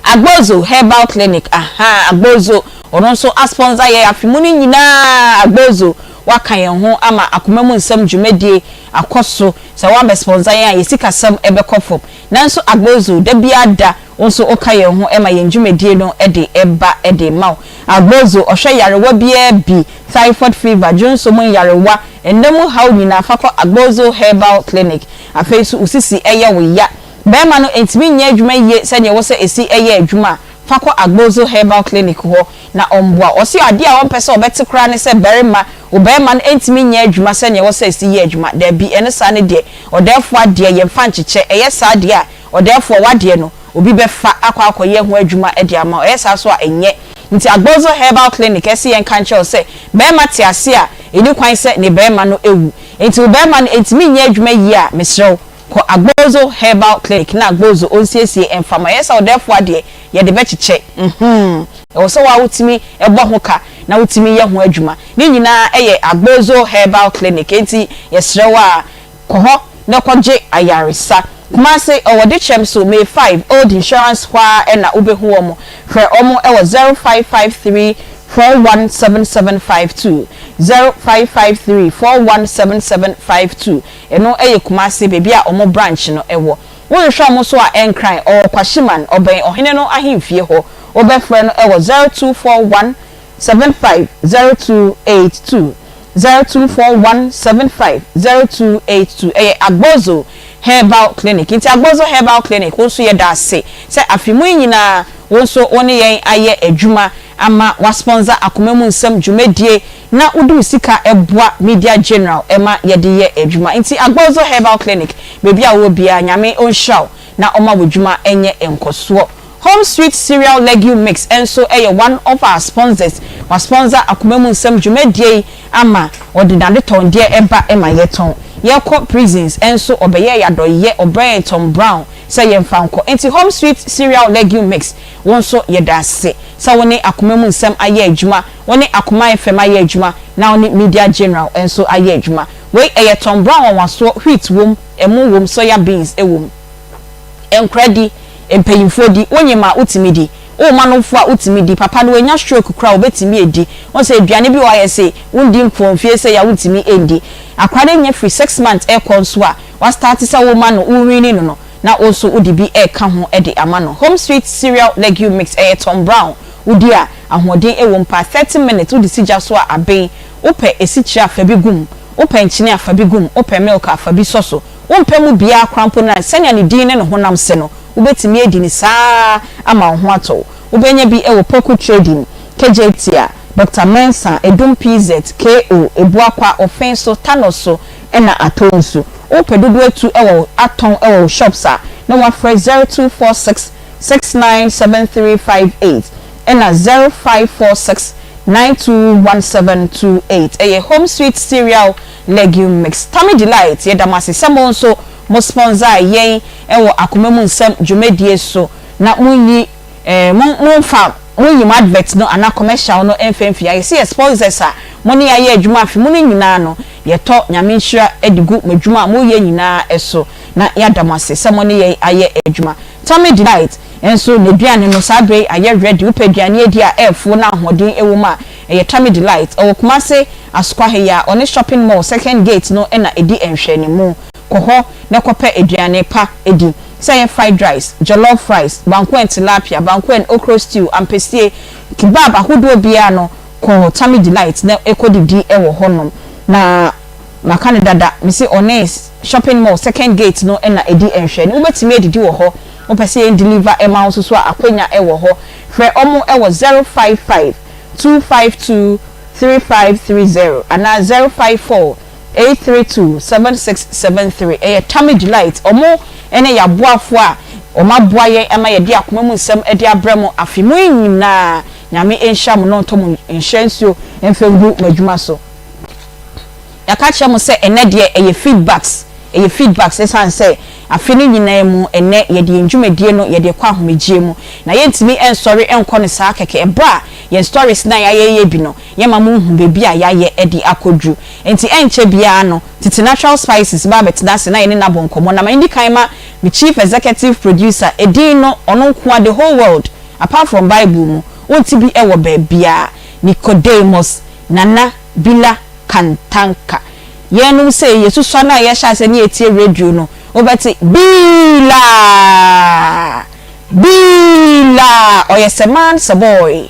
Agbozo herbal clinic ahaa Agbozo ɔno nso a sponsor yɛn afe mu no nyinaa Agbozo waka yɛn ho ama akoma mu nsɛm dwumadie akɔ so sɛ wabɛ sponsor yɛn a yɛ sikasɛm bɛkɔ fam nanso Agbozo da biara da Wo nso woka yɛn ho ma yɛn dwumadie no de ba de ma wo. Agbozo, ɔhwɛ nyarewa biara bi, typhoid fever, dwonsɔ mu nyarewa, nna mu haw nyinaa fa kɔ Agbozo Herbal Clinic. Afei nso wo sisi yɛ wo ya, barima no ntumi nyɛ adwuma yie sɛdeɛ ɛwɔ sɛ ɛsi yɛ adwuma a, fa kɔ Agbozo Herbal Clinic hɔ na ɔmmoa wo. Ɔse adeɛ a ɔmpɛ sɛ ɔbɛte koraa ne sɛ barima, wo barima no ntumi nyɛ adwuma sɛdeɛ ɛwɔ sɛ ɛsi yɛ adwuma. Dabi, ɛno saa no deɛ, ɔdɛɛfoɔ adeɛ yɛmfa nkyekyɛ, ɛyɛ saa deɛ a, Ɔdɛɛfoɔ, w'adeɛ no, obi bɛfa akɔ akɔyɛ ho adwuma de ama wo. Ɛyɛ saa nso a, ɛnyɛ. Nti Agbozo Herbal Clinic se yɛnka nkyerɛ wo sɛ, barima te ase a, ɛnni kwan sɛ ne barima no wu. Nti wo barima no ntumi nyɛ adwuma yie a, mesrɛ wo, kɔ Agbozo Herbal Clinic na Agbozo ɔnsiesie mfa ma wo. Ɛyɛ saa a, ɔdɛɛfoɔ adeɛ, yɛde bɛkyekyɛ. Mhmm. Ɛwɔ sɛ wo ara wotumi bɔ ho ka na wotumi yɛ ho adwuma. Ne nyinaa yɛ Agbozo Herbal Clinic. Enti yɛsrɛ wo ara, Kɔ hɔ na kɔgye ayaresa. Kumasi, ɔwɔ Dekyɛm so, May 5, Old Insurance hɔ ara na wobɛhu wɔn. Frɛ wɔn wɔ 0553 417752, 0553 417752. Ɛno yɛ Kumasi, baabi a wɔn branch no wɔ. Worehwɛ wɔn nso a, Nkran, ɔwɔ Kwashiman, ɔbɛn Ɔhene no ahemfie hɔ. Wobɛfrɛ no wɔ 0241 750282, 0241750282 Ɛyɛ Agbozo Herbal Clinic. Nti Agbozo Herbal Clinic wo nso yɛda ase sɛ afe mu yi nyinaa wo nso wo ne yɛn ayɛ adwuma ama woasponsor Akoma Mu Nsɛm dwumadie na wode wo sika boa Media General ma yɛde yɛ adwuma. Nti Agbozo Herbal Clinic baabi a wowɔ biara Nyame ɔnhyira wo na ɔma w'adwuma nyɛ nkɔsoɔ. Home Sweet Cereal Legume Mix nso yɛ one of our sponsors. Wa sponsor Akoma Mu Nsɛm dwumadie yi ama ɔde n'adetɔndeɛ ba ma yɛtɔn. Yɛkɔ prisons nso ɔbɛyɛɛ yɛn adɔyɛ, ɔbrɛ yɛn Tom Brown sɛ yɛmfa nkɔ. Nti Home Sweet Cereal Legume Mix wo nso yɛda ase sɛ wo ne Akoma Mu Nsɛm ayɛ adwuma, wo ne Akoma FM ayɛ adwuma na wo ne Media General nso ayɛ adwuma. Wei ɛyɛ Tom Brown nwanwasoɔ, wheat wom, ɛmo wom, soya beans wom. Nkora di, mpanyimfoɔ di, wonyem a wotumi di, woma no fo a wotumi di, papa no wanya stroke koraa a obetumi adi. Wohu sɛ aduane bi wɔ hɔ a yɛse wondi mfo mfie sei a wontumi ndi. Akora no nya firi six months rekɔ nso a, woastarte sɛ woma no, wo weani no no, na wo nso wode bi reka ho de ama no. Home Sweet Cereal Legume Mix, ɛyɛ Tom Brown, wodi a ahoɔden wɔ mu paa. Thirty minutes wode si gya so a aben. Wopɛ esikyire a fa bi gu mu. Wopɛ nkyene a, fa bi gu mu, wopɛ milk a, fa bi sɔ so. Wompɛ mu biara koraa mpo no a, sɛnea ne din ne ne honam se no, wobɛtumi adi no saa ara ama wo ho atɔ wo. Wobɛnya bi wɔ Poku Trading, Kejetia, Doctor Mensah, Adum PZ, KO, Abuakwa, Ɔfen so, Tano so, ɛna Atɔ Nsu. Wopɛ dodoɔ atu wɔ wo atɔn wɔ wo shops a, na woafrɛ 0246 697358 ɛna 0546 921728. Ɛyɛ Home Sweet Cereal Legume Mix. Tummy Delight, yɛda mo ase sɛ mo nso mo sponsor yɛn wɔ Akoma Mu Nsɛm dwumadie so na monyi eh, mo momfa monyi mo advert no anaa commercial no mfa mfiri ha. Yɛse yɛ sponsors a mo ne yɛn ayɛ adwuma afe mu no nyinaa no, yɛtɔ Nyame nhyira de gu mo adwuma a moyɛ nyinaa so na yɛada mo ase sɛ mo ne yɛn ayɛ adwuma. Tummy Delight nso n'aduane no saa berɛ yi ayɛ ready, wopɛ aduane adi a ɛɛfo na ahoɔden wɔ mu a, ɛyɛ Tummy Delight. Ɛwɔ Kumasi Asokwa ha yi ara, ɔne Shopping Mall second gate no na ɛdi nhwɛanimu. Kɔ hɔ na kɔpɛ aduane pa di, sɛ ɛyɛ fried rice, jollof rice, banku and tilapia, banku and okro stew, ampesie, kebab ahodoɔ biara no, kɔ Tummy Delight na kɔdidi wɔ hɔnom. Na maka no dada, mese ɔne Shopping Mall second gate no na ɛdi nhwɛani. Wobɛtumi adidi wɔ hɔ, wopɛ sɛ yɛn deliver ma wo nso so a, akwanya wɔ hɔ. Frɛ wɔn wɔ 055 252 3530 anaa 054 832 7673. Ɛyɛ Tummy Delight. Wɔn ne yɛn aboafoɔ a wɔn aboa yɛn ama yɛde akoma mu nsɛm de abrɛ mo afe mu yi nyinaa. Nyame nhyira mo na ɔntɔ mo nhyira nsuo mfa ngu mo adwuma so. Yɛaka akyerɛ mo sɛ ɛnnɛ deɛ ɛyɛ feedbacks, ɛyɛ feedbacks ɛsiane sɛ afe no nyinaa mu ɛnnɛ yɛde yɛn dwumadie no yɛde rekɔ ahomegyeɛ mu na yɛntumi nsɔre nkɔ no saa kɛkɛ ɛberɛ a yɛn stories no a yɛayɛyɛ bi no yɛma mo nhu baabi a yɛayɛ de akɔduru. Enti ɛnkyɛ biara no Tete Natural Spices ba abɛtena ase na yɛne no abɔ nkɔmmɔ na ma yɛndi kan ma me Chief Executive Producer edin no ɔno nko ara the whole world apart from Bible mu wonte bi wɔ baabiara Nicodemus Nana Bila Kantanka. Yɛnom sei, yɛsusua no a yɛhyɛ aseɛ ne yɛtie radio no, wobɛte Bila! Bila! Ɔyɛ sɛ man sɛ boy.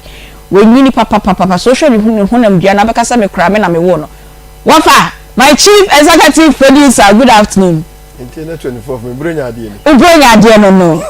Wanyini papapapapa. Sɛ wohwɛ ne honam dua no a, wobɛka sɛ me koraa me na mewoo no. Wɔfa! My chief executive producer, good afternoon. Nti ɛnɛ 24th me brɛ nya adeɛ ni. Wo brɛ nya adeɛ no no.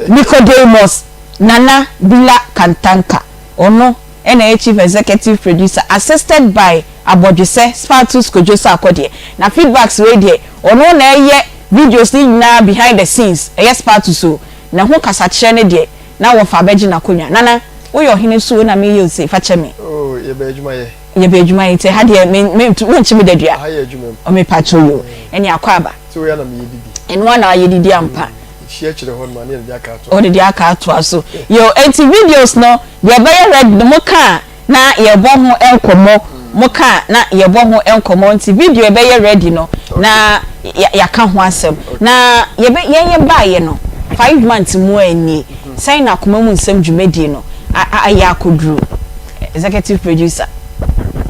Nicodemus Nana Bila Kantanka, ɔno na ɛyɛ Chief Executive Producer assisted by Abɔdwesɛ Spartus Kojo Sarkodie. Na feedbacks wei deɛ ɔno na ɛyɛ videos no nyinaa behind the scenes, ɛyɛ Spartus o. Na ɛho kasakyerɛ no deɛ na wɔfa abɛgye n'akonnwa. Nana, woyɛ ɔhene nso o na meyɛ o sei, fa kyɛ me. Oh, yɛbɛ adwuma yɛ. Yɛbɛ adwuma yɛ nti ɛha deɛ me me wonkye me dadua. Aha yɛ adwuma mu. Oh, mepakyɛw yi o. Ɛne akɔ aba. Sɛ woyɛ na meyɛ didi. Ɛno ara na ayɛ didi ampa. Hyia kyerɛ hɔ nom a ne yɛde de aka atoa so. Wode de aka atoa so. Yo, enti videos no deɛ ɛbɛyɛ ready no mo ka a na yɛbɔ ho nkɔmmɔ, mo ka a na yɛbɔ ho nkɔmmɔ nti video ɛbɛyɛ ready no na yɛaka ho asɛm. Na yɛbɛ yɛn yɛbaeɛ no five months mu a nie, sɛn na akoma mu nsɛm dwumadie no ayɛ akɔduru? Executive producer.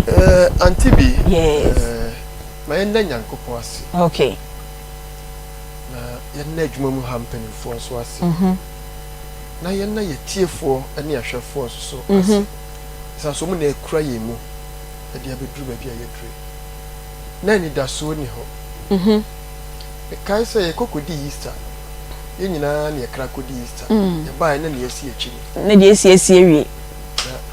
Eh, Auntie bi. Yes. Eh, ma yɛnda Nyankopɔn ase. Okay. Na yɛnna adwuma mu ha mpanimfoɔ nso ase. Na yɛnna yɛn atiefoɔ ne ahwɛfoɔ nso so ase. Ɛsiane sɛ wɔn na ɛkura yɛn mu de abɛduru baabi a yɛaduru yi. Na anidasoɔ nni hɔ. Mekae sɛ yɛkɔ kɔdii Easter. Yɛn nyinaa na yɛkra kɔdii Easter. Yɛbaeɛ na nea asi akyi ni. Na deɛ asi asi awie.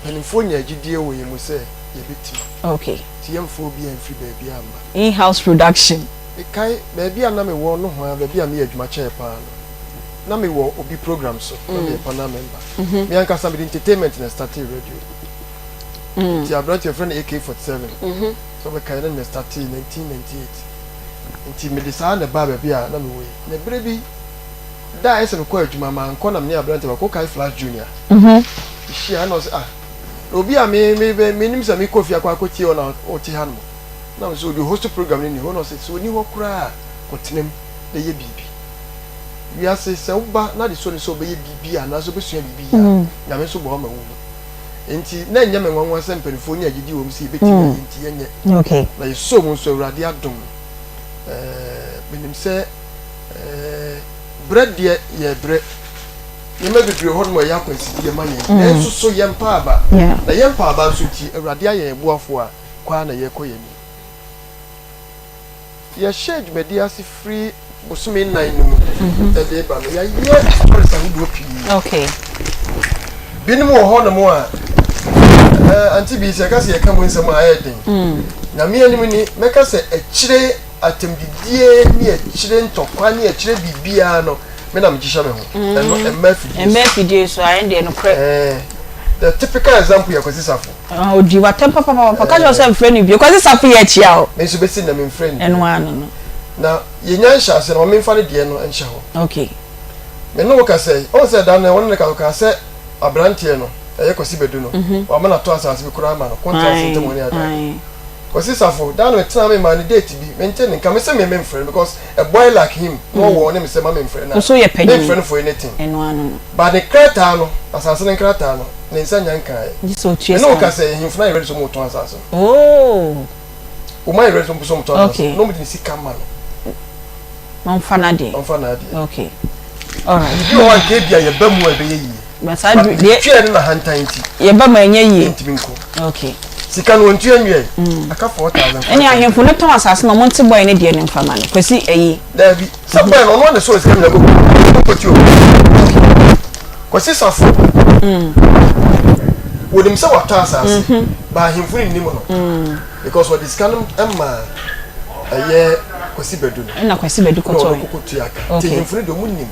Na mpanimfoɔ nyaa gyidie wɔ yɛn mu sɛ yɛbɛtumi. Okay. Nti yɛmfa obiara mfiri baabiara mma. In-house production. Mekae baabi a na mewɔ nohoa, baabi a meyɛ adwuma kyɛe paa no, na mewɔ obi program so, na meyɛ panel member. Me ankasa mede entertainment na ɛstartee radio. Nti aberante yɛfrɛ no AK-47, sɛ wobɛkae na na ɛstartee 1998. Nti mede saa na ɛbaa baabi a na mewɔ yi. Na berɛ bi, da a ɛsɛ mekɔ adwuma, mankɔ na me ne aberante baako, wokae Flash Junior? Mehyia na ɔse, ah, na obi a me, me, menim sɛ mekɔ fie akɔ akɔtie wo na wote hanom. Na ɔse ɔde host program no nni hɔ na ɔse sɛ ɔnni hɔ koraa a kɔtena mu na yɛ biribi. Wiase sɛ woba na adesoa ni sɛ wobɛyɛ biribi anaasɛ wobɛsua biribi yie a, Nyame nso boa wo ma wohu. Enti na ɛnyɛ me nwanwa sɛ mpaninfoɔ nya gyidie wɔ mu sɛ yɛbɛtumi ayɛ nti yɛnyɛ. Na yɛsɔɔ mu nso Awurade adom. Ɛɛ menim sɛ ɛɛ berɛ deɛ yɛrebrɛ. Nneɛma bebree wɔ hɔnom a ɛyɛ akwansideɛ ma yɛn nanso so yɛmpa aba. Na yɛmpa aba nso nti Awurade ayɛ yɛn boafoɔ a kɔ ara na yɛrekɔ yɛn anim. Yɛhyɛɛ dwumadi ase firi bosome nnan no mu de reba no, yɛayɛ stories ahodoɔ pii. Okay. Binom wɔ hɔnom a, eh, ante bi sɛ yɛka sɛ yɛka mu nsɛm a ɛyɛ den. Mm. Nyame anim ni, mɛka sɛ akyire atɛmdidie ne akyire ntɔkwa ne akyire biribiara no, me na megyehyɛ me ho. Mm. Ɛno ɛmma afidie so. Ɛmma afidie so, ayɛ deɛ nokorɛ. Eh, the typical example yɛ Kwasi Safo. Ah, odi w'atɛm papapapa. Ka kyerɛ wo sɛ mfrɛ no bio. Kwasi Safo yɛ akyia o. Me nso bɛsi nnɛ memfrɛ no bio. Ɛno ara no no. Na yɛnya nhyɛase no, ma memfa ne deɛ no nhyɛ hɔ. Okay. Me ne wo kasa yi, ɔhu sɛ da no wɔne no kasa, ɔkaa sɛ aberanteɛ no, ɛyɛ Kwasi Badu no, mhm. wama no atɔ asase bi koraa ama no, kontrase ntam ne ade. Kwasi Safo, da no metenaa me maa no date bi, mente ne nka, me se me memfrɛ no because a boy like him, na ɔwɔ mm. ne me sɛ ma memfrɛ no a, memfrɛ no for anything. Ɛno ano no. But ne krataa no, asase no nkrataa no, ne nsa nya nkaeɛ. Gye sɛ ɔtua Me ne wo ka sɛ ahemfo no ayɛ ready sɛ wɔretɔn asase no. Oh. Wɔn ayɛ ready sɛ wɔpɛ sɛ wɔtɔn asase Okay. no. Na wɔde ne sika ma no. Na ɔmfa n'adeɛ. Ɔmfa n'adeɛ. Okay. Alright. Biribi wɔ hɔ a nka ebia yɛba mu a ɛbɛyɛ yie. But saa But duru ne deɛ tua ne n'ahantan nti. yɛba mu a ɛnyɛ yie. Ɛntumi nkɔ. Okay. Sika no wɔntua nwiae. Aka 4,500. Ɛne ahemfo no tɔn asase no wɔn nte bɔyɛ ne deɛ no mfa ma no. Kwasi ayi. Daabi. Sɛ bɔyɛ no ɔno ara na ɛsɔɔ sika no nyinaa kɔ kɔtua obi. Kwasi Safo. Wɔnim sɛ watɔ asase. But ahemfo no nnim no. Because wɔde sika no maa ɛyɛ Kwasi Badu no. Ɛna Kwasi Badu kɔtɔe. Na ɔno kɔkɔ tua ka. Nti ahemfo no deɛ wɔn nim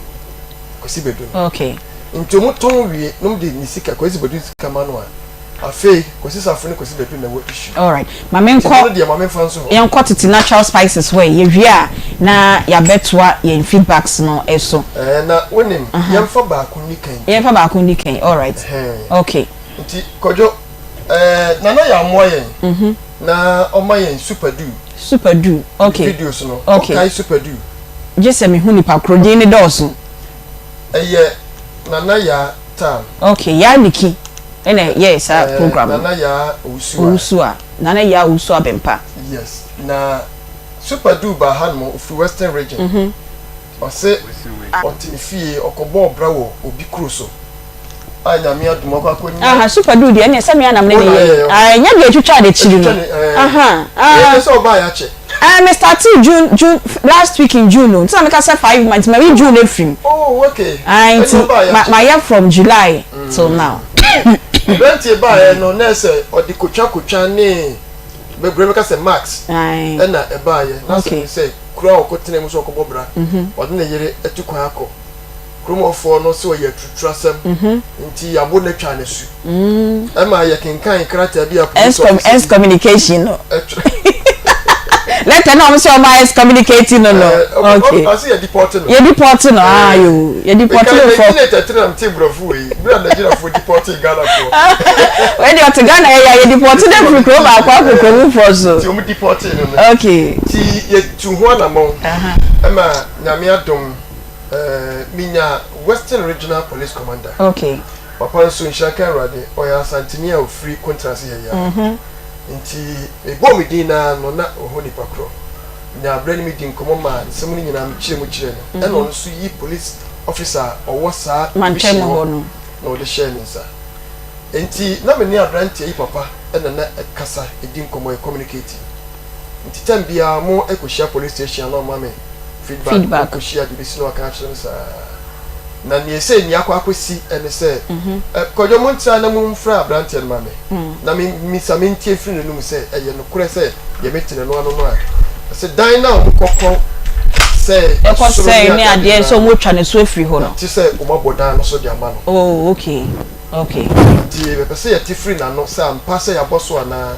Kwasi Badu no. Okay. Nti wɔn tɔn wie na wɔn de ne sika Kwasi Badu sika ma no a. Afei Kwasi Safo ne Kwasi Badu na ɛwɔ issue. Alright. Ma me nkɔ. Nti ɛno deɛ ma me nfa nso hɔ. Yɛn kɔ tete natural spices hɔ yi. Yɛwie a na yɛabɛtoa yɛn feedbacks no so. Ɛɛ na wonim yɛn fa baako nni kan. Yɛn fa baako nni kan. Alright. Okay. Nti Kwadwo ɛɛ Nana yɛ amoa yɛn. Na ɔma yɛn super do. Super do. Okay. Videos no. Okay. Wokae super do. Gye sɛ mehu nipa koro din ne dɔɔso. Ɛyɛ Nana Yaa Tan. Okay, Yaa Niki ɛna ɛyɛɛ saa program no. Nana Yaa Owusu a. Owusu a. Nana Yaa Owusu Abɛmpa. Yes, na Super Du baa hanom, ɔfiri Western Region. Ɔse ɔte ne fie, ɔkɔbɔɔ bra wɔ obi kuro so a Nyame adom ɔkɔ akɔnya. Aha, Super Du deɛ ɛneɛ sɛ me ara na me ne no yɛ. Ah, ɛnyɛ deɛ ɛtwitwaa n'akyiri no. Aha, ah. Ɛyɛ sɛ ɔbaa yɛ akyɛ. Eh, me startee June, June, last week in June o, nti na meka sɛ 5 months, mayi June afiri mu. Oh, okay. Ah, nti, ma, mayɛ from July till now. Aberanteɛ baeɛ no, na ɛsɛ ɔde kotwa kotwa ne bebree bɛka sɛ max ɛna ɛbaeɛ. Na sɛ sɛ kuro a ɔkɔtena mu sɛ ɔkɔbɔ bra, ɔde ne yere atu kwan akɔ. Kurom hɔfoɔ no sɛ ɔyɛ aturuturasɛm nti yɛabo no atwa no asu. Ɛma yɛkenkan krataa bi a police officer bi Excommunication no. twerɛ. Letter na wɔn sɛ wɔn a excommunicate no no. Okay. Ɔse yɛ deport no. Yɛ deport no ah yo. Yɛ deport no for. 1983 na mete borɔfo wei. Bere a Nigeriafoɔ deport Ghanafoɔ. Wei deɛ ɔte Ghana yɛ yɛ deport no afiri kuro baako akɔ kuro foforɔ so. Nti wɔn deport no no. Okay. Nti yɛtu ho anamɔn. Ɛma Nyame adom. Eh, minya Western Regional Police Commander. Okay. Papa nso, nhyira nka Awurade, ɔyɛ Asanteni a ofiri Kontrase ha yi ara. Mm -hmm. Nti, mebɔɔ me din naa no, na ɔhɔ nipa korɔ. Nyaa berɛ ne me di nkɔmmɔ maa nsɛm no nyinaa mekyerɛ mu kyerɛɛ no. Mm -hmm. Ɛna ɔno nso yi police officer a ɔwɔ saa division hɔ no na ɔde hyɛɛ ne nsa. Nti, na me ne aberanteɛ yi papa na na ɛkasa, ɛdi nkɔmmɔ, yɛ communicate. Nti time biara mo kɔhyia police station a na ɔma me feedback, feedback. mo kɔhyia de bɛsi na waka akyerɛ me saa. Na nea ɛsɛ nea akɔ akɔsi ɛne sɛ mhm. Kwadwo mo ntra na momfrɛ aberanteɛ no ma me mm. na misa mentie firi n'anom sɛ ɛyɛ nokorɛ sɛ deɛ mete no ano no a sɛ dan no a wɔkɔkɔ sɛ ɛkɔ sɛ ne adeɛ sɛ wɔatwa ne so afiri hɔ no te sɛ wɔabɔ dan no so de ama no. Oh okay okay. Nti mepɛ sɛ yɛte firi n'ano sɛ ampa sɛ yɛabɔ so anaa.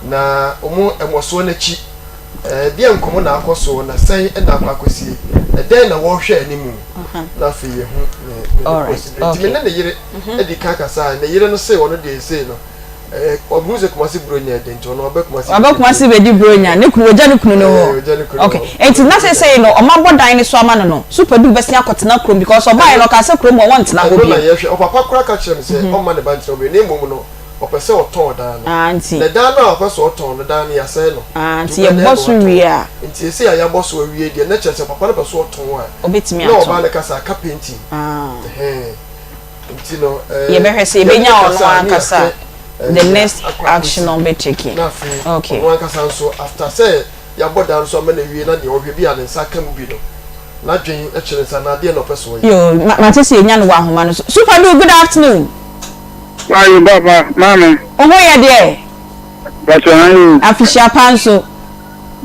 Na wɔn mmɔsoɔ no akyi, ɛdeɛn nkɔmmɔ na akɔ so, na sɛn na akɔ akɔsie? Ɛdɛn na wɔrehwɛ anim? Na afei yɛhu ne ne ne Nti me ne ne yere di kan kasa, ne yere no se ɔno deɛ sei no, ɔhu sɛ Kumasi Buronya ɛde nti ɔno ɔbɛ Kumasi. Ɔbɛ Kumasi bɛdi Buronya, ne kunu, ɔgya ne kunu no hɔ. Ɔgya ne kunu Okay, nti na sesei no ɔmo abɔ dan no so ama no no, Super Du bɛsen akɔtena kurom because ɔbaeɛ no ɔkaa sɛ kurom hɔ wɔntena hɔ Ɛno na bio. yɛhwɛ, ɔpapa koraa ka kyerɛ me sɛ ɔmma ne ba ntena hɔ bio, na mmom no ɔpɛ sɛ ɔtɔn dan no. Ah, nti. Na dan no a ɔpɛ sɛ ɔtɔn no, dan no yɛasɛe no. Ah, Nti nti wobɛyɛ dɛn yɛbɔ na so watɔn? wie a. Nti seesei a yɛabɔ so awie deɛ, na kyerɛ sɛ papa no pɛ sɛ ɔtɔn a, Ɔbɛtumi na atɔn. ɔbaa no ka sɛ aka painting. Ah. Ɛhɛn. Nti no, eh, Yɛbɛhwɛ sɛ yɛne yɛbɛnya no ɔno kasa a, ne ankasa yɛahwɛ, eh, the nea next akɔ action akɔsi. a ɔbɛtake. Na afei, Okay. ɔno ankasa nso, after sɛ. yɛabɔ dan so ama no awie na nea ɔhwɛ bi a ne nsa aka mu bi no, n'adwen kyere nsa anaa deɛn na ɔpɛ sɛ ɔyɛ. Yoo, mate sɛ yɛnya no wɔ ahoma no so. Super Du, good afternoon. Ayo papa, maame. Wo ho yɛ deɛ? Mpakyɛ han o. Afihyia pa nso.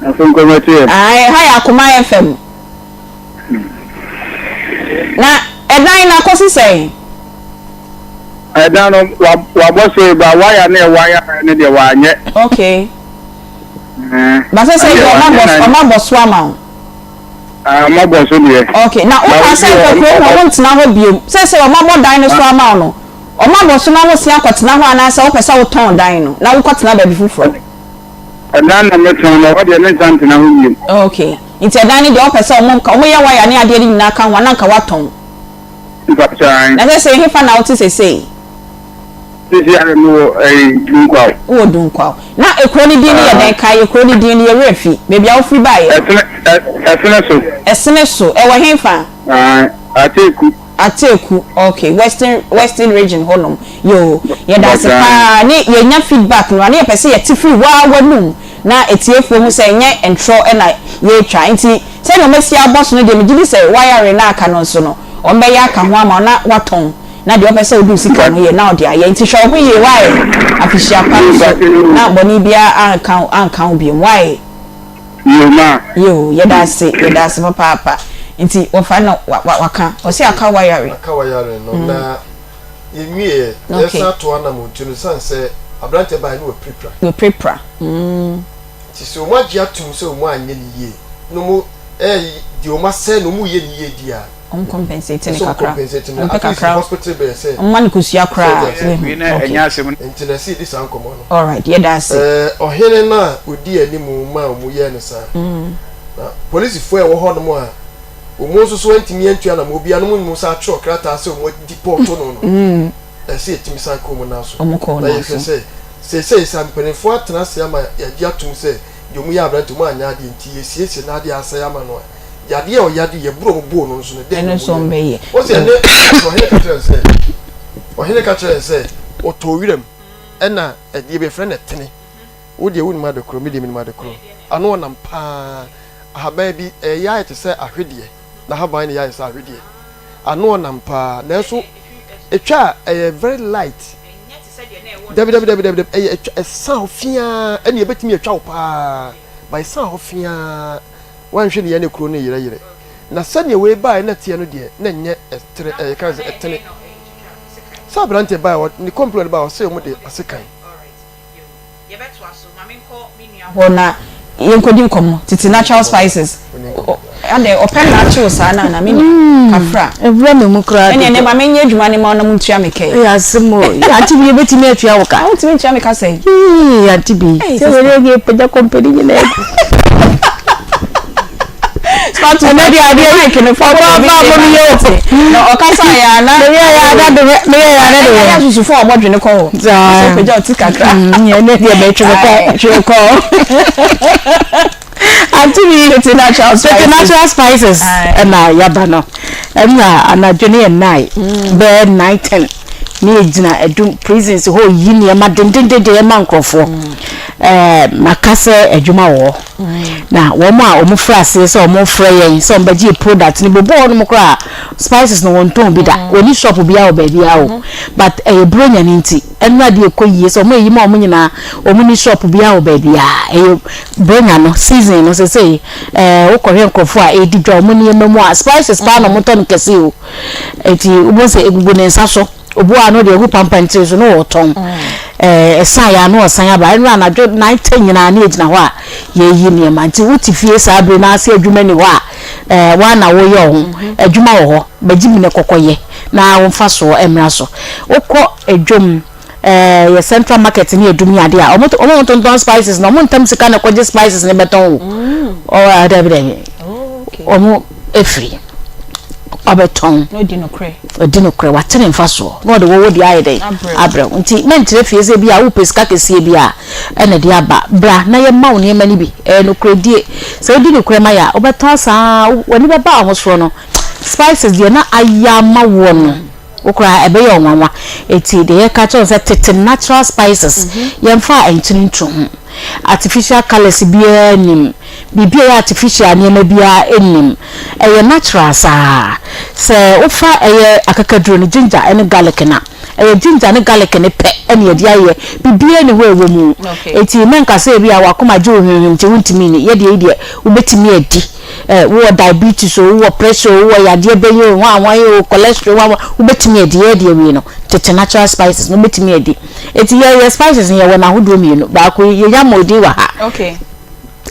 Afe nkɔmɛto yɛ. Ae, ha yɛ Akoma FM. Na ɛdan no akɔsi sɛn? Ɛdan no wabɔ so ba waya ne waya ne deɛ wanyɛ. Okay. Ba sɛ sɛ deɛ ɔma bɔ ɔma bɔ so ama wo. Ɔma bɔ so deɛ. Okay na woka sɛ nka kurom hɔ wontena hɔ biom sɛ sɛ ɔma bɔ dan no so ama wo no ɔma bɔ so na wosia akɔtena hɔ anaasɛ wopɛ sɛ wotɔn dan no na wokɔtena baabi foforɔ. Ɛdan na mɛtɔn no ɛhɔ deɛ mensan ntena hɔ biom. Okay nti ɛdan no deɛ wopɛ sɛ ɔmo ɔmo yɛ waya ne adeɛ no nyinaa ka ho a na nka woatɔn. Mpakyɛ ae. Na sɛsɛi hefa na wote sesei? Sesei ara me wɔ ɛyi Dunkwaw. Wowɔ Dunkwaw. Na ekuro no din no yɛ dɛn? Kae ekuro no din no, yɛ werɛ fi. Baabi a wofiri baeɛ no. Ɛsene Ɛsene so. Ɛsene so. Ɛwɔ hefa? Ae, Ateku. Ateku, ok, Western Western region hɔ nom. Yoo, yɛda ase paa. Ne yɛnya feedback no a, ne yɛpɛ sɛ yɛte firi wo ara w'anum na atiefoɔ hu sɛ ɛnyɛ ntorɔ na yɛretwa. Nti sɛdeɛ wɔasi abɔ so no deɛ, megye di sɛ wiring no a aka no nso no, wɔbɛyɛ aka ho ama wo na woatɔn. Na deɛ ɔpɛ sɛ ɔde wo sika no yɛ na ɔde ayɛ. Nti hwɛ wo ho yie wai? Afihyia pa nso na bɔne biara anka wo anka wo biom wai? Yoo ma. Yoo yɛda ase yɛda ase papaapa. Nti wɔfa na wa wa waka ɔse aka wiring. Aka wiring no na yɛnwieɛ yɛsan ato anamɔntuo no sane sɛ aberanteɛ baeɛ no wapirapira. Wapirapira mm. Nti sɛ wɔn agye atum sɛ wɔn anyɛ no yie na wɔn ɛyɛ deɛ wɔn asɛe no wɔn reyɛ no yie deɛ a. Wɔn compensate no kakra. Wɔn pɛ kakra. Wɔn ma no kosua koraa. Wei na ɛnyɛ asɛm. Nti na ɛsɛ yɛdi saa nkɔmmɔ no. Alright, yɛda ase. Ɛɛ ɔhene no a ɔdi anim maa wɔn yɛɛ no saa. Na polisifoɔ a ɛwɔ hɔnom a wɔn nso so antumi antua anamɔ biara no wɔn san atwerɛ krataa sɛ wɔn deport no no. Ɛsɛ yɛtumi san kɔ wɔn nan so. Na yɛhwɛ sɛ seesei sɛ mpanimfoɔ atena ase ama yɛagye atom sɛ deɛ wɔn yɛ aberante wɔn anyɛ adeɛ nti yɛsiesie n'adeɛ asɛe ama no a. Yadeɛ a ɔyade yɛ borɔ ɔbɔɔ no nso no, dɛn na ɔmu yɛ? Ɔse ɛne ɔhene ka kyerɛ no sɛ, ɔhene ka kyerɛ no sɛ, ɔtɔɔ wiram ɛna ɛdeɛ bi yɛfrɛ no ɛtene. Wo deɛ wonim ade korɔ, me deɛ menim ade korɔ. Ano ɔnam paa, ahaban bi ɛyɛ ayɛ te sɛ ahwedeɛ, n'ahaban no yɛ ayɛ sɛ ahwedeɛ. Ano ɔnam paa, nanso ɛtwa a ɛyɛ very light. Dabi dabi dabi dabi, ɛyɛ ɛtwa ɛsan hɔ fiaa, ɛne ɛbɛtumi atwa wo paa, but ɛsan hɔ fiaa. Wanhwɛ ne yɛ ne kuro no yerɛyerɛ. Na sɛdeɛ wei baeɛ na ɛteɛ no deɛ, na ɛnyɛ ɛtere, ɛyɛ ka sɛ ɛtene. Sɛ aberanteɛ baeɛ, ɔ, ne complain baeɛ, ɔse wɔn de asekan. Hɔ na yɛnkɔdi nkɔmmɔ. Tete natural spices. Adɛn, ɔpɛ na akye wo saa no anaa? Me nua, kafra. Ɛwura me mu koraa dodo. Ɛnneɛ nnɛ ma menyɛ adwuma no mma wo na montua me ka yi. Ɛyɛ asɛm o. Auntie Bi, yɛbɛtumi atua wo ka? Ah, wontumi ntua me ka sɛn? Yee, Auntie Bi. Sɛ wei deɛ pagya kɔmpani nyinaa agu. Ɛnɛ deɛ adeɛ mic no fa kɔ bi ba mo yɛ o. Na ɔkasa yɛ ana. Meyɛ yɛ ana de meyɛ yɛ ana de. Ɛyɛ asusufo a wɔdwene kɔ hɔ. Saa. Sɛ pagya ɔti kakra. Ɛnɛ deɛ mɛtwe kɔ. Twe kɔ. Auntie bi tete natural spices. Tete natural spices ɛna yaba no. Ɛna anadwo ne yɛ nine bɛyɛ 9:10 ne yɛgyina adum prisons hɔ yi nneɛma dendendenden ɛma nkurɔfoɔ. Ɛɛ maka sɛ adwuma wɔ hɔ. Na wɔn a wɔn frɛ aseɛ sɛ wɔn frɛ yɛn sɛ wɔn bɛgye product no bɔbɔ hɔ nom koraa spices no wɔn tɔn bi da. Wɔn ni shop biara wɔ baabi a o but ɛyɛ buronya ne nti ɛno adeɛ ɛkɔ yie sɛ wɔn ayi ma wɔn nyinaa wɔn ni shop biara wɔ baabi a ɛyɛ buronya no season no sɛsɛ ɛɛ wokɔhwɛ nkurɔfoɔ a ɛredi dwa wɔn nneɛma mu a spices paa na wɔn tɔ no kɛse o eti wobɛhu sɛ egugu ne nsa so. Obu a no deɛ egu pampan tiri so no ɔtɔn. Ɛɛ ɛsan yɛ ano ɔsan aba. Ɛno anadwo 9:10 nyinaa ne yɛgyina hɔ a yɛyi nneɛma. Nti wote fie saa bere na ase adwuma ni hɔ a ɛɛ woa na woyɛ wo ho. Adwuma wɔ hɔ. Bɛgye bi na kɔkɔyɛ na wo mfasoɔ mmra so. Wokɔ dwam ɛɛ yɛ central market ne adum ne adeɛ a wɔn wɔn tontɔn spices no wɔn ntam sika na kɔgye spices no bɛtɔn o. Ɔɔ dabi dabi. Wɔn efiri. Ɔbɛtɔn. Na ɔdi nokorɛ. Ɔdi nokorɛ, wate ne mfasoɔ, na ɔde wɔwɔ deɛ ayɛ dɛn? Abrɛ wo. Nti mɛnkyerɛ fie sɛ ebia wopɛ sika kɛseɛ bi a ɛna ɛde aba. Bra na yɛmma wo nneɛma no bi. Ɛyɛ nokorɛdie. Sɛ wodi nokorɛ ma yɛ a, wobɛtɔn saa ara, w'ani bɛba wo ho soɔ no, spices deɛ na ayɛ ama woɔ no, wo koraa ɛbɛyɛ wo nwanwa. Enti deɛ yɛka kyerɛ wo sɛ tete natural spices, yɛmfaa nkyene nto ho. Artificial colours biara nnim. Biribi a ɛyɛ artificial nneɛma biara nnim. Ɛyɛ natural saa. Sɛ wofa ɛyɛ akakaduro no, ginger ne garlic no a, ɛyɛ ginger ne garlic no pɛ na yɛde ayɛ. Biribiara nni hɔ a ɛwɔ mu. Enti mɛnka sɛ ebia w'akoma gye wo hwimhwim nti wontumi nni. Yɛ deɛ yi deɛ, wobɛtumi adi. Eh, wowɔ diabetes o, wowɔ pressure o, wowɔ yadeɛ bɛn o, hwan hwan o, cholesterol hwan hwan, wobɛtumi adi. Yɛ deɛ wei no, tete natural spices no, wobɛtumi adi. Enti yɛ yɛ spices no, yɛwɔ no ahodoɔ mmienu. Baako yi, yɛnya mmɔden wɔ ha. Okay.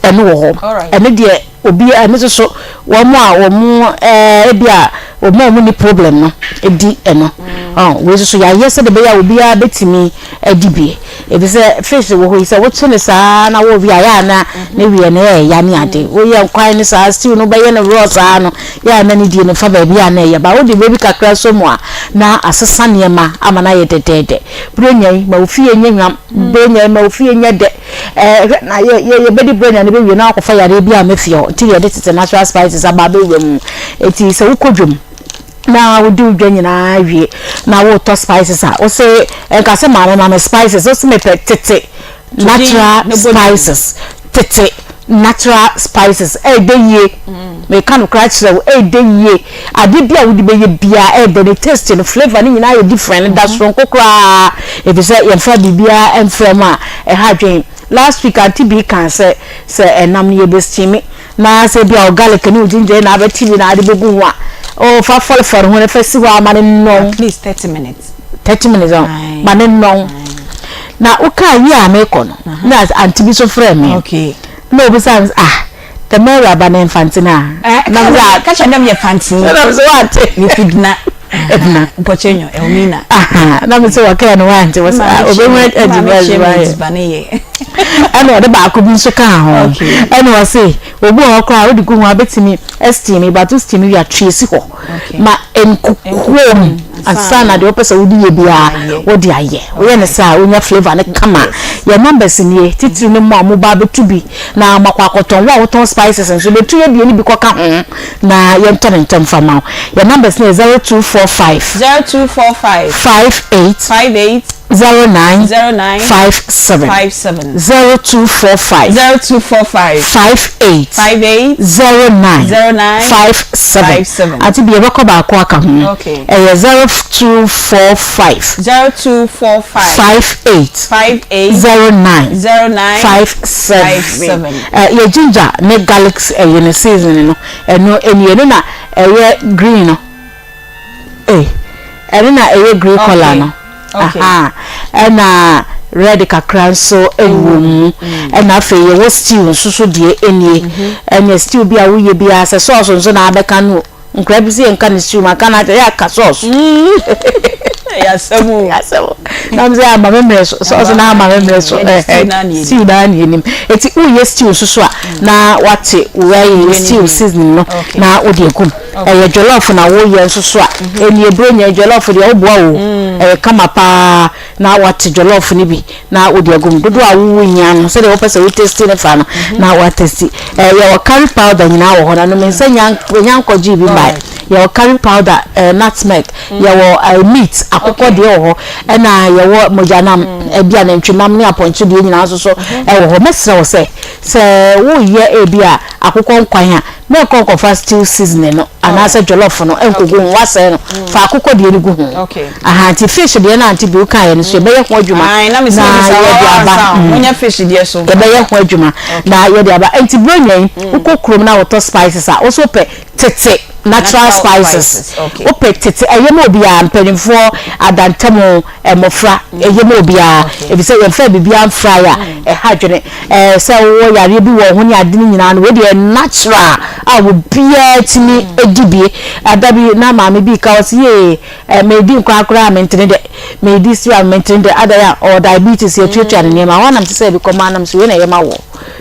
Ɛno wɔ hɔ. Ɛno deɛ obi ɛno nso so wɔn a wɔn ɛɛ ebi a wɔn a wɔn ni problem no di ɛno. Ɔn wei nso so yɛayɛ sɛdeɛ ɛbɛyɛ a obiara bɛtumi adi bi. Efisɛ fish wɔ hɔ yi sɛ wokye no saa na wɔwe a yɛ a na ne weɛ no ɛyɛ ya ne ade. Woyɛ nkwan no saa stew no wobɛyɛ no raw saa no yɛ a na ne die no fa baabi a na ɛyɛ ba wode wei bi kakra sɔ mu a na asesa nneɛma ama no ayɛ dɛdɛɛdɛ. Buronya yi ma wo fie nyɛ hwam. Buronya yi ma wo fie nyɛ dɛ. Ɛɛ hwɛ na yɛ yɛ yɛbɛdi buronya no bɛwie na wakɔfa yareɛ bi a mɛfie hɔ nti yɛde tete natural spices aba abɛwura mu. Eti sɛ wokɔ dwam na wodi wo dwa nyinaa wie na wotɔ spices a wose nka sɛ maame ma me spices wose mepɛ tete natural spices tete natural spices ɛɛdɛ yie meka no koraa kyerɛ wo ɛɛdɛ yie ade bi a wode bɛyɛ biara ɛɛdɛ ne taste no flavour no nyinaa yɛ different da soronko koraa efisɛ yɛmfa biribiara mfra mu a ɛha adwene last week auntie bi kaa sɛ sɛ ɛnam no yɛbɛ steam Na sɛ ebia wo garlic ne wo ginger na abɛte bi na ade bɛgu ho a, oh, fa fɔrefɔre ho na fa si hɔ ara ma no nnɔn. At least 30 minutes. 30 minutes ɔn, ma no nnɔn. Na wokaa wie a mekɔ no, na auntie bi nso frɛɛ me. Okay. Na obisa me sɛ, ah, dɛm awuraba no mfante no a? Na me sɛ, ka kyerɛ dɛm yɛ fante. Na me sɛ, wante. Mefi Dina. Edina. Mpɔkyɛ Elmina. Aha, na me sɛ wɔkaa no wante, wɔ sɛ ah, obɛhu agyimi agyimi ayɛ. Ɛna ɔde baako bi nso kaa ho. Ɛna ɔse, obi wɔ hɔ koraa wode gu ho a wobɛtumi steam, but wo steam wie a twe si hɔ ma nkukuom ansa na deɛ wopɛ sɛ wode yɛ biara wode ayɛ. Woyɛ no saa a wonya flavour no kama. Yɛn numbers nie, titiri ne mo a moba abɛtu bi na moakɔ akɔtɔn. Wo a wotɔn spices nso bɛtu yɛ deɛ no bi kɔka ho na yɛntɔ no ntɛm fa ma wo. Yɛn numbers no yɛ 0245. 0245. 58. 58. 09. 09. 57. 57. 0245. 0245. 58. 58. 09. 09. 57. 57. Ante bi yɛbɛkɔ baako aka ho. Okay. Ɛyɛ 0245. 0245. 58. 58. 09. 09. 57. 57. Yɛ ginger ne garlic ɛyɛ no season no. Ɛno nie, ɛno na ɛyɛ green no. Ei, ɛno na ɛyɛ green colour no. Aha, ɛna red kakra nso wɔ mu. Ɛna afei yɛwɔ stew nso so deɛ ɛnie. Ɛne stew bi a woyɛ biara sɛ sauce nso na abɛka no o. Nkwadaa bi sɛ yɛnka no stew, maka no akyerɛ yɛ aka sauce. Yasɛm o. Yasɛm o. Na mo sɛ ama me mmerɛ so, sauce na ama me mmerɛ so. Stew na na yɛnim. Eti woyɛ stew nso so a, na wate wo stew seasoning no na wode agu mu. Ɛyɛ jollof na woyɛ nso so a, ɛni eburo nyɛ jollof deɛ woboa o. Ɛyɛ kama paa na wate jollof no bi na wode agu mu. Dodoɔ a wowo hia no, sɛdeɛ wopɛ sɛ wo taste no fa no na watasti. Yɛwɔ curry powder nyinaa wɔ hɔ na no me nsa nya nkɔgyee bi mmae. Yɛwɔ curry powder, nutmeg, yɛwɔ meat, akokɔ deɛ wɔ hɔ, ɛna yɛwɔ mogyanam, ebi a nantwinam ne apɔnkye deɛ nyinaa nso so wɔ hɔ. Mɛsrɛ wo sɛ, sɛ woreyɛ ebi a akokɔ nkwan a, mɛnkɔ nkɔfa stew seasoning no anaasɛ jollof no nkɔgu ho, woasɛe no. Fa akokɔ deɛ no gu ho. Aha, nti fish deɛ no a Auntie Bill kaeɛ no nso yɛbɛyɛ ho adwuma na yɛde aba. Yɛbɛyɛ ho adwuma na yɛde aba. Nti Buronya yi, wokɔ kurom na wotɔ spices a, wo nso wopɛ tete natural spices wopɛ tete ɛyɛ ma obiara mpanimfoɔ adantamu mmɔfra ɛyɛ ma obiara efisɛ yɛmfa biribiara mfrae a ɛha adwene ɛɛ sɛ wowɔ yareɛ bi wɔ ho ne ade no nyinaa no wei deɛ natural a obiara tumi di bi ada bi na maame bi ka ɔsi yee ɛɛ medi nkwa koraa mentene dɛ medi stew a mentene dɛ ada yɛ a ɔwɔ diabetes yɛtuatua ne nneɛma hɔ anam te sɛ ebi kɔma anam so wei na ɛyɛ ma wɔ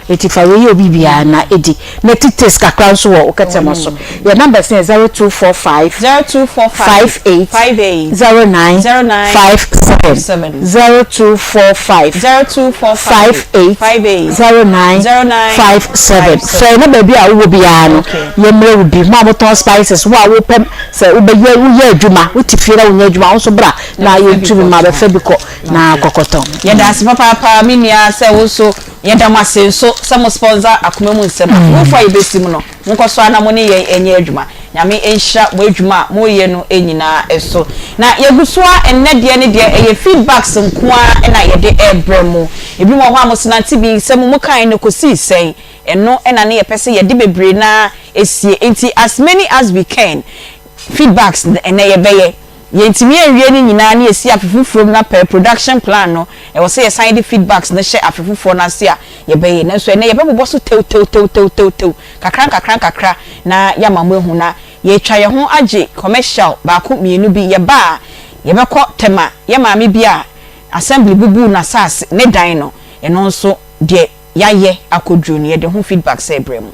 eti fa wei yɛ obi biara na edi. Na ti taste kakra nso wɔ wo kɛtɛma so. Yɛn numbers no yɛ 0245 0245 58 58 09 09 57 57 0245 0245 58 58 09 09 57. 57. Frɛ na baabi a wowɔ biara no yɛmmrɛ wo bi. Mo a motɔn spices, wo a wopɛ sɛ wobɛyɛ woyɛ adwuma, wote fie na wonyɛ adwuma, wo nso bra na yɛntu bi ma bɛfa bi kɔ na kɔkɔtɔn. Yɛda ase papaapa me nua sɛ wo nso. Yɛda mo ase nso sɛ mo sponsor Akoma Mu Nsɛm. Afoforɔ a yɛbɛsi mu no, monkɔ so ara na mo ne yɛn nyɛ adwuma. Nyame nhyira mo adwuma a moreyɛ no nyinaa so. Na yɛgu so ara ɛnnɛ deɛ ne deɛ ɛyɛ feedbacks nko ara na yɛde rebrɛ mo. Ebinom wɔ hɔ a mo senante bi sɛ mo mu kae no kɔsii sɛn? Ɛno na ne yɛpɛ sɛ yɛde bebree no ara sie. Nti as many as we can feedbacks no ɛnnɛ yɛbɛyɛ. Yɛntumi anwie ne nyinaa na yɛsi afe foforɔ mu na pɛ production plan no, ɛwɔ sɛ yɛsan de feedbacks no hyɛ afe foforɔ no ase a yɛbɛyɛ. Nanso ɛnnɛ yɛbɛbobɔ so tewtewtewtewtew, kakra nkakra nkakra na yɛama moahu. Na yɛretwa yɛn ho agye commercial baako mmienu bi. Yɛba a, yɛbɛkɔ Tema, yɛn maame bi a assembly bubuu n'asase, ne dan no, ɛno nso deɛ yɛayɛ akɔduru no, yɛde ho feedbacks rebrɛ mo.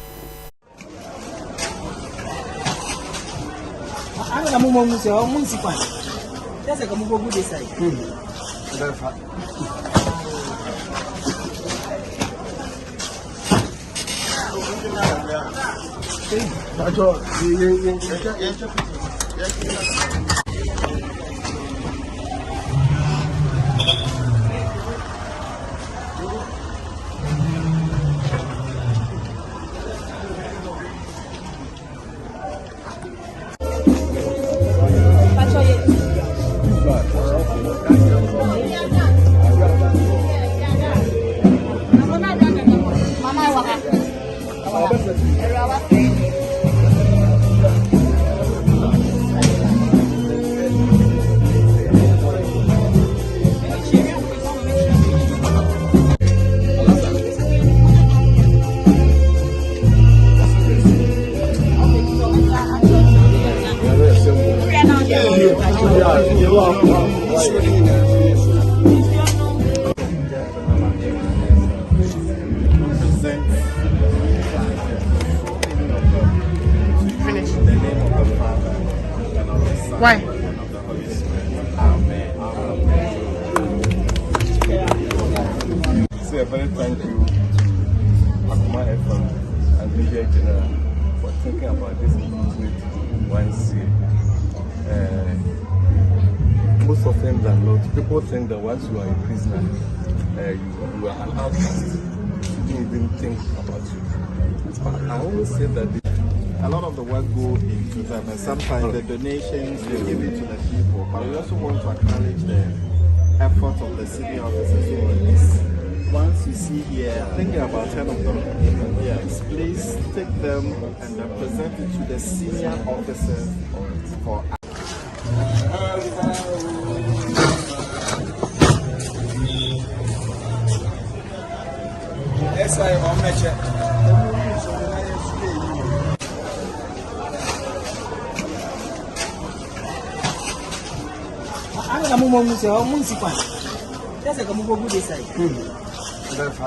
Why? Say a very thank you to Akuma FM and Media General for thinking about this opportunity once year. Uh, most often than not, people think that once you are a prisoner, uh, you, you are an outcast. You shouldn't even think about you. But I always say that. A lot of the work go into them, and sometimes the donations we give it to the people, but we also want to acknowledge the effort of the city officers who are this. Once you see here, I think there are about 10 of them. Yes, please take them and then present it to the senior officers for Ana mo mo sɛ ɔmo nsi kwan. Kyɛ sɛ kɔmo bɔ gu de side. Bɛfa.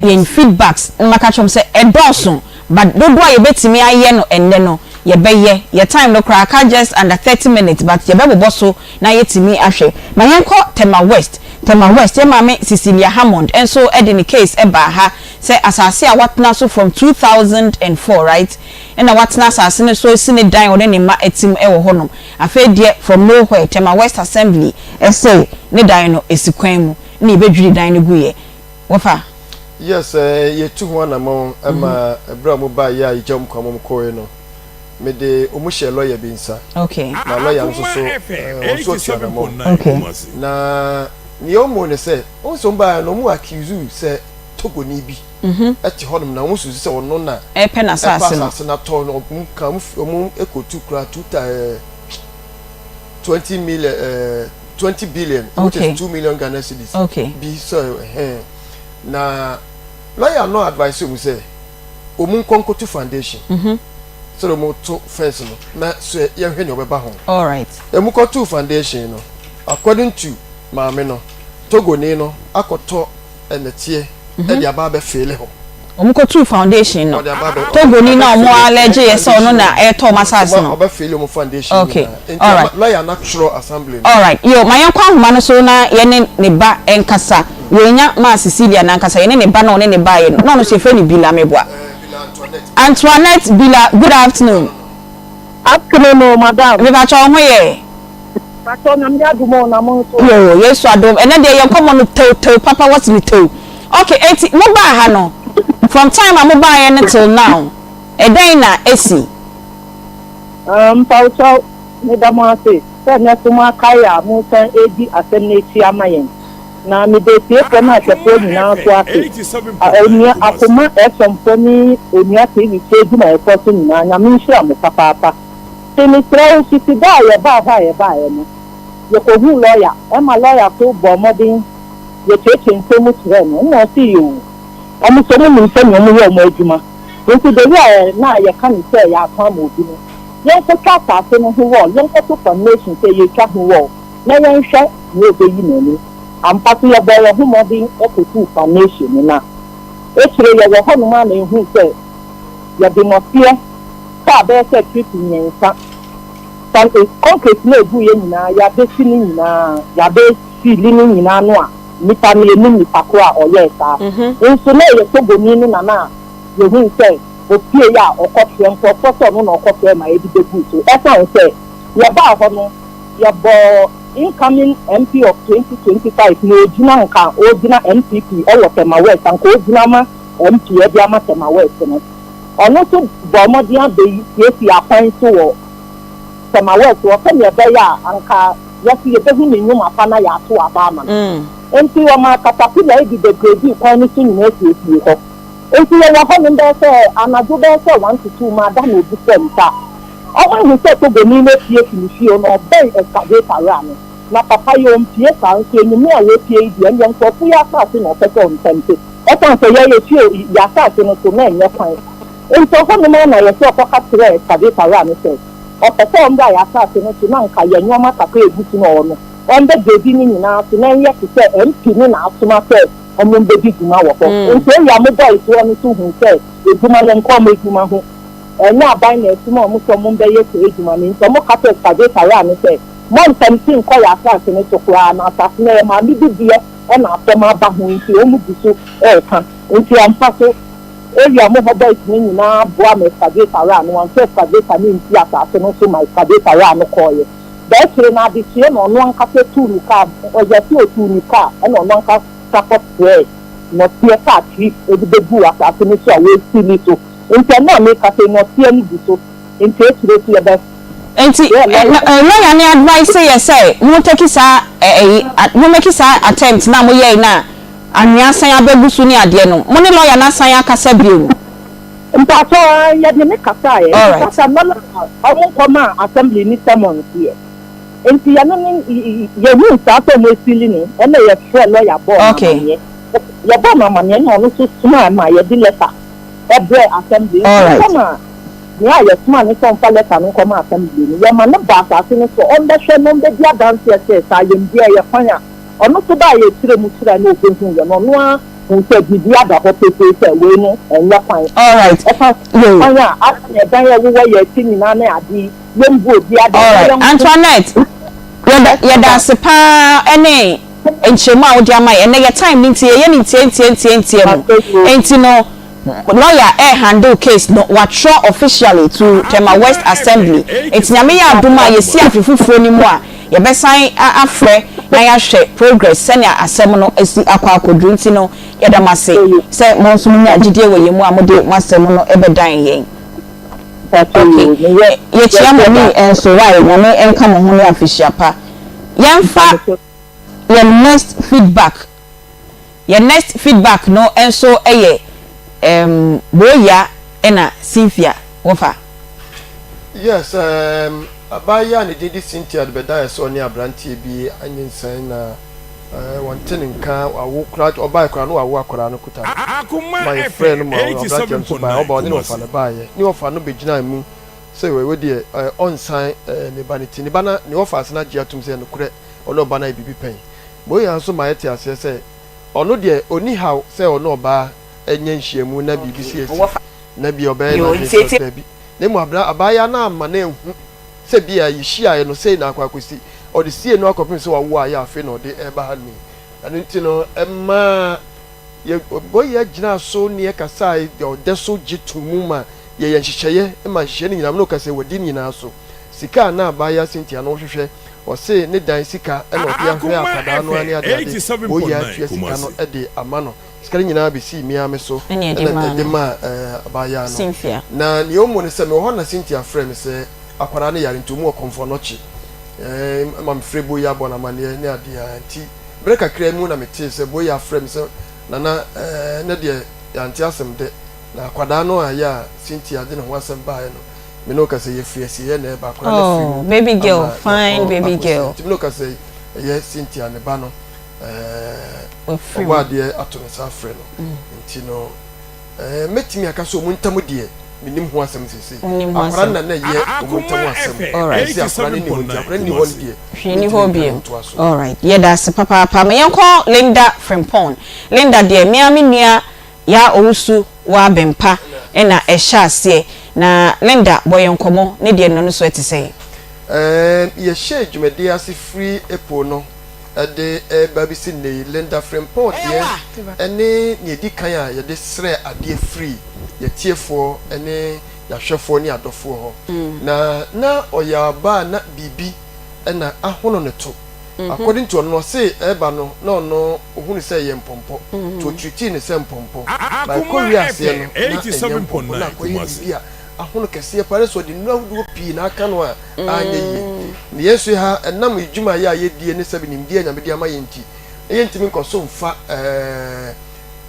Yɛn feedbacks no maka kyerɛ wɔn sɛ ɛdɔɔso but dodoɔ a yɛbɛtumi ayɛ no ɛnnɛ no yɛbɛyɛ, yɛ time no koraa aka just under 30 minutes but yɛbɛbobɔ so na yɛatumi ahwɛ. Ma yɛnkɔ Tema West, Tema West yɛn maame Cecilia Hammond nso de ne case baa ha sɛ asase a watena so from 2004 right ɛna watena asase no so asi ne dan ɔne ne mma atim wɔ hɔnom afei deɛ from nowhere Tema West Assembly se ne dan no si kwan mu na yɛbɛdwiri dan no guiɛ wɔfa. Yes, eh, yɛtu ho anamɔn ma ɛberɛ a wɔn baeɛ a yɛgya wɔn kwan ma wɔn kɔeɛ no, mede wɔn hyɛɛ lɔya bi nsa. Okay. Na lɔya no nso so, eh, wɔn nso atu anamɔn. Okay. Na nea wɔn ne sɛ, wɔn nso wɔn baeɛ no, wɔn accuse sɛ. Togoni bi te hɔnom na wɔn susu sɛ ɔno na ɛpɛ n'asase no. Ɛpɛ asase no atɔ no wɔn ka wɔn ekotu kura two ta ɛɛ 20 million ɛɛ 20 billion which is 2 million Ghana cedis. Bi sɛ ɛhɛn na lawyer no advice wɔn sɛ wɔn nkɔ nkoto foundation. Sɛ wɔn to fence no na so yɛhwɛ nea ɔbɛba ho. Alright. Wɔn kɔto foundation no, according to maame no, Togoni no akɔtɔ ɛnɛteɛ ɛde aba abɛfeele hɔ. Wɔn kɔtu foundation no. Ɔde aba abɛ Togoni na wɔn allege yɛ sɛ ɔno na ɛretɔ wɔn asase no. Ɔbɛfeele wɔn foundation nyinaa. Nti lawyer no atwerɛ assembly no. Alright, yo, ma yɛnkɔ ahoma no so na yɛne ne ba nkasa. Yɛnya maa Cecilia n'ankasa, yɛne ne ba na ɔne ne baeɛ no, na ɔno nso yɛfrɛ no Bila Meboa. Antoinette Bila, good afternoon. Afternoon o, madam. Mepakyɛ wo ho yɛ? Pakyɛ Nyame adom o, na mo nso? Yoo, Yesu adom. Ɛnɛ deɛ yɛn nkɔmmɔ no tew tew papa wɔse no tew. Okay, enti mo baa ha no, from time a mo baeɛ no till now, ɛdɛn na asi? Ah, mpawokyɛw, meda mo ase sɛ nnɛ so moakae a moresan redi asɛm no akyi ama yɛn. Na meda atiefoɔ ne ahwɛfoɔ nyinaa nso ase. A Onua Akoma FM foɔ ne Onua TV foɔ adwumayɛfoɔ nso nyinaa, Nyame nhyira mo papaapa. Te mesrɛ wo, fiti da a yɛbaa hɔ a yɛbaeɛ no, yɛkɔhuu lɔya, ɛma lɔya so bɔɔ mmɔden yɛkyeekyee nsɛm mu kyerɛɛ no, ɛna ɔse yoo, wɔn nso wɔn nim sɛnea wɔn yɛ wɔn adwuma, nti the way a na yɛka no sɛ yɛatɔn ama obi no, yɛnkɔtwa asaase no ho wall, yɛnkɔto foundation sɛ yɛretwa ho wall, na yɛnhwɛ nea ɔbɛyi n'ani. Ampa so yɛbɔɔ yɛn ho mmɔden kɔtuu foundation no, na akyire yɛwɔ hɔnom ara na yɛhuu sɛ yɛde nnɔteɛ kaa bɛyɛ sɛ trip mmiɛnsa. Fa concrete no a ɛguiɛ nyinaa, yɛabɛsi ne nyinaa, yɛabɛfiili ne nyinaa no a nnipa no, yɛnnim nipa korɔ a ɔyɛɛ saa. Nso na ɛyɛ Togoni no na na yɛhuu sɛ ɔpieeɛ a ɔkɔfrɛ nkurɔfoɔ sɛ ɔno na ɔkɔfrɛ ma yɛde bɛguu so. Ɛsiane sɛ yɛbaa hɔ no, yɛbɔɔ incoming MP of 2025 na ɔgyina nka ɔgyina NPP wɔ Tema West, anka ɔgyina ma MP de ama Tema West no. Ɔno nso bɔɔ mmɔden abɛyi siesie akwan so wɔ Tema West hɔ sɛdeɛ ɛbɛyɛ a anka yɛso yɛbɛhu ne nnwuma pa na yɛato aba ama no. Enti wɔmaa katapila de bɛgredii kwan no so nyinaa siesiee hɔ. Enti yɛwɔ hɔnom bɛyɛ sɛ anadwo bɛyɛ sɛ one to two maa da na obi frɛɛ me sɛ ɔahu sɛ Togoni no apue fi ne fie na ɔbɛn excavator wura no. Na papa yi ɔmpue saa nso anwummerɛ a wapue yi deɛ ɛndeɛ nkurɔfo yi asase na ɔpɛ sɛ ɔntɛmte. Ɛsiane sɛ yɛn yɛfie yɛn asase no so na ɛnyɛ kwan nti ɛhɔnom ara na yɛsɛ ɔkɔka kyerɛɛ excavator wura no sɛ ɔpɛ sɛ ɔmmra yɛn asase no so na anka yɛn nnoɔma kakra a ɛgu so no ɔno ɔmbɛgredi ne nyinaa so na ɛnyɛ te sɛ MP no na asoma sɛ wɔmbɛdi dwuma wɔ hɔ. Nti area mo boys hɔ no nso huu sɛ adwuma no nkɔ wɔn adwuma ho. Ɛnyɛ aban na ɛsoma wɔn sɛ wɔmbɛyɛ saa adwuma no nti wɔka kyerɛɛ excavator wura no sɛ montɛmte nkɔ yɛn asase no so koraa na asase no ɛyɛ maame bi deɛ na asɛm aba ho nti wɔn gu so reka nti ampa so area mu hɔ boys no nyinaa boa ma excavator wura no wamfa excavator no nsi asase no so ma excavator wura no kɔɔeɛ bɛɛkyere no adekyeɛ na ɔno ankasa tuu ne car ɔyɛ sɛ ɔtuu ne car ɛna ɔno ankasa kɔ frɛɛ nɔteɛ car trip de bɛguu asase no so a wɔasili so nti ɛno a mekasa yi nɔteɛ no gu so nti akyire so yɛbɛ Nti lawyer no advice yɛ sɛ mo take saa ɛyi mo make saa attempt na mo yɛe na anwea asan abɛgu so ne adeɛ no mo ne lawyer no asan akasa bio? Mpakyɛw ae yɛde ne kasaeɛ nti kasa no na ɔmo nkɔ maa assembly ne summons yɛ nti yɛno ne yɛhuu saa sɛ ɔmo asili no ɛna yɛfrɛ lawyer bɔɔ no amaneɛ yɛbɔɔ no amaneɛ na ɔno nso somaa ma yɛde letter ɛbrɛɛ assembly nti kama Nea yɛsomaa no sɛ ɔmfa lɛta no nkɔma asɛmble no, yɛma no baa asase no so ɔmbɛhwɛ na ombedi adanseɛ sɛ sɛ ayamdie a ɛyɛ kwan a ɔno nso baeɛ kyerɛ mu kyerɛɛ na obehuuiɛ no, ɔno ara huu sɛ biribi ada hɔ pefee sɛ wei no ɛnyɛ kwan. Alright. Ɛfa Yoo. kwan a aka na ɛdan a ɛwowɔ yɛn akyi nyinaa ne ade yi, yɛmbu obiara dɛm na Alright. yɛnko. Antoinette, yɛda yɛda ase paa ɛne nkyerɛmu a wode ama yɛn. Ɛnnɛ yɛ time no nti yɛyɛ no ntiantiantiantia mu. Enti no, Lawyer ɛrehandle case no watwerɛ officially to Tema West Assembly nti Nyame yɛ adom a yɛsi afe foforɔ no mu a yɛbɛsan afrɛ na yɛahwɛ progress sɛnea asɛm no asi akɔ akɔduru nti no yɛda mo ase sɛ mo nso monya gyidie wɔ yɛn mu a mode mo asɛm no bɛdan yɛn. Ok yɛkyia Mummy nso wai Nyame nka mo ho ne afehyia pa. Yɛmfa yɛn next feedback. Yɛn next feedback no nso yɛ um Boyia ɛna Cynthia wɔfa. Yes um abaayewa a ne din de Cynthia de bɛdaeɛ sɛ ɔne abranteɛ bi anyinsɛn na eh, wɔnte ne nka, wawo koraa, ɔbaeɛ koraa na wawo akwadaa no kuta no. Ma yɛfrɛɛ no ma abranteɛ no nso baeɛ, ɔba ɔne ne wɔfa no baeɛ, ne wɔfa no bɛgyinaa mu sɛ wei deɛ eh, ɔnsan eh, ne ba no ti, ne ba no, ne wɔfa ase no agye atom sɛ nokorɛ ɔne ɔba no ayɛ biribi pɛn. Boyan nso ma yɛte aseɛ sɛ ɔno deɛ ɔnni haw sɛ ɔne ɔbaa anya nhyiamu na biribi si asi na bia ɔbɛyɛ n'adwene sɛ daabi na mmom abra abaayewa no amma no anhu sɛ bia yɛhyiaeɛ no sei na akɔ akɔsi. Ɔde siee no akɔpem sɛ wawo a yɛ afei na ɔde reba ha nnɛ yi. Ɛno nti no ɛmaa yɛ Boyan gyinaa so ne yɛ kasae deɛ ɔdɛ so gye too mu ma yɛyɛ nhyehyɛeɛ ma nhyehyɛeɛ no nyinaa me ne wo kasa yi wadi ne nyinaa so. Sika a na abaayewa Cynthia no hwehwɛ, ɔse ne dan sika na ɔde ahwɛ akwadaa no ara ne adeade, Boyia atua sika no de ama no. Sika no nyinaa besii me ara me so na mede maa abaayewa no. Na nea ɔwɔ mu ne sɛ, mewɔ hɔ na Cynthia frɛɛ me sɛ akwadaa no yare nti ɔmu wɔ Komfo-Anokye. Ɛma mefrɛɛ Boyia bɔɔ no amanneɛ ne adeɛ ara nti berɛ kakra mu na metee sɛ Boyia afrɛ me sɛ Nana, ɛnnɛ deɛ yɛante asɛm dɛ, na akwadaa no a ɛyɛ a Cynthia de ne ho asɛm baeɛ no, Me ne wo kasa yi ɛfiri asieɛ na ɛba akwadaa no afiri Oh mu baby girl ama fine yɛakɔ baby akɔsie girl. nti me ne wo kasa yi ɛyɛ Cynthia ne ba no ɛɛ Wafiri ɔbɔ mu. adeɛ ato ne nsa afrɛ no nti no ɛɛ mɛtumi aka sɛ ɔmo ntam deɛ menim ho asɛm seesei Wonim ho akwadaa no asɛm. na na ɛyɛ ɔmo ntam asɛm Alright. seesei akwadaa no nni hɔ nti akwadaa no nni hɔ no deɛ Hwee nni mentumi hɔ nka ne bio. ntoa so. Alright yɛda ase papaapa ma yɛnkɔ Linda Frimpong Linda deɛ me ara me nua Yaa Owusu Waa Bempa na ɛhyɛ aseɛ. Na Linda bɔ yɛn nkɔmmɔ, ne deɛ no no so ɛte sɛn? Ɛɛm, yɛhyɛɛ dwumadie ase firi April no de reba abɛsi nnɛ yi, Linda Frimpong deɛ ne nea ɛdi kan a yɛde srɛɛ adeɛ firii yɛatiefoɔ ne yɛahwɛfoɔ ne adɔfoɔ hɔ. Na na ɔyɛ ɔbaa a na biribi na ahono ne to. According to ɔno no, ɔse ɛreba no na ɔno ohunu sɛ ɛyɛ mpɔmpɔ nti ɔtreatii no sɛ mpɔmpɔ but ɛkɔ wie aseɛ no na ɛnyɛ mpɔmpɔ na akɔyɛ biribi a ahono kɛseɛ paa ne sɛ ɔde nnuro ahodoɔ pii na aka no a anyɛ yie. Na yɛn nso ha ɛnam yɛn dwumayɛ a yɛdie ne sɛbe nimdeɛ a Nyame de ama yɛn nti na yɛntumi nkɔ so mfa ɛɛ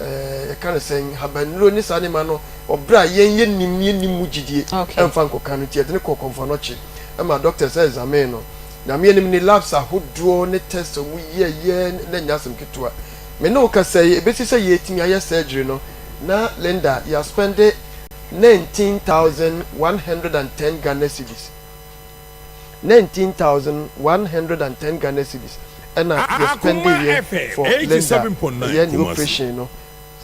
yɛka no sɛn habannuro ne saa nneɛma no wɔ berɛ a yɛn yɛnnim ne yɛnnim mu gyidie ɛmfa nkɔka no nti yɛde no kɔɔ Kɔmfoanɔkye ma doctors examine no. Nyame anim ne labs ahodoɔ ne test a ɔmo yɛɛyɛ na ɛnyɛ asɛm ketewa. Me ne wo kasa yi ɛbɛsi sɛ yɛɛtumi ayɛ surgery no na Linda yɛaspɛnde 19,110 Ghana cedis. 19,110 Ghana cedis ɛna yɛspɛndeeɛ for Linda ɛyɛ ne operation no.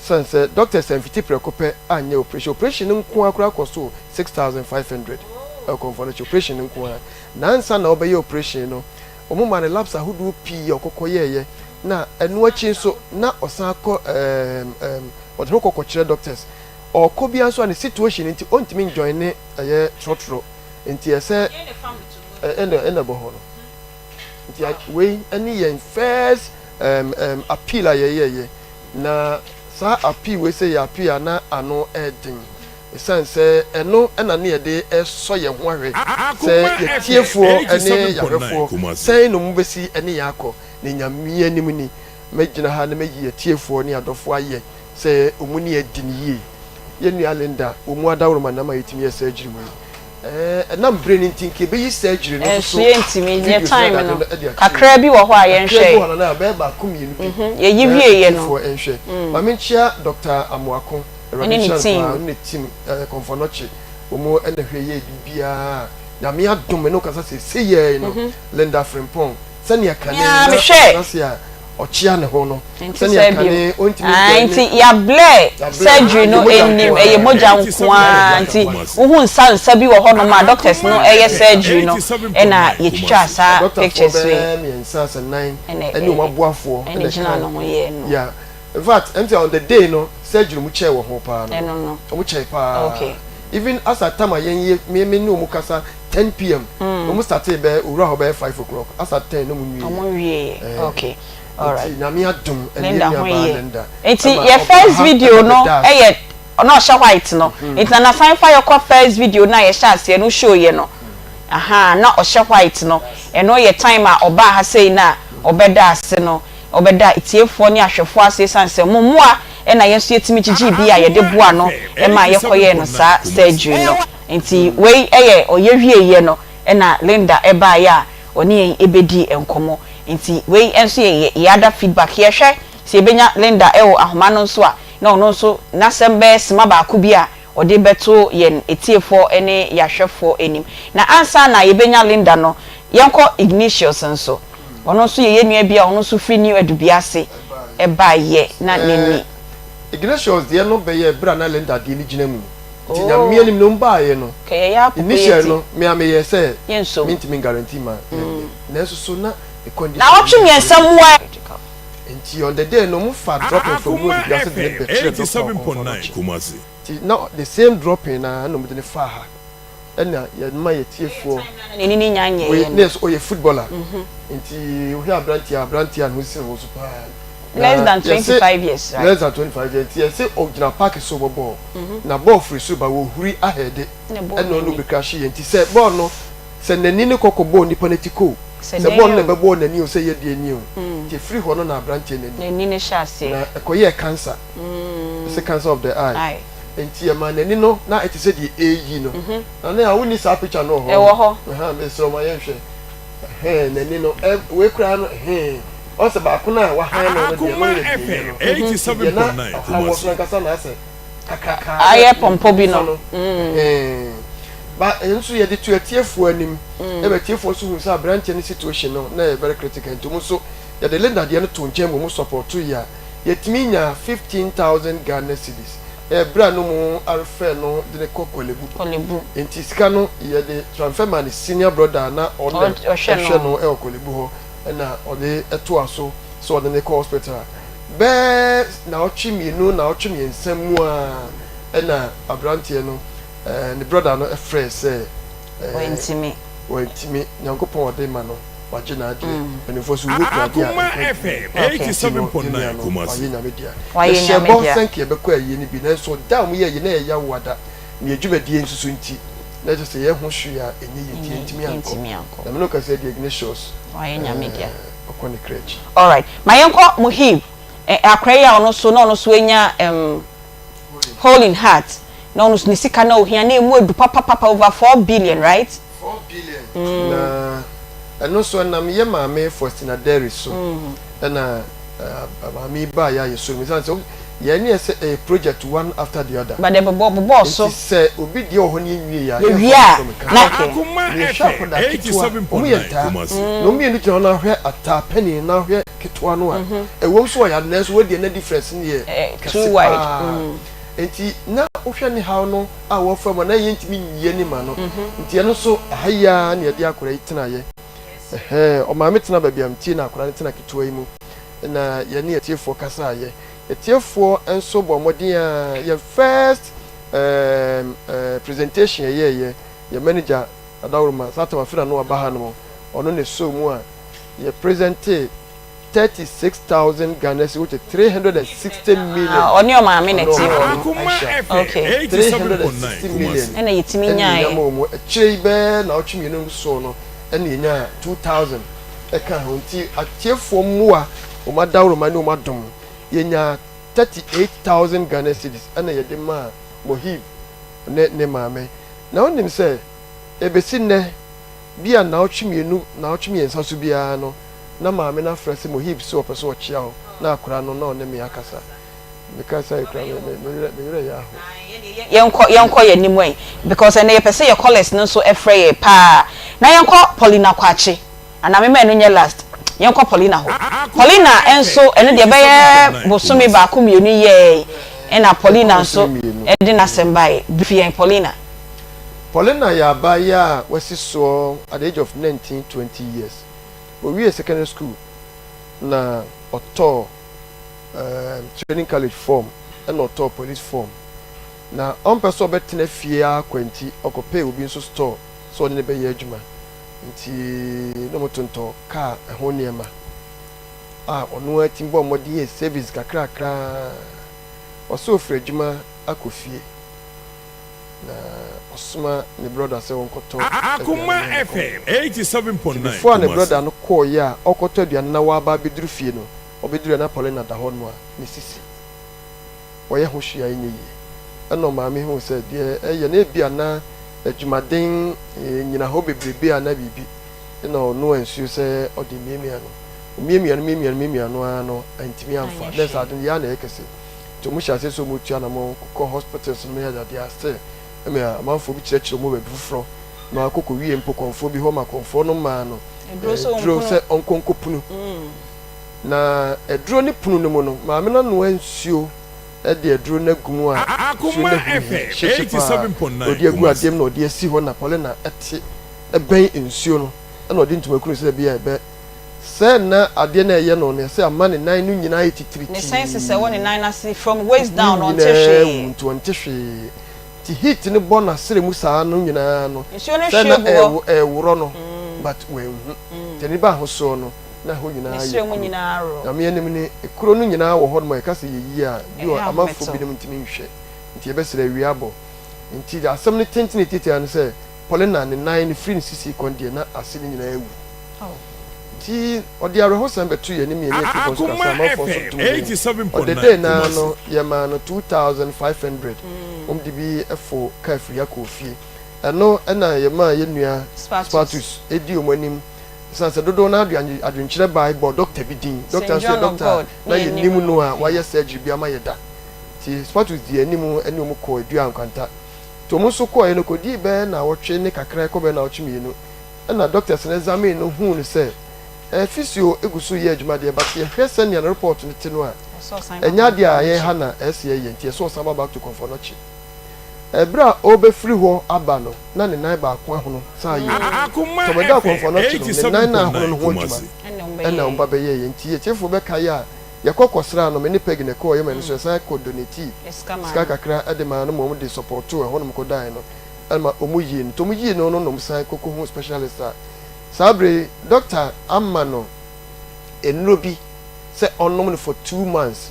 Sane sɛ doctors amfiti prɛko pɛ anyɛ operation. Operation no nko ara koraa kɔ so 6,500 ɛwɔ Komfo Anokye operation no nko ara. Na ansa na ɔbɛyɛ oprehyɛn no, wɔmaa no labs ahodoɔ pii a ɔkɔkɔ yɛeɛ. Na ɛno akyi nso, na ɔsan kɔ ɛɛm ɛɛm ɔde ne ho kɔ kɔkyerɛ doctors. Ɔkɔ biara nso a ne situation nti ɔntumi njoine ɛyɛ trɔtrɔ. Nti ɛsɛ ɛna ɛna ɛbɔ hɔ no. Nti wei ɛne yɛn first ɛɛm ɛɛm appeal a yɛyɛeɛ. Na saa appeal wei sɛ yɛ appeal a na ano ɛɛden. Esiane sɛ ɛno na na yɛde resɔ yɛn ho ahwɛ sɛ yɛn atiefoɔ ne yɛn ahwɛfoɔ sɛn na wɔbɛsi ne yɛn akɔ, na Nyame anim ni, mɛgyina ha na mayi atiefoɔ ne adɔfoɔ ayɛ sɛ wɔn ne yɛn adi no yie. Yɛn nua Linda, wɔn adaworoma na ama yɛtumi yɛ surgery wei. Ɛɛ, ɛnam bere no nti, nka yɛbɛyi surgery no nso so Ɛnso yɛntumi, yɛ videos ne time adade no, no de akyerɛ kakra bi wɔ hɔ a Kakra bi yɛnhwɛe. wɔ hɔ na bɛyɛ baako mmienu bi Yɛyi na wieeɛ no. atiefoɔ nhwɛ. Ma menkyea Dɔkta Amoako. Awurade ne ne nhyira no paa team. ɔne ne team ɛɛ kɔnfɔnɔkye wɔn ɛna hwɛ yɛ biribiara Nyame adom me ne wo kasa seesei yɛɛ no Linda Frimpong sɛnea kane Me ara na mehwɛ. ɔtena ase a ɔkyea ne ho no Nti sɛnea saa bio. kane ɔntumi Ae ndwane nti yɛablɛ yɛablɛ surgery ɛyɛ no mogya anim nko ɛyɛ ara mogya nko ara nti wohu nsa nsa bi wɔ hɔnom a doctors no ɛyɛ surgery no ɛna yɛtwitwaa saa Adɔktafoɔ pictures wei bɛyɛ mmiɛnsa sɛ nan ɛna ɛne wɔn aboafoɔ ɛna ɛna gyina ɛka no ho yɛɛ no. yeah In fact, ɛm sɛ on the day no surgery ɔmo kyɛɛ wɔ ho paa no. Ɛno no. Ɔmo kyɛɛ paa. Okay. Even as at time a yɛn yɛ me me ne ɔmo kasa 10 pm. Mm. Ɔmo startee bɛyɛ owura hɔ bɛyɛ 5 o'clock. As at 10 na ɔmo nwie. Ɔmo wie yɛ. Okay. Alright. Nti Nyame adom ɛne Linda yɛn ho nua baa yɛ. Linda. Nti Ɛma yɛ ɔbaa first ha video ɛma no bɛdaa ase. ɛyɛ na ɔhyɛ white no. Nti Nana san fa yɛ kɔ first video no a yɛhyɛ aseɛ no show yɛ no. Ahaa na ɔhyɛ white no. Ɛno yɛ time a ɔbaa ha sei no a ɔbɛda ase no. Ɔbɛda atiefoɔ ne ahwɛfoɔ ase esiane sɛ mo mmoa na yɛn nso yɛtumi gyigyee bi a yɛde boa no ma yɛkɔyɛɛ no saa surgery no. Nti wei yɛ ɔyɛ wieeɛ no na Linda baeɛ a ɔne yɛn bɛdii nkɔmmɔ. Nti wei nso yɛ yɛn other feedback. Yɛhwɛ sɛ yɛbɛnya Linda wɔ ahoma no nso a, na ɔno nso n'asɛm bɛyɛ sima baako bi a ɔde bɛto yɛn atiefoɔ ne yɛn ahwɛfoɔ anim. Na ansa na yɛbɛnya Linda no, yɛnkɔ Ignatius nso. Ɔno nso yɛ yɛn nua bi a ɔno nso firi New Adubiase baeɛ na n'ani. Ignatius deɛ no bɛyɛɛ berɛ a na Linda deɛ no gyina mu. Nti Nyame anim no ɔbaeɛ no, initially no me a meyɛɛ sɛ mentumi nguarantee ma yɛnyɛ. Nanso so na ne condition no Naawɔtwe mmiɛnsa mua. Nti on the day no wɔfaa dropping from New Adubiase de no bɛkyerɛɛ doctor wɔ Komfo Anokye. Nti na the same dropping no ara na wɔde no faa ha. Ɛna yɛma yɛtiefoɔ N'ani ne nya nyɛeɛ wei no. na yɛsɛ ɔyɛ footballer nti wohwɛ aberanteɛ a aberanteɛ a ne ho sisi ne ho so paa Less na than yɛse 25 years right? less than 25 years nti yɛse ɔgyina park so bɔ bɔɔl na bɔɔl firi soro ba wɔhuri ahɛde Na ɛbɔɔ ɛna ɔno n'ani. bɛkra hye yɛ nti sɛ bɔɔl no sɛ n'ani no kɔkɔ bɔɔ nipa no ti ko Sɛ sɛ dɛn bɔɔl no na o. ɛbɛbɔɔ n'ani o sɛ yɛ deɛ ni o nti ɛfiri hɔ no na aberanteɛ n'ani N'ani no hyɛ aseɛ. na ɛkɔyɛɛ cancer ɛsɛ cancer of the eye Eye. Nti ɛmaa n'ani no na ɛte sɛ deɛ ɛreyi no. Nana a wonni saa picture no wɔ hɔ? Ɛwɔ hɔ. Ɛhɛn, mesrɛ ma yɛnhwɛ. Ɛhɛn, n'ani no, ɛ, wei koraa no, ɛhɛn. Ɔn sɛ baako no a wahan no no deɛ, no yɛ deɛ ɛyɛ no. Nti deɛ na ɔhaw wɔ so no ankasa na asɛ kakraka Ayɛ pɔmpɔ bi nifa no. no. Ɛhɛn. Ba, ɛno nso yɛde to atiefoɔ anim. Ɛma atiefoɔ nso hu sɛ aberanteɛ no situation no na ɛyɛ very critical. Nti wɔn nso, yɛde Linda deɛ no too nkyɛn ma wɔn support yɛ a, yɛtumi nyaa 15,000 Ghana cedis. Ɛberɛ a no mu arefrɛ no de no kɔ Korle-Bu. Korle-Bu. Nti sika no yɛde transfer maa ne senior brother a na ɔno na ɛhwɛ no wɔ Korle-Bu hɔ ɛna ɔde toa so sɛ ɔde no kɔ hospital a bɛɛ naawɔtwe mmienu naawɔtwe mmiɛnsa mu ara ɛna abranteɛ no ne brother no frɛɛ sɛ Wantumi. Wantumi. Nyankopɔn ɔde ma no. Wagye n'adeɛ. Mpanimfoɔ so wuo kura adeɛ a Akoma nkwa ntumi FM nni. Nti no, yɛn nua 87.9 no, Kumasi. wayɛ Nyame dea. Wayɛ Yɛhyɛɛ Nyame bɔ dea. sɛ nka yɛbɛkɔ ayie no bi, nanso da a wɔyɛɛ ayie no na ɛyɛ Yawoada, na yɛn dwumadie nso so nti, na kyerɛ sɛ yɛn ho hwee a ɛnyɛ yie nti yɛntumi ankɔ. Yɛntumi ankɔ. Na me ne wo kasa yi deɛ Ignatius, Wayɛ Nyame dea. eh, ɔkɔ ne kra akyi. Alright, ma yɛnkɔ Muhib, eh, akora yi a ɔno nso na ɔno nso anya um, hole in heart, na ɔno nso ne sika na ohia na emu edu papapapa over 4 billion, right? 4 billion. Na ɛno nso ɛnam yɛ maame Faustina Derry so ɛna maame yi baeɛ a yɛsɔ mu. Ɛsiane sɛ yɛn ne yɛ sɛ ɛyɛ project one after the other. But ɛbobɔ bobɔɔ so. Nti sɛ obi deɛ wɔ hɔ ne yɛnwie a, Yɛwie yɛmfa a, foforɔ mmɛka na ho. okay. Na yɛhwɛ akwadaa ketewa, wɔn yɛ ntaa, na wɔn mmienu gyina hɔ na ahwɛ ataa panin na ahwɛ ketewa no a, ɛwom sɛ ɔyare nanso wei deɛ na difference no yɛ kɛse Too wide. paa. Nti na wohwɛ ne haw no a wɔfa mu a na yɛntumi nyi ani ma no nti ɛno nso ɛha yi ara na yɛde akwadaa yi tenaeɛ. Ɛhɛn, ɔmaame tena baabi a metie na akwadaa no tena ketewa yi mu na yɛne atiefoɔ kasaeɛ. Atiefoɔ nso bɔɔ mmɔden a yɛn first um, uh, presentation yɛyɛeɛ, yɛn manager Adaworoma, saa tam afe na no aba ha nom, ɔno na ɛsɔɔ mu a yɛ presentee 36,000 Ghana cedis, which is 360 million. Ah, ɔne ɔmaame na Ɔne ɛte hɔ. ɔmaame Aisha. Okay. 360 million. Ɛna yɛtumi Ɛna nyaeɛ. yɛnya ma wɔn. Akyire yi bɛyɛ naawɔtwe mmienu soɔ no, ɛna yɛnyaa 2,000 ɛka ho. Nti atiefoɔ mmoa, wɔn adaworoma ne wɔn adom, yɛnyaa 38,000 Ghana cedis ɛna yɛde maa Mohib ne ne maame. Na wonim sɛ, ɛbɛsi nnɛ, bi a naawɔtwe mmienu, naawɔtwe mmiɛnsa so biara no, na maame no afrɛ sɛ Mohib se ɔpɛ sɛ ɔkyea wo, na akwadaa no na ɔne me akasa. Meka saa yi koraa me me me werɛ me werɛ yɛ aho. Yɛnkɔ yɛnkɔ yɛn anim ɛ because ɛnɛ yɛpɛ sɛ yɛ callers no nso frɛ yɛ paa na yɛnkɔ Paulina Kwakye anaa mema ɛno nyɛ last yɛnkɔ Paulina hɔ Paulina nso ɛno deɛ ɛbɛyɛ bosome baako mmienu yɛɛ ɛna Paulina nso ɛde n'asɛm baeɛ brief yɛn Paulina. Paulina yɛ abaayewa a wasi soɔ at the age of 19, 20 years. Owiee secondary school na ɔtɔɔ um, training college form ɛna ɔtɔɔ police form. Na ɔmpɛ sɛ ɔbɛtena fie ara kwa nti ɔkɔpɛɛ obi nso store sɛ ɔne no bɛyɛ adwuma. Nti na wɔtontɔn kaa ɛho nneɛma a ɔno ara tumi bɔɔ mmɔden yɛɛ savings kakrakra. Ɔsɛ ɔfiri adwuma akɔ fie na ɔsoma ne brɔda sɛ ɔnkɔtɔ aduane Akoma ma no FM kɔm. Nti 87.9 before a ne Kumasi. brɔda no kɔeɛ a ɔrekɔtɔ aduane na waba abɛduru fie no, Ɔbɛduru a na Paulina da hɔ nom a ne sisi ɔyɛ ho hwee a ɛnyɛ yie. Ɛna ɔmaame huu sɛ deɛ ɛyɛ no ebia na adwumaden nnyina hɔ bebrebe anaa biribi na ɔnoa nsuo sɛ ɔde miamia no. Ɔmiamia no miamia no miamia no ara no antumi amfa. Anyɛ Na ɛsɛ hwee. ade no yɛ ara na ɛyɛ kɛse. Nti wɔn hyɛ aseɛ sɛ wɔtu anamɔn kɔ hospitals nom ne adeade a still ɛma amanfoɔ bi kyerɛkyerɛ wɔn baabi foforɔ ma akɔ kɔwie mpo kɔmfoɔ bi hɔ ma kɔmfoɔ no maa no Aduro sɛ aduro ɔmpunu. sɛ ɔnkɔ nkɔpunu. Na aduro no pono no mu no, maame no anoa nsuo de aduro no agu mu a nsuo no Akoma ahuru FM hyehye paa na ɔde agu adeɛ 87.9 mu na ɔde asi hɔ na Paulina te bɛn nsuo no na ɔde ntoma kunu sɛ ebia ɛbɛ sɛ na adeɛ no a ɛyɛ no no ɛsɛ ama ne nan no nyinaa ayɛ Ne senses a titiritii ɛwɔ ne nan no ase from waist ne down no ɔnte nyinaa hwee. awu nti ɔnte hwee nti heat no bɔ n'asrɛ mu saa no nyinaa no Nsuo no sɛ hwie na gu hɔ. ɛreworɔ no but wanhu nti n'ani baa ho soɔ no na ɛhɔ Ne nyinaa yɛ serɛ mu kuro. nyinaa worɔ. Nyame anim ne kuro no nyinaa wɔ hɔnom a yɛka sɛ yɛyi a, bi wɔ Ɛyɛ amanfoɔ ahometew. binom ntumi nhwɛ nti yɛbɛsrɛ awia abɔ. Nti asɛm no tentene tiatia ne sɛ Paulina ne nan no firi ne sisi kɔn deɛ na ase no nyinaa awu. Nti ɔde awerɛhosɛm bɛto yɛn anim yɛne atiefoɔ nso ka sɛ Akoma amanfoɔ nso FM dom yɛn. Ɔdedee 87.9 no ara Kumasi. no yɛmaa no 2500 wɔn de bi fo kaa firi ha kɔɔ fie. Ɛno na yɛmaa yɛn nua Spatus. Spatus dii wɔn anim Esiane sɛ dodow no ara de adwenkyerɛ bae bɔɔ dɔkta bi din. Dɔkta Saint nso yɛ John of dɔkta a God na ne yɛn yennim nim no no. a wayɛ surgery bi ama yɛn da. Enti Spatus dii anim ne wɔn kɔɔ Adua Nkwanta. Nti wɔn nso kɔe no kodii bɛyɛ nnawɔtwe ne kakra rekɔ bɛyɛ nnawɔtwe mmienu ɛna doctors no examine no huu no sɛ eh, physio gu so reyɛ adwuma deɛ but yɛhwɛ sɛnea ne report no te no a Ɔsɛ ɔsan ba ɛnyɛ adeɛ a Komfo yɛn ha Anokye. na ɛsɛ yɛyɛ nti ɛsɛ ɔsan ba back to Komfo Anokye. Bere a ɔrebɛfiri hɔ aba no, na ne nan baako ahono saa yie. Akoma Nti ɔbɛdaa FM kɔmfoɔ no akyi no, ne nan no a ahono no 87.9 ho adwuma Kumasi. na wɔba bɛyɛeɛ. Nti atiefoɔ bɛkae a, yɛkɔ kɔsraa no, me ne Peggy na ɛkɔeɛ ma ɛno nso yɛsan kɔ donatii sika kakra de maa no ma wɔde sɔpɔtoo ɛhɔnom kɔdaeɛ no ma wɔyii no. Nti wɔyii no no na wɔsan kɔkɔhuu specialist a saa berɛ yi dɔkta ama no nnuro bi sɛ ɔnnom no for 2 months.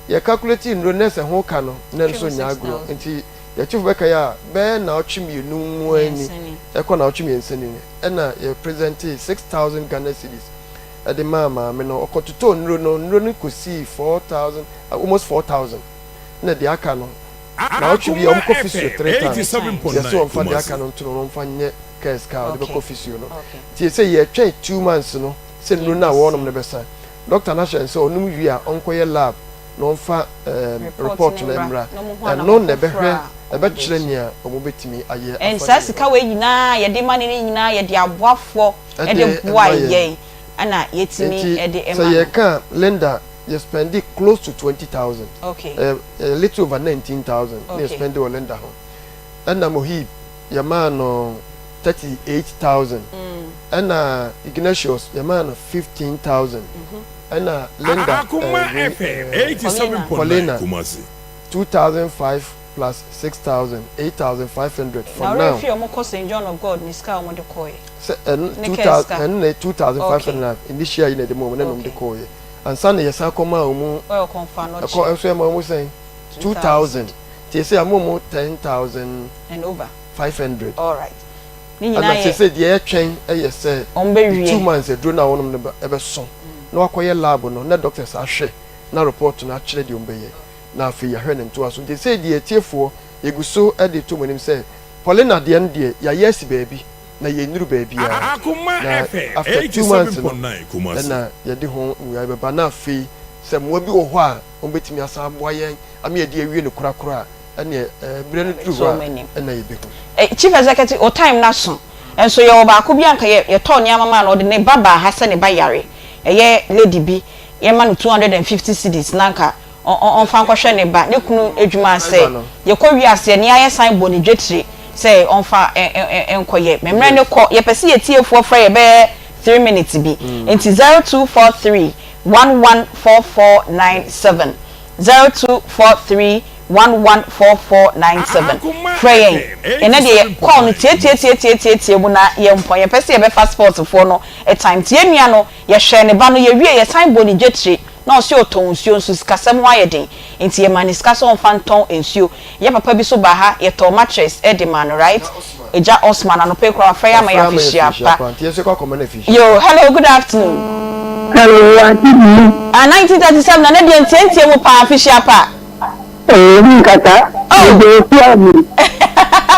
Yɛ calculate nnuro na sɛ ho ka no na ɛno nso nyɛ agorɔ nti yɛ chief bɛka yɛ a bɛyɛ naawɔtwe mmienu mu ara ni ɛkɔ naawɔtwe mmiɛnsa ni ɛna yɛ presente 6000 Ghana cedis ɛde maa maame no ɔkɔ totɔɔ nnuro no nnuro no kɔsii 4000 almost 4000 ɛna deɛ aka no naawɔtwe bi a Akoma wɔn kɔ physio FM three times nti yɛsɛ 87.9 wɔn fa deɛ aka Kumasi. no nto no na wɔn fa nyɛ care sika a wɔde bɛkɔ physio no nti yɛsɛ yɛtwɛn 2 months no sɛ nnuro no a wɔnom no bɛsa. Doctor no ahyɛ no sɛ ɔnom wie a ɔnkɔyɛ lab na ɔmfa ɛɛm report no mmra. Ɛno na ɛbɛhwɛ, ɛbɛkyerɛ nea wɔbɛtumi ayɛ And afa saa ne sika ho. wei nyinaa a yɛde ma no no nyinaa yɛde aboafoɔ de Ɛde boa ma yɛn. yɛn ɛna yɛtumi Nti de sɛ ma no. yɛka a, Linda, yɛ spɛndi close to 20,000. Okay. Ɛyɛ a little over 19,000 na yɛ Okay. spɛndi wɔ Linda ho. Ɛna Mohib, yɛmaa no 38,000. Ɛna Ignatius, yɛmaa no 15,000. Ɛna Linda, Akoma ɛɛ, wei, FM ɛɛ, 87.9 Paulina, Kumasi. 2,005 plus 6,000, 8,500 for Na now. ɔwerɛ fi a wɔkɔ St John of God ne sika a wɔde kɔeɛ. Sɛ ɛno Ne two kaa thou sika. ɛno na 2,500 Okay. na initial yi na ɛde maa wɔn na ɛna wɔde Okay. kɔeɛ. Ansa na yɛsan kɔmaa wɔn Ɔyɛ ɔkɔmfo anɔkye. ɛkɔ nso yɛmaa wɔn sɛn? 2,000. Nti ɛsɛ ama wɔn 10,500. And over. Alright. Ne nyinaa Ɛna yɛ. seesei deɛ yɛtwɛn yɛ sɛ Wɔn the bɛwie. 2 months aduro no a wɔnom no ɛbɛso na wakɔyɛ lab no na doctors ahwɛ na report no akyerɛ deɛ wɔbɛyɛ na afei yɛahwɛ ne ntoa so. Nti seesei deɛ atiefoɔ yɛgu so de to mo anim sɛ Paulina deɛ no deɛ yɛayɛ asi baabi na yɛnnuru baabiara Akoma na FM after 2 months no 87.9 Kumasi. ɛna yɛde ho mmuaeɛ bɛba na afei sɛ mmoa bi wɔ hɔ a wɔbɛtumi asan aboa yɛn ama yɛde awie no korakora a ɛneɛ berɛ no duru hɔ a ɛna yɛbɛhu. Eh, Chief Executive, o time no aso. Nso yɛwɔ baako bi a anka yɛ yɛtɔɔ nneɛma maa no, ɔde ne ba baa ha sɛ ne ba yare. Ɛyɛ lady bi, yɛma no 250 cedis na anka ɔ ɔ ɔmfa nkɔhwɛ ne ba. Ne kunu adwuma sɛ yɛkɔ wiase a, nea yɛsan bɔ ne dwetire sɛ ɔmfa ɛ ɛ ɛ nkɔyɛ. Mmerɛ no kɔ, yɛpɛ sɛ yɛtiefoɔ frɛ yɛ bɛyɛ 3 minutes bi. Nti 0243 114497, 0243 114497. Frɛ yɛn. Ɛnɛ deɛ yɛ call no tiatiatiatiatiatia mu na yɛmpɔn. Yɛpɛ sɛ yɛbɛfa sportsfoɔ no time. Nti yɛn nua no, yɛhwɛɛ ne ba no, yɛwie yɛsan bɔ ne dwetire na ɔse ɔtɔn nsuo nso sikasɛm ho ayɛ den nti yɛmaa no sika sɛ ɔmfa ntɔn nsuo. Yɛ papa bi so baa ha, yɛtɔɔ mattress de maa no, right? Agya Osman, anɔpa yi koraa wafrɛ yɛn ama yɛn Wafrɛ ama yɛn afihyia afihyia pa. pa. Nti yɛn nso yɛkɔ akɔma no afihyia Yo, pa. hello, good afternoon. Hello, Auntie Bi. Ah, 1937 na ne deɛ ntiantia mu paa afihyia pa. Ee, mi nkasa. Oh. Mede ofi ami.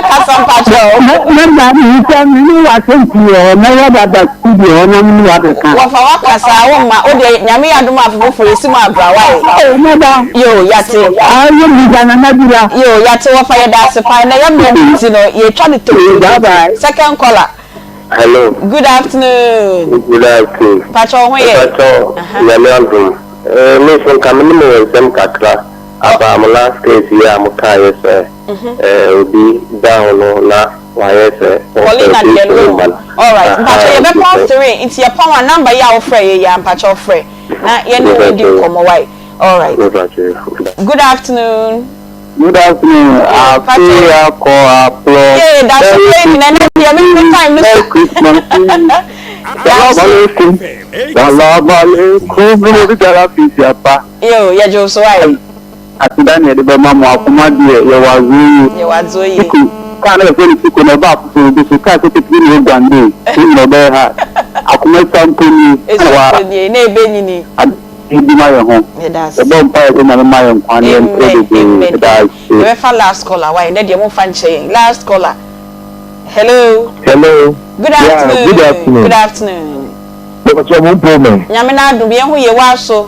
Kasa mpakyɛw. Mɛba nsa mi ne w'asɛnti wɔ hɔ, mɛyɛ dada studio hɔ na me ne w'abɛka. Wɔfa w'akasa wo mma wo deɛ Nyame yɛ adom a afe foforɔ yɛsi mu abra wae. Oh, mɛba. Yoo, yate. Ah, yɛ bisa Nana Dura. Yoo, yate wɔfa yɛda ase paa ɛnɛ yɛ mmerɛ no nti no yɛtwa no Yoo, bye bye. tokotoko. Second caller. Hello. Good afternoon. Good afternoon. Mpakyɛw wo ho yɛ? Mpakyɛw, Nyame adom. Eh, me nso nka me ne mo wɔ nsɛm kakra about mo last case yi a mo kaeɛ sɛ eh, obi down no na wayɛ sɛ Paulina deɛ no ma no. Alright, mpakyɛw Aha, nti yɛbɛpɔn sɛ three, nti yɛpɔn a number yi a wofrɛ yɛ yi a mpakyɛw frɛ na yɛne wo ndi nkɔmmɔ wae. Alright. Mepakyɛw. Good afternoon. Good afternoon. Afe akɔ aplɔ. Yee daso Merry play nyina ne deɛ me me time no Merry Christmas. Salam alaikum. Salam alaikum. Me mo bi biara fi si apa. Yo, yɛ gye wo so ayi. Aseda na yɛde bɛma mo akoma deɛ yɛwɔ azoɔ yi. Yɛwɔ azoɔ yi. Siko kaa na yɛfrɛ no siko na ɛba afoforo bi so kaa sɛ tete na oguan dee ne nyina ɔbɛyɛ ha akoma sua mpo nie. Esua mpo nie na ɛbɛnyini. Ebi ma yɛn ho. Yɛbɔ mpaeɛ sɛ Nyame ma yɛn nkwa na yɛn mprɛ bebree. Yɛda ase. Yɛbɛfa last caller wai ndɛ deɛ momfa nkyɛ yɛn last caller hello. Hello. Good Yeah, afternoon. good afternoon. Good afternoon. Bɔkɔkyɛ mo mpo me. Nyame n'adom yɛn ho yie w'aso.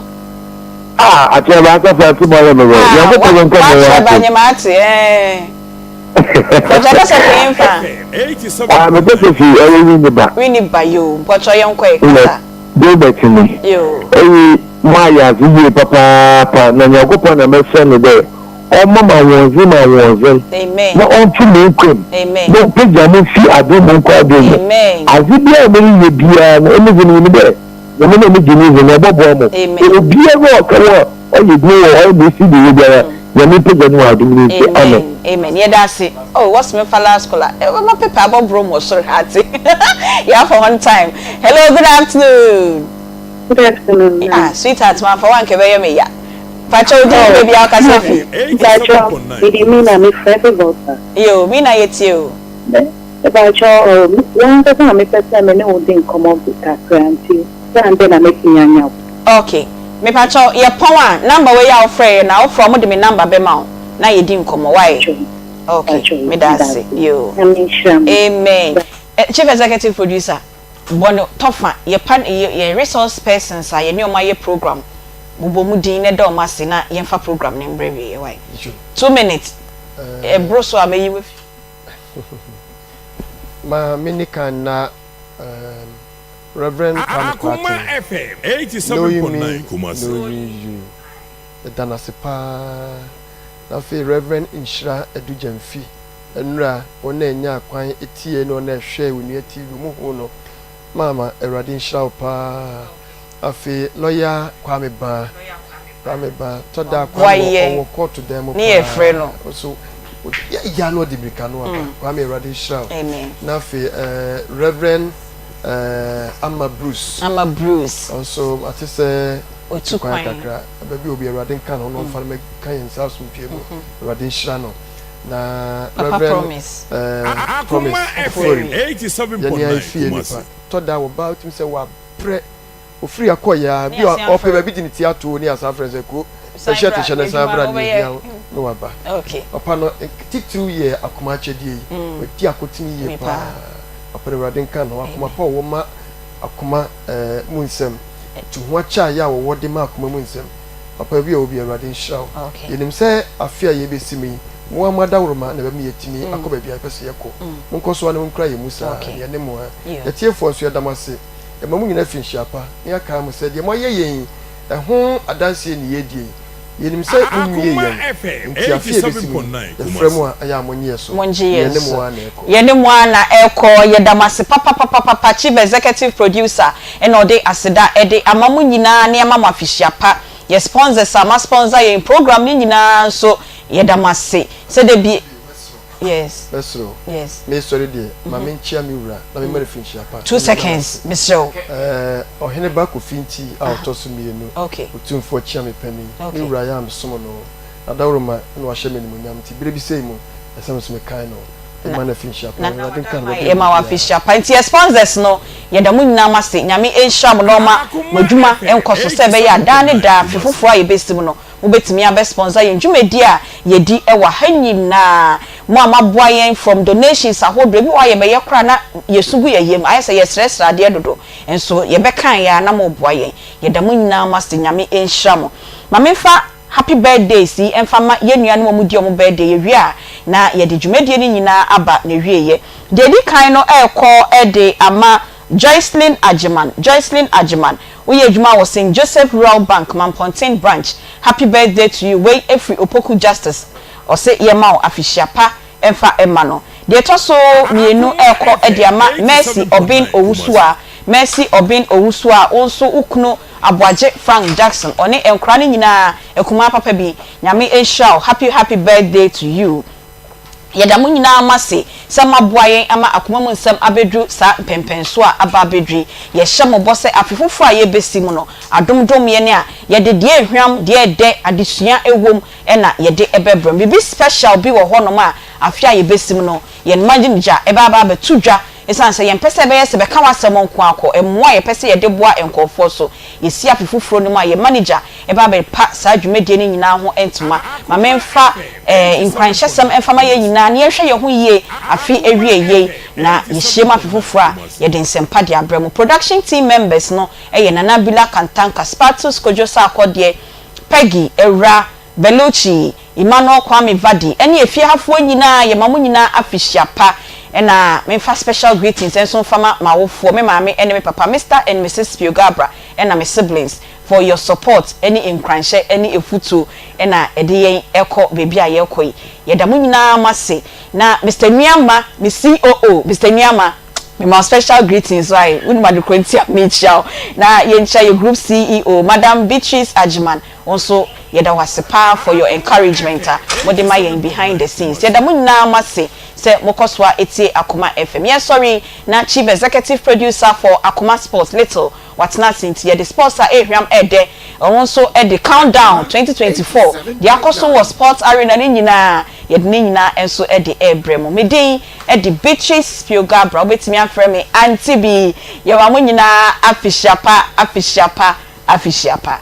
Ah, akyerɛ ba asafo ate mo ayɛ me wɛ. Ah, Nyankopɔn wa nka mo ho wakyerɛ ba ase. nyɛ m'ate ɛɛ. Mpɔkyɛ kasa fi yɛn fa. Ah, mepɛ sɛ fi ɛyɛ wi ne ba. Wi ne ba yoo mpɔkyɛ yɛn kɔ yɛ Nnɛ, kasa. Gilbert ni. Eyi moayɛ adze yie papaapa, na Nyankopɔn na mɛsrɛ no dɛ ɔmma mo ahoɔdzen mu ahoɔdzen, na ɔntwe mo nkwa mu, na ompegya mo mfi adom mu nkɔ adom mu. Adze biara a moreyɛ biara no, emi dze minyim dɛ Nyame na megye no dzi no, ɔbɔboa mo. Obiara a ɔka ho a ɔyɛ edwuma wɔ ɔyɛ ma osi do yɛ biara, Nyame mpegya no wɔ adom no ntsi. Amen. Amen yɛda ase oh wɔse memfa last caller eh ma paper abɔ brom wɔ soro ha ate yɛafa hɔn time hello good afternoon. Good afternoon ma'am. Ah sweetheart mamfa wo anka ɛbɛyɛ me ya pakyɛ wo din ne baabi a wokasa fi. Mpakyɛ mede Mina mefrɛ fi Volta. Yoo Mina yɛtie o. Mpakyɛ oh wo ankasa na mepɛ sɛ me ne wo di nkɔmmɔ bi kakra nti sɛ andɛ na mɛtumi anya wo. Ok mepakyɛw yɛpɔn a number wei a wofrɛ yɛ no a wofrɛ a wɔde me number bɛma wo. na yɛdi nkɔmmɔ wai ok meda ase yoo amen chief executive producer bɔ no tɔfa yɛ pa yɛ resource persons a yɛne wɔn ayɛ program bobɔ mu din na ɛda wɔn ase na yɛmfa program no mbrɛ wieɛ wai two minutes ɛboro so a mɛyi wafi. Ma menni kan na Reverend Kwame Kwarteng, knowing me, knowing you. Yɛda no ase paa. Na afei Rev. Nhyira Adu Gyamfi, nnora wɔn a ɛnyaa kwan tiee ne wɔn a ɛhwɛɛ Onua TV, wɔn huu no. Maama, Awurade nhyira wo paa. Afei Lɔya Kwame Baa, Kwame Baa, tɔ da a Kwame wɔ ɔwɔ kɔɔto dan mu paa. Ɔso yɛ ya na ɔde mirika no aba. Kwame, Awurade nhyira wo. Na afei eh, Rev. Eh, Ama Bruce. Ama Bruce. Ɔnso mate sɛ Otu kwan kwan. kakra. Baabi a obi Awurade nka ne ho na ɔmfa no mmɛka yɛn nsa asomdwoeɛ mu. Awurade nhyira no. Na Papa Rev. Promise. Eh, Promise Ofori, yɛne ayɛ fie nipa. Tɔ da a wɔba wotumi sɛ wabrɛ. Ofiri akɔ yɛ a, Ne bi a yɛasan ɔpɛ afrɛ. baabi de ne ti ato ne yɛasan afrɛ no sɛ ko San bɛhyɛ bra, te hyɛ no san adwuma bra no ne wobɛyɛ. ehia wo na waba. Okay. Papa no titiriw yɛ akoma akyɛdeɛ yi. Wadi akotene yie Me paa. paa. Papa no Awurade nka ne ho. Akoma pa a ɔwɔ ma akoma eh, mu nsɛm. Tu ho akyɛayɛ a wɔwɔ de ma akoma mu nsɛm. Papa bi a ɔwɔ bi, Awurade nhyira wo. Yɛnim sɛ afe a yɛrebɛsi mu yi, mo ara mo adaworoma na ɛbɛma yɛatumi akɔ baabi a yɛpɛ sɛ yɛkɔ. Monkɔ so ara na monkura yɛn mu saa, na yɛne mo ara. Yɛn atiefoɔ nso, yɛda mo ase. Yɛma mo nyinaa fi nhyira pa, na yɛakae mo sɛ deɛ moayɛ yɛn yi, ɛho adanseɛ ne yɛredie yi. Yɛnim sɛ monwie yɛn, enti afe a ɛbɛsi mu yi, yɛfrɛ mo a, ɛyɛ a monnye yɛn so. Mongye yɛn Yɛne mo so. ara na ɛrekɔ. Yɛne mo ara na ɛrekɔ. Yɛda mo ase papapapapa. Chief Executive Producer na ɔde aseda de ama mo nyinaa ne ama mo afehyia pa. Yɛ sponsors a ma sponsor yɛn program no nyinaa nso yɛda mo ase sɛ da bi Yes. Mɛsrɛ wo. Yes. Mesɔre deɛ, ma menkyea me wura na memma no afirinhyia pa. Two seconds, mesrɛ wo. Ɛɛ, Ɔheneba Kofi Nti a ɔtɔ so mmienu, Okay. Otumfoɔ Kyeame Panin, Okay. me wura yɛ a mesom no, n'adaworoma na wahyɛ me animuonyam nti berɛ bi sei mu, ɛsɛ me nso mekae no. Yɛma no afinhyia pa. Nana Awurade nka ne Wadama baabi a yɛma wo ɔwɔ biara. afinhyia pa. Nti yɛ sponsors no yɛda mo nyinaa mo ase. Nyame nhyira mo na ɔma mo adwuma nkɔ so sɛ ɛbɛyɛ a daa ne daa afe foforɔ a yɛbɛsi mu no mobɛtumi abɛ sponsor yɛn dwumadie a yɛdi wɔ ha nyinaa. Mo a moaboa yɛn from donations ahodoɔ, ebi wɔ hɔ a yɛbɛyɛ koraa na yɛsu gu yɛn yam, ayɛ sɛ yɛsrɛsrɛ adeɛ dodo nso yɛbɛkaeɛ ara na moboa yɛn. Yɛda mo nyinaa mo ase. Nyame nhyira mo. Ma memfa Happy birthdays yi mfa ma yɛn nuanom a wɔdi wɔn birthday, yɛwie a na yɛde dwumadie no nyinaa aba n'awieɛ. Deɛ ɛdi kan no rekɔ de ama Joycelyn Agyeman, Joycelyn Agyeman, woyɛ adwuma wɔ Saint Joseph Rural Bank, Mampɔnten Branch, happy birthday to you, wei firi Opoku Justice, ɔse yɛma wo afehyia pa mfa mma no. Deɛ ɛtɔ so mienu rekɔ de ama Mercy Obeng Owusuaa, Mercy Obeng Owusuaa, wo nso wo kunu Aboagye Frank Jackson, ɔne nkwadaa no nyinaa, akumaa papa bi, Nyame nhyira wo, happy happy birthday to you. Yɛda mo nyinaa mo ase sɛ moaboa yɛn ama akoma mu nsɛm abɛduru saa mpɛnpɛnsoɔ a aba abɛduru yi. Yɛhyɛ mo bɔ sɛ afe foforɔ a yɛrebɛsi mu no, adom dom yɛn a, yɛde deɛ ɛhwam, deɛ ɛdɛ, adesua wom, na yɛde bɛbrɛ mo. Biribi special bi wɔ hɔnom a afe a yɛbɛsi mu no, yɛn manager bɛba aba abɛto dwa. Ɛsiane sɛ yɛmpɛ sɛ ɛbɛyɛ sɛ bɛka w'asɛm nko ara kɔ, mmoa a yɛpɛ sɛ yɛde boa nkurɔfoɔ so. Yɛsi afe foforɔ no mu a, yɛn manager bɛba abɛpa saa dwumadie no nyinaa ho ntoma. Ma memfa eh, nkuranhyɛsɛm mfa ma yɛn nyinaa na yɛnhwɛ yɛn ho yie afe awieeɛ yi, na yɛhyiam afe foforɔ a, yɛde nsɛmpa de abrɛ mo. Production team members no yɛ Nana Bila Kantanka, Spartus Kojo Sarkodie, Peggy, Awura, Bellucci, Emmanuel Kwame Vardy ɛne efie hafoɔ nyinaa yɛma mo nyinaa afehyia pa ɛna memfa special greetings nso mfa ma m'awofoɔ, me maame ɛne me papa Mister and Misis Spiogabra ɛna me siblings for your support ɛne nkuranhyɛ ɛne afutuo ɛna ɛde yɛn ɛkɔ baabi a yɛrekɔ yi. Yɛda mo nyinaa mo ase na Mister Nuamah, me COO, Mister Nuamah, Mema wo special greetings wai, wonim ade korɔ nti a mekyia wo. Na yɛnkyia yɛ group CEO Madam Beatrice Agyeman, wo nso yɛda wo ase paa for your encouragement a mode ma yɛn behind the scenes. Yɛda mo nyinaa mo ase sɛ mokɔ so a tie Akoma FM. Yɛsɔre yi na Chief Executive Producer for Akoma Sports, Little, watena ase nti yɛde sports a ɛrehwam ɛredɛ, ɔno nso de countdown 2024 deɛ akɔ so wɔ sports arena no nyinaa yɛde ne nyinaa nso de rebrɛ mo. Me din de Beatrice Spio-Garbrah, wobɛtumi afrɛ me Auntie Bee. Yɛma mo nyinaa afehyia pa, afehyia pa, afehyia pa.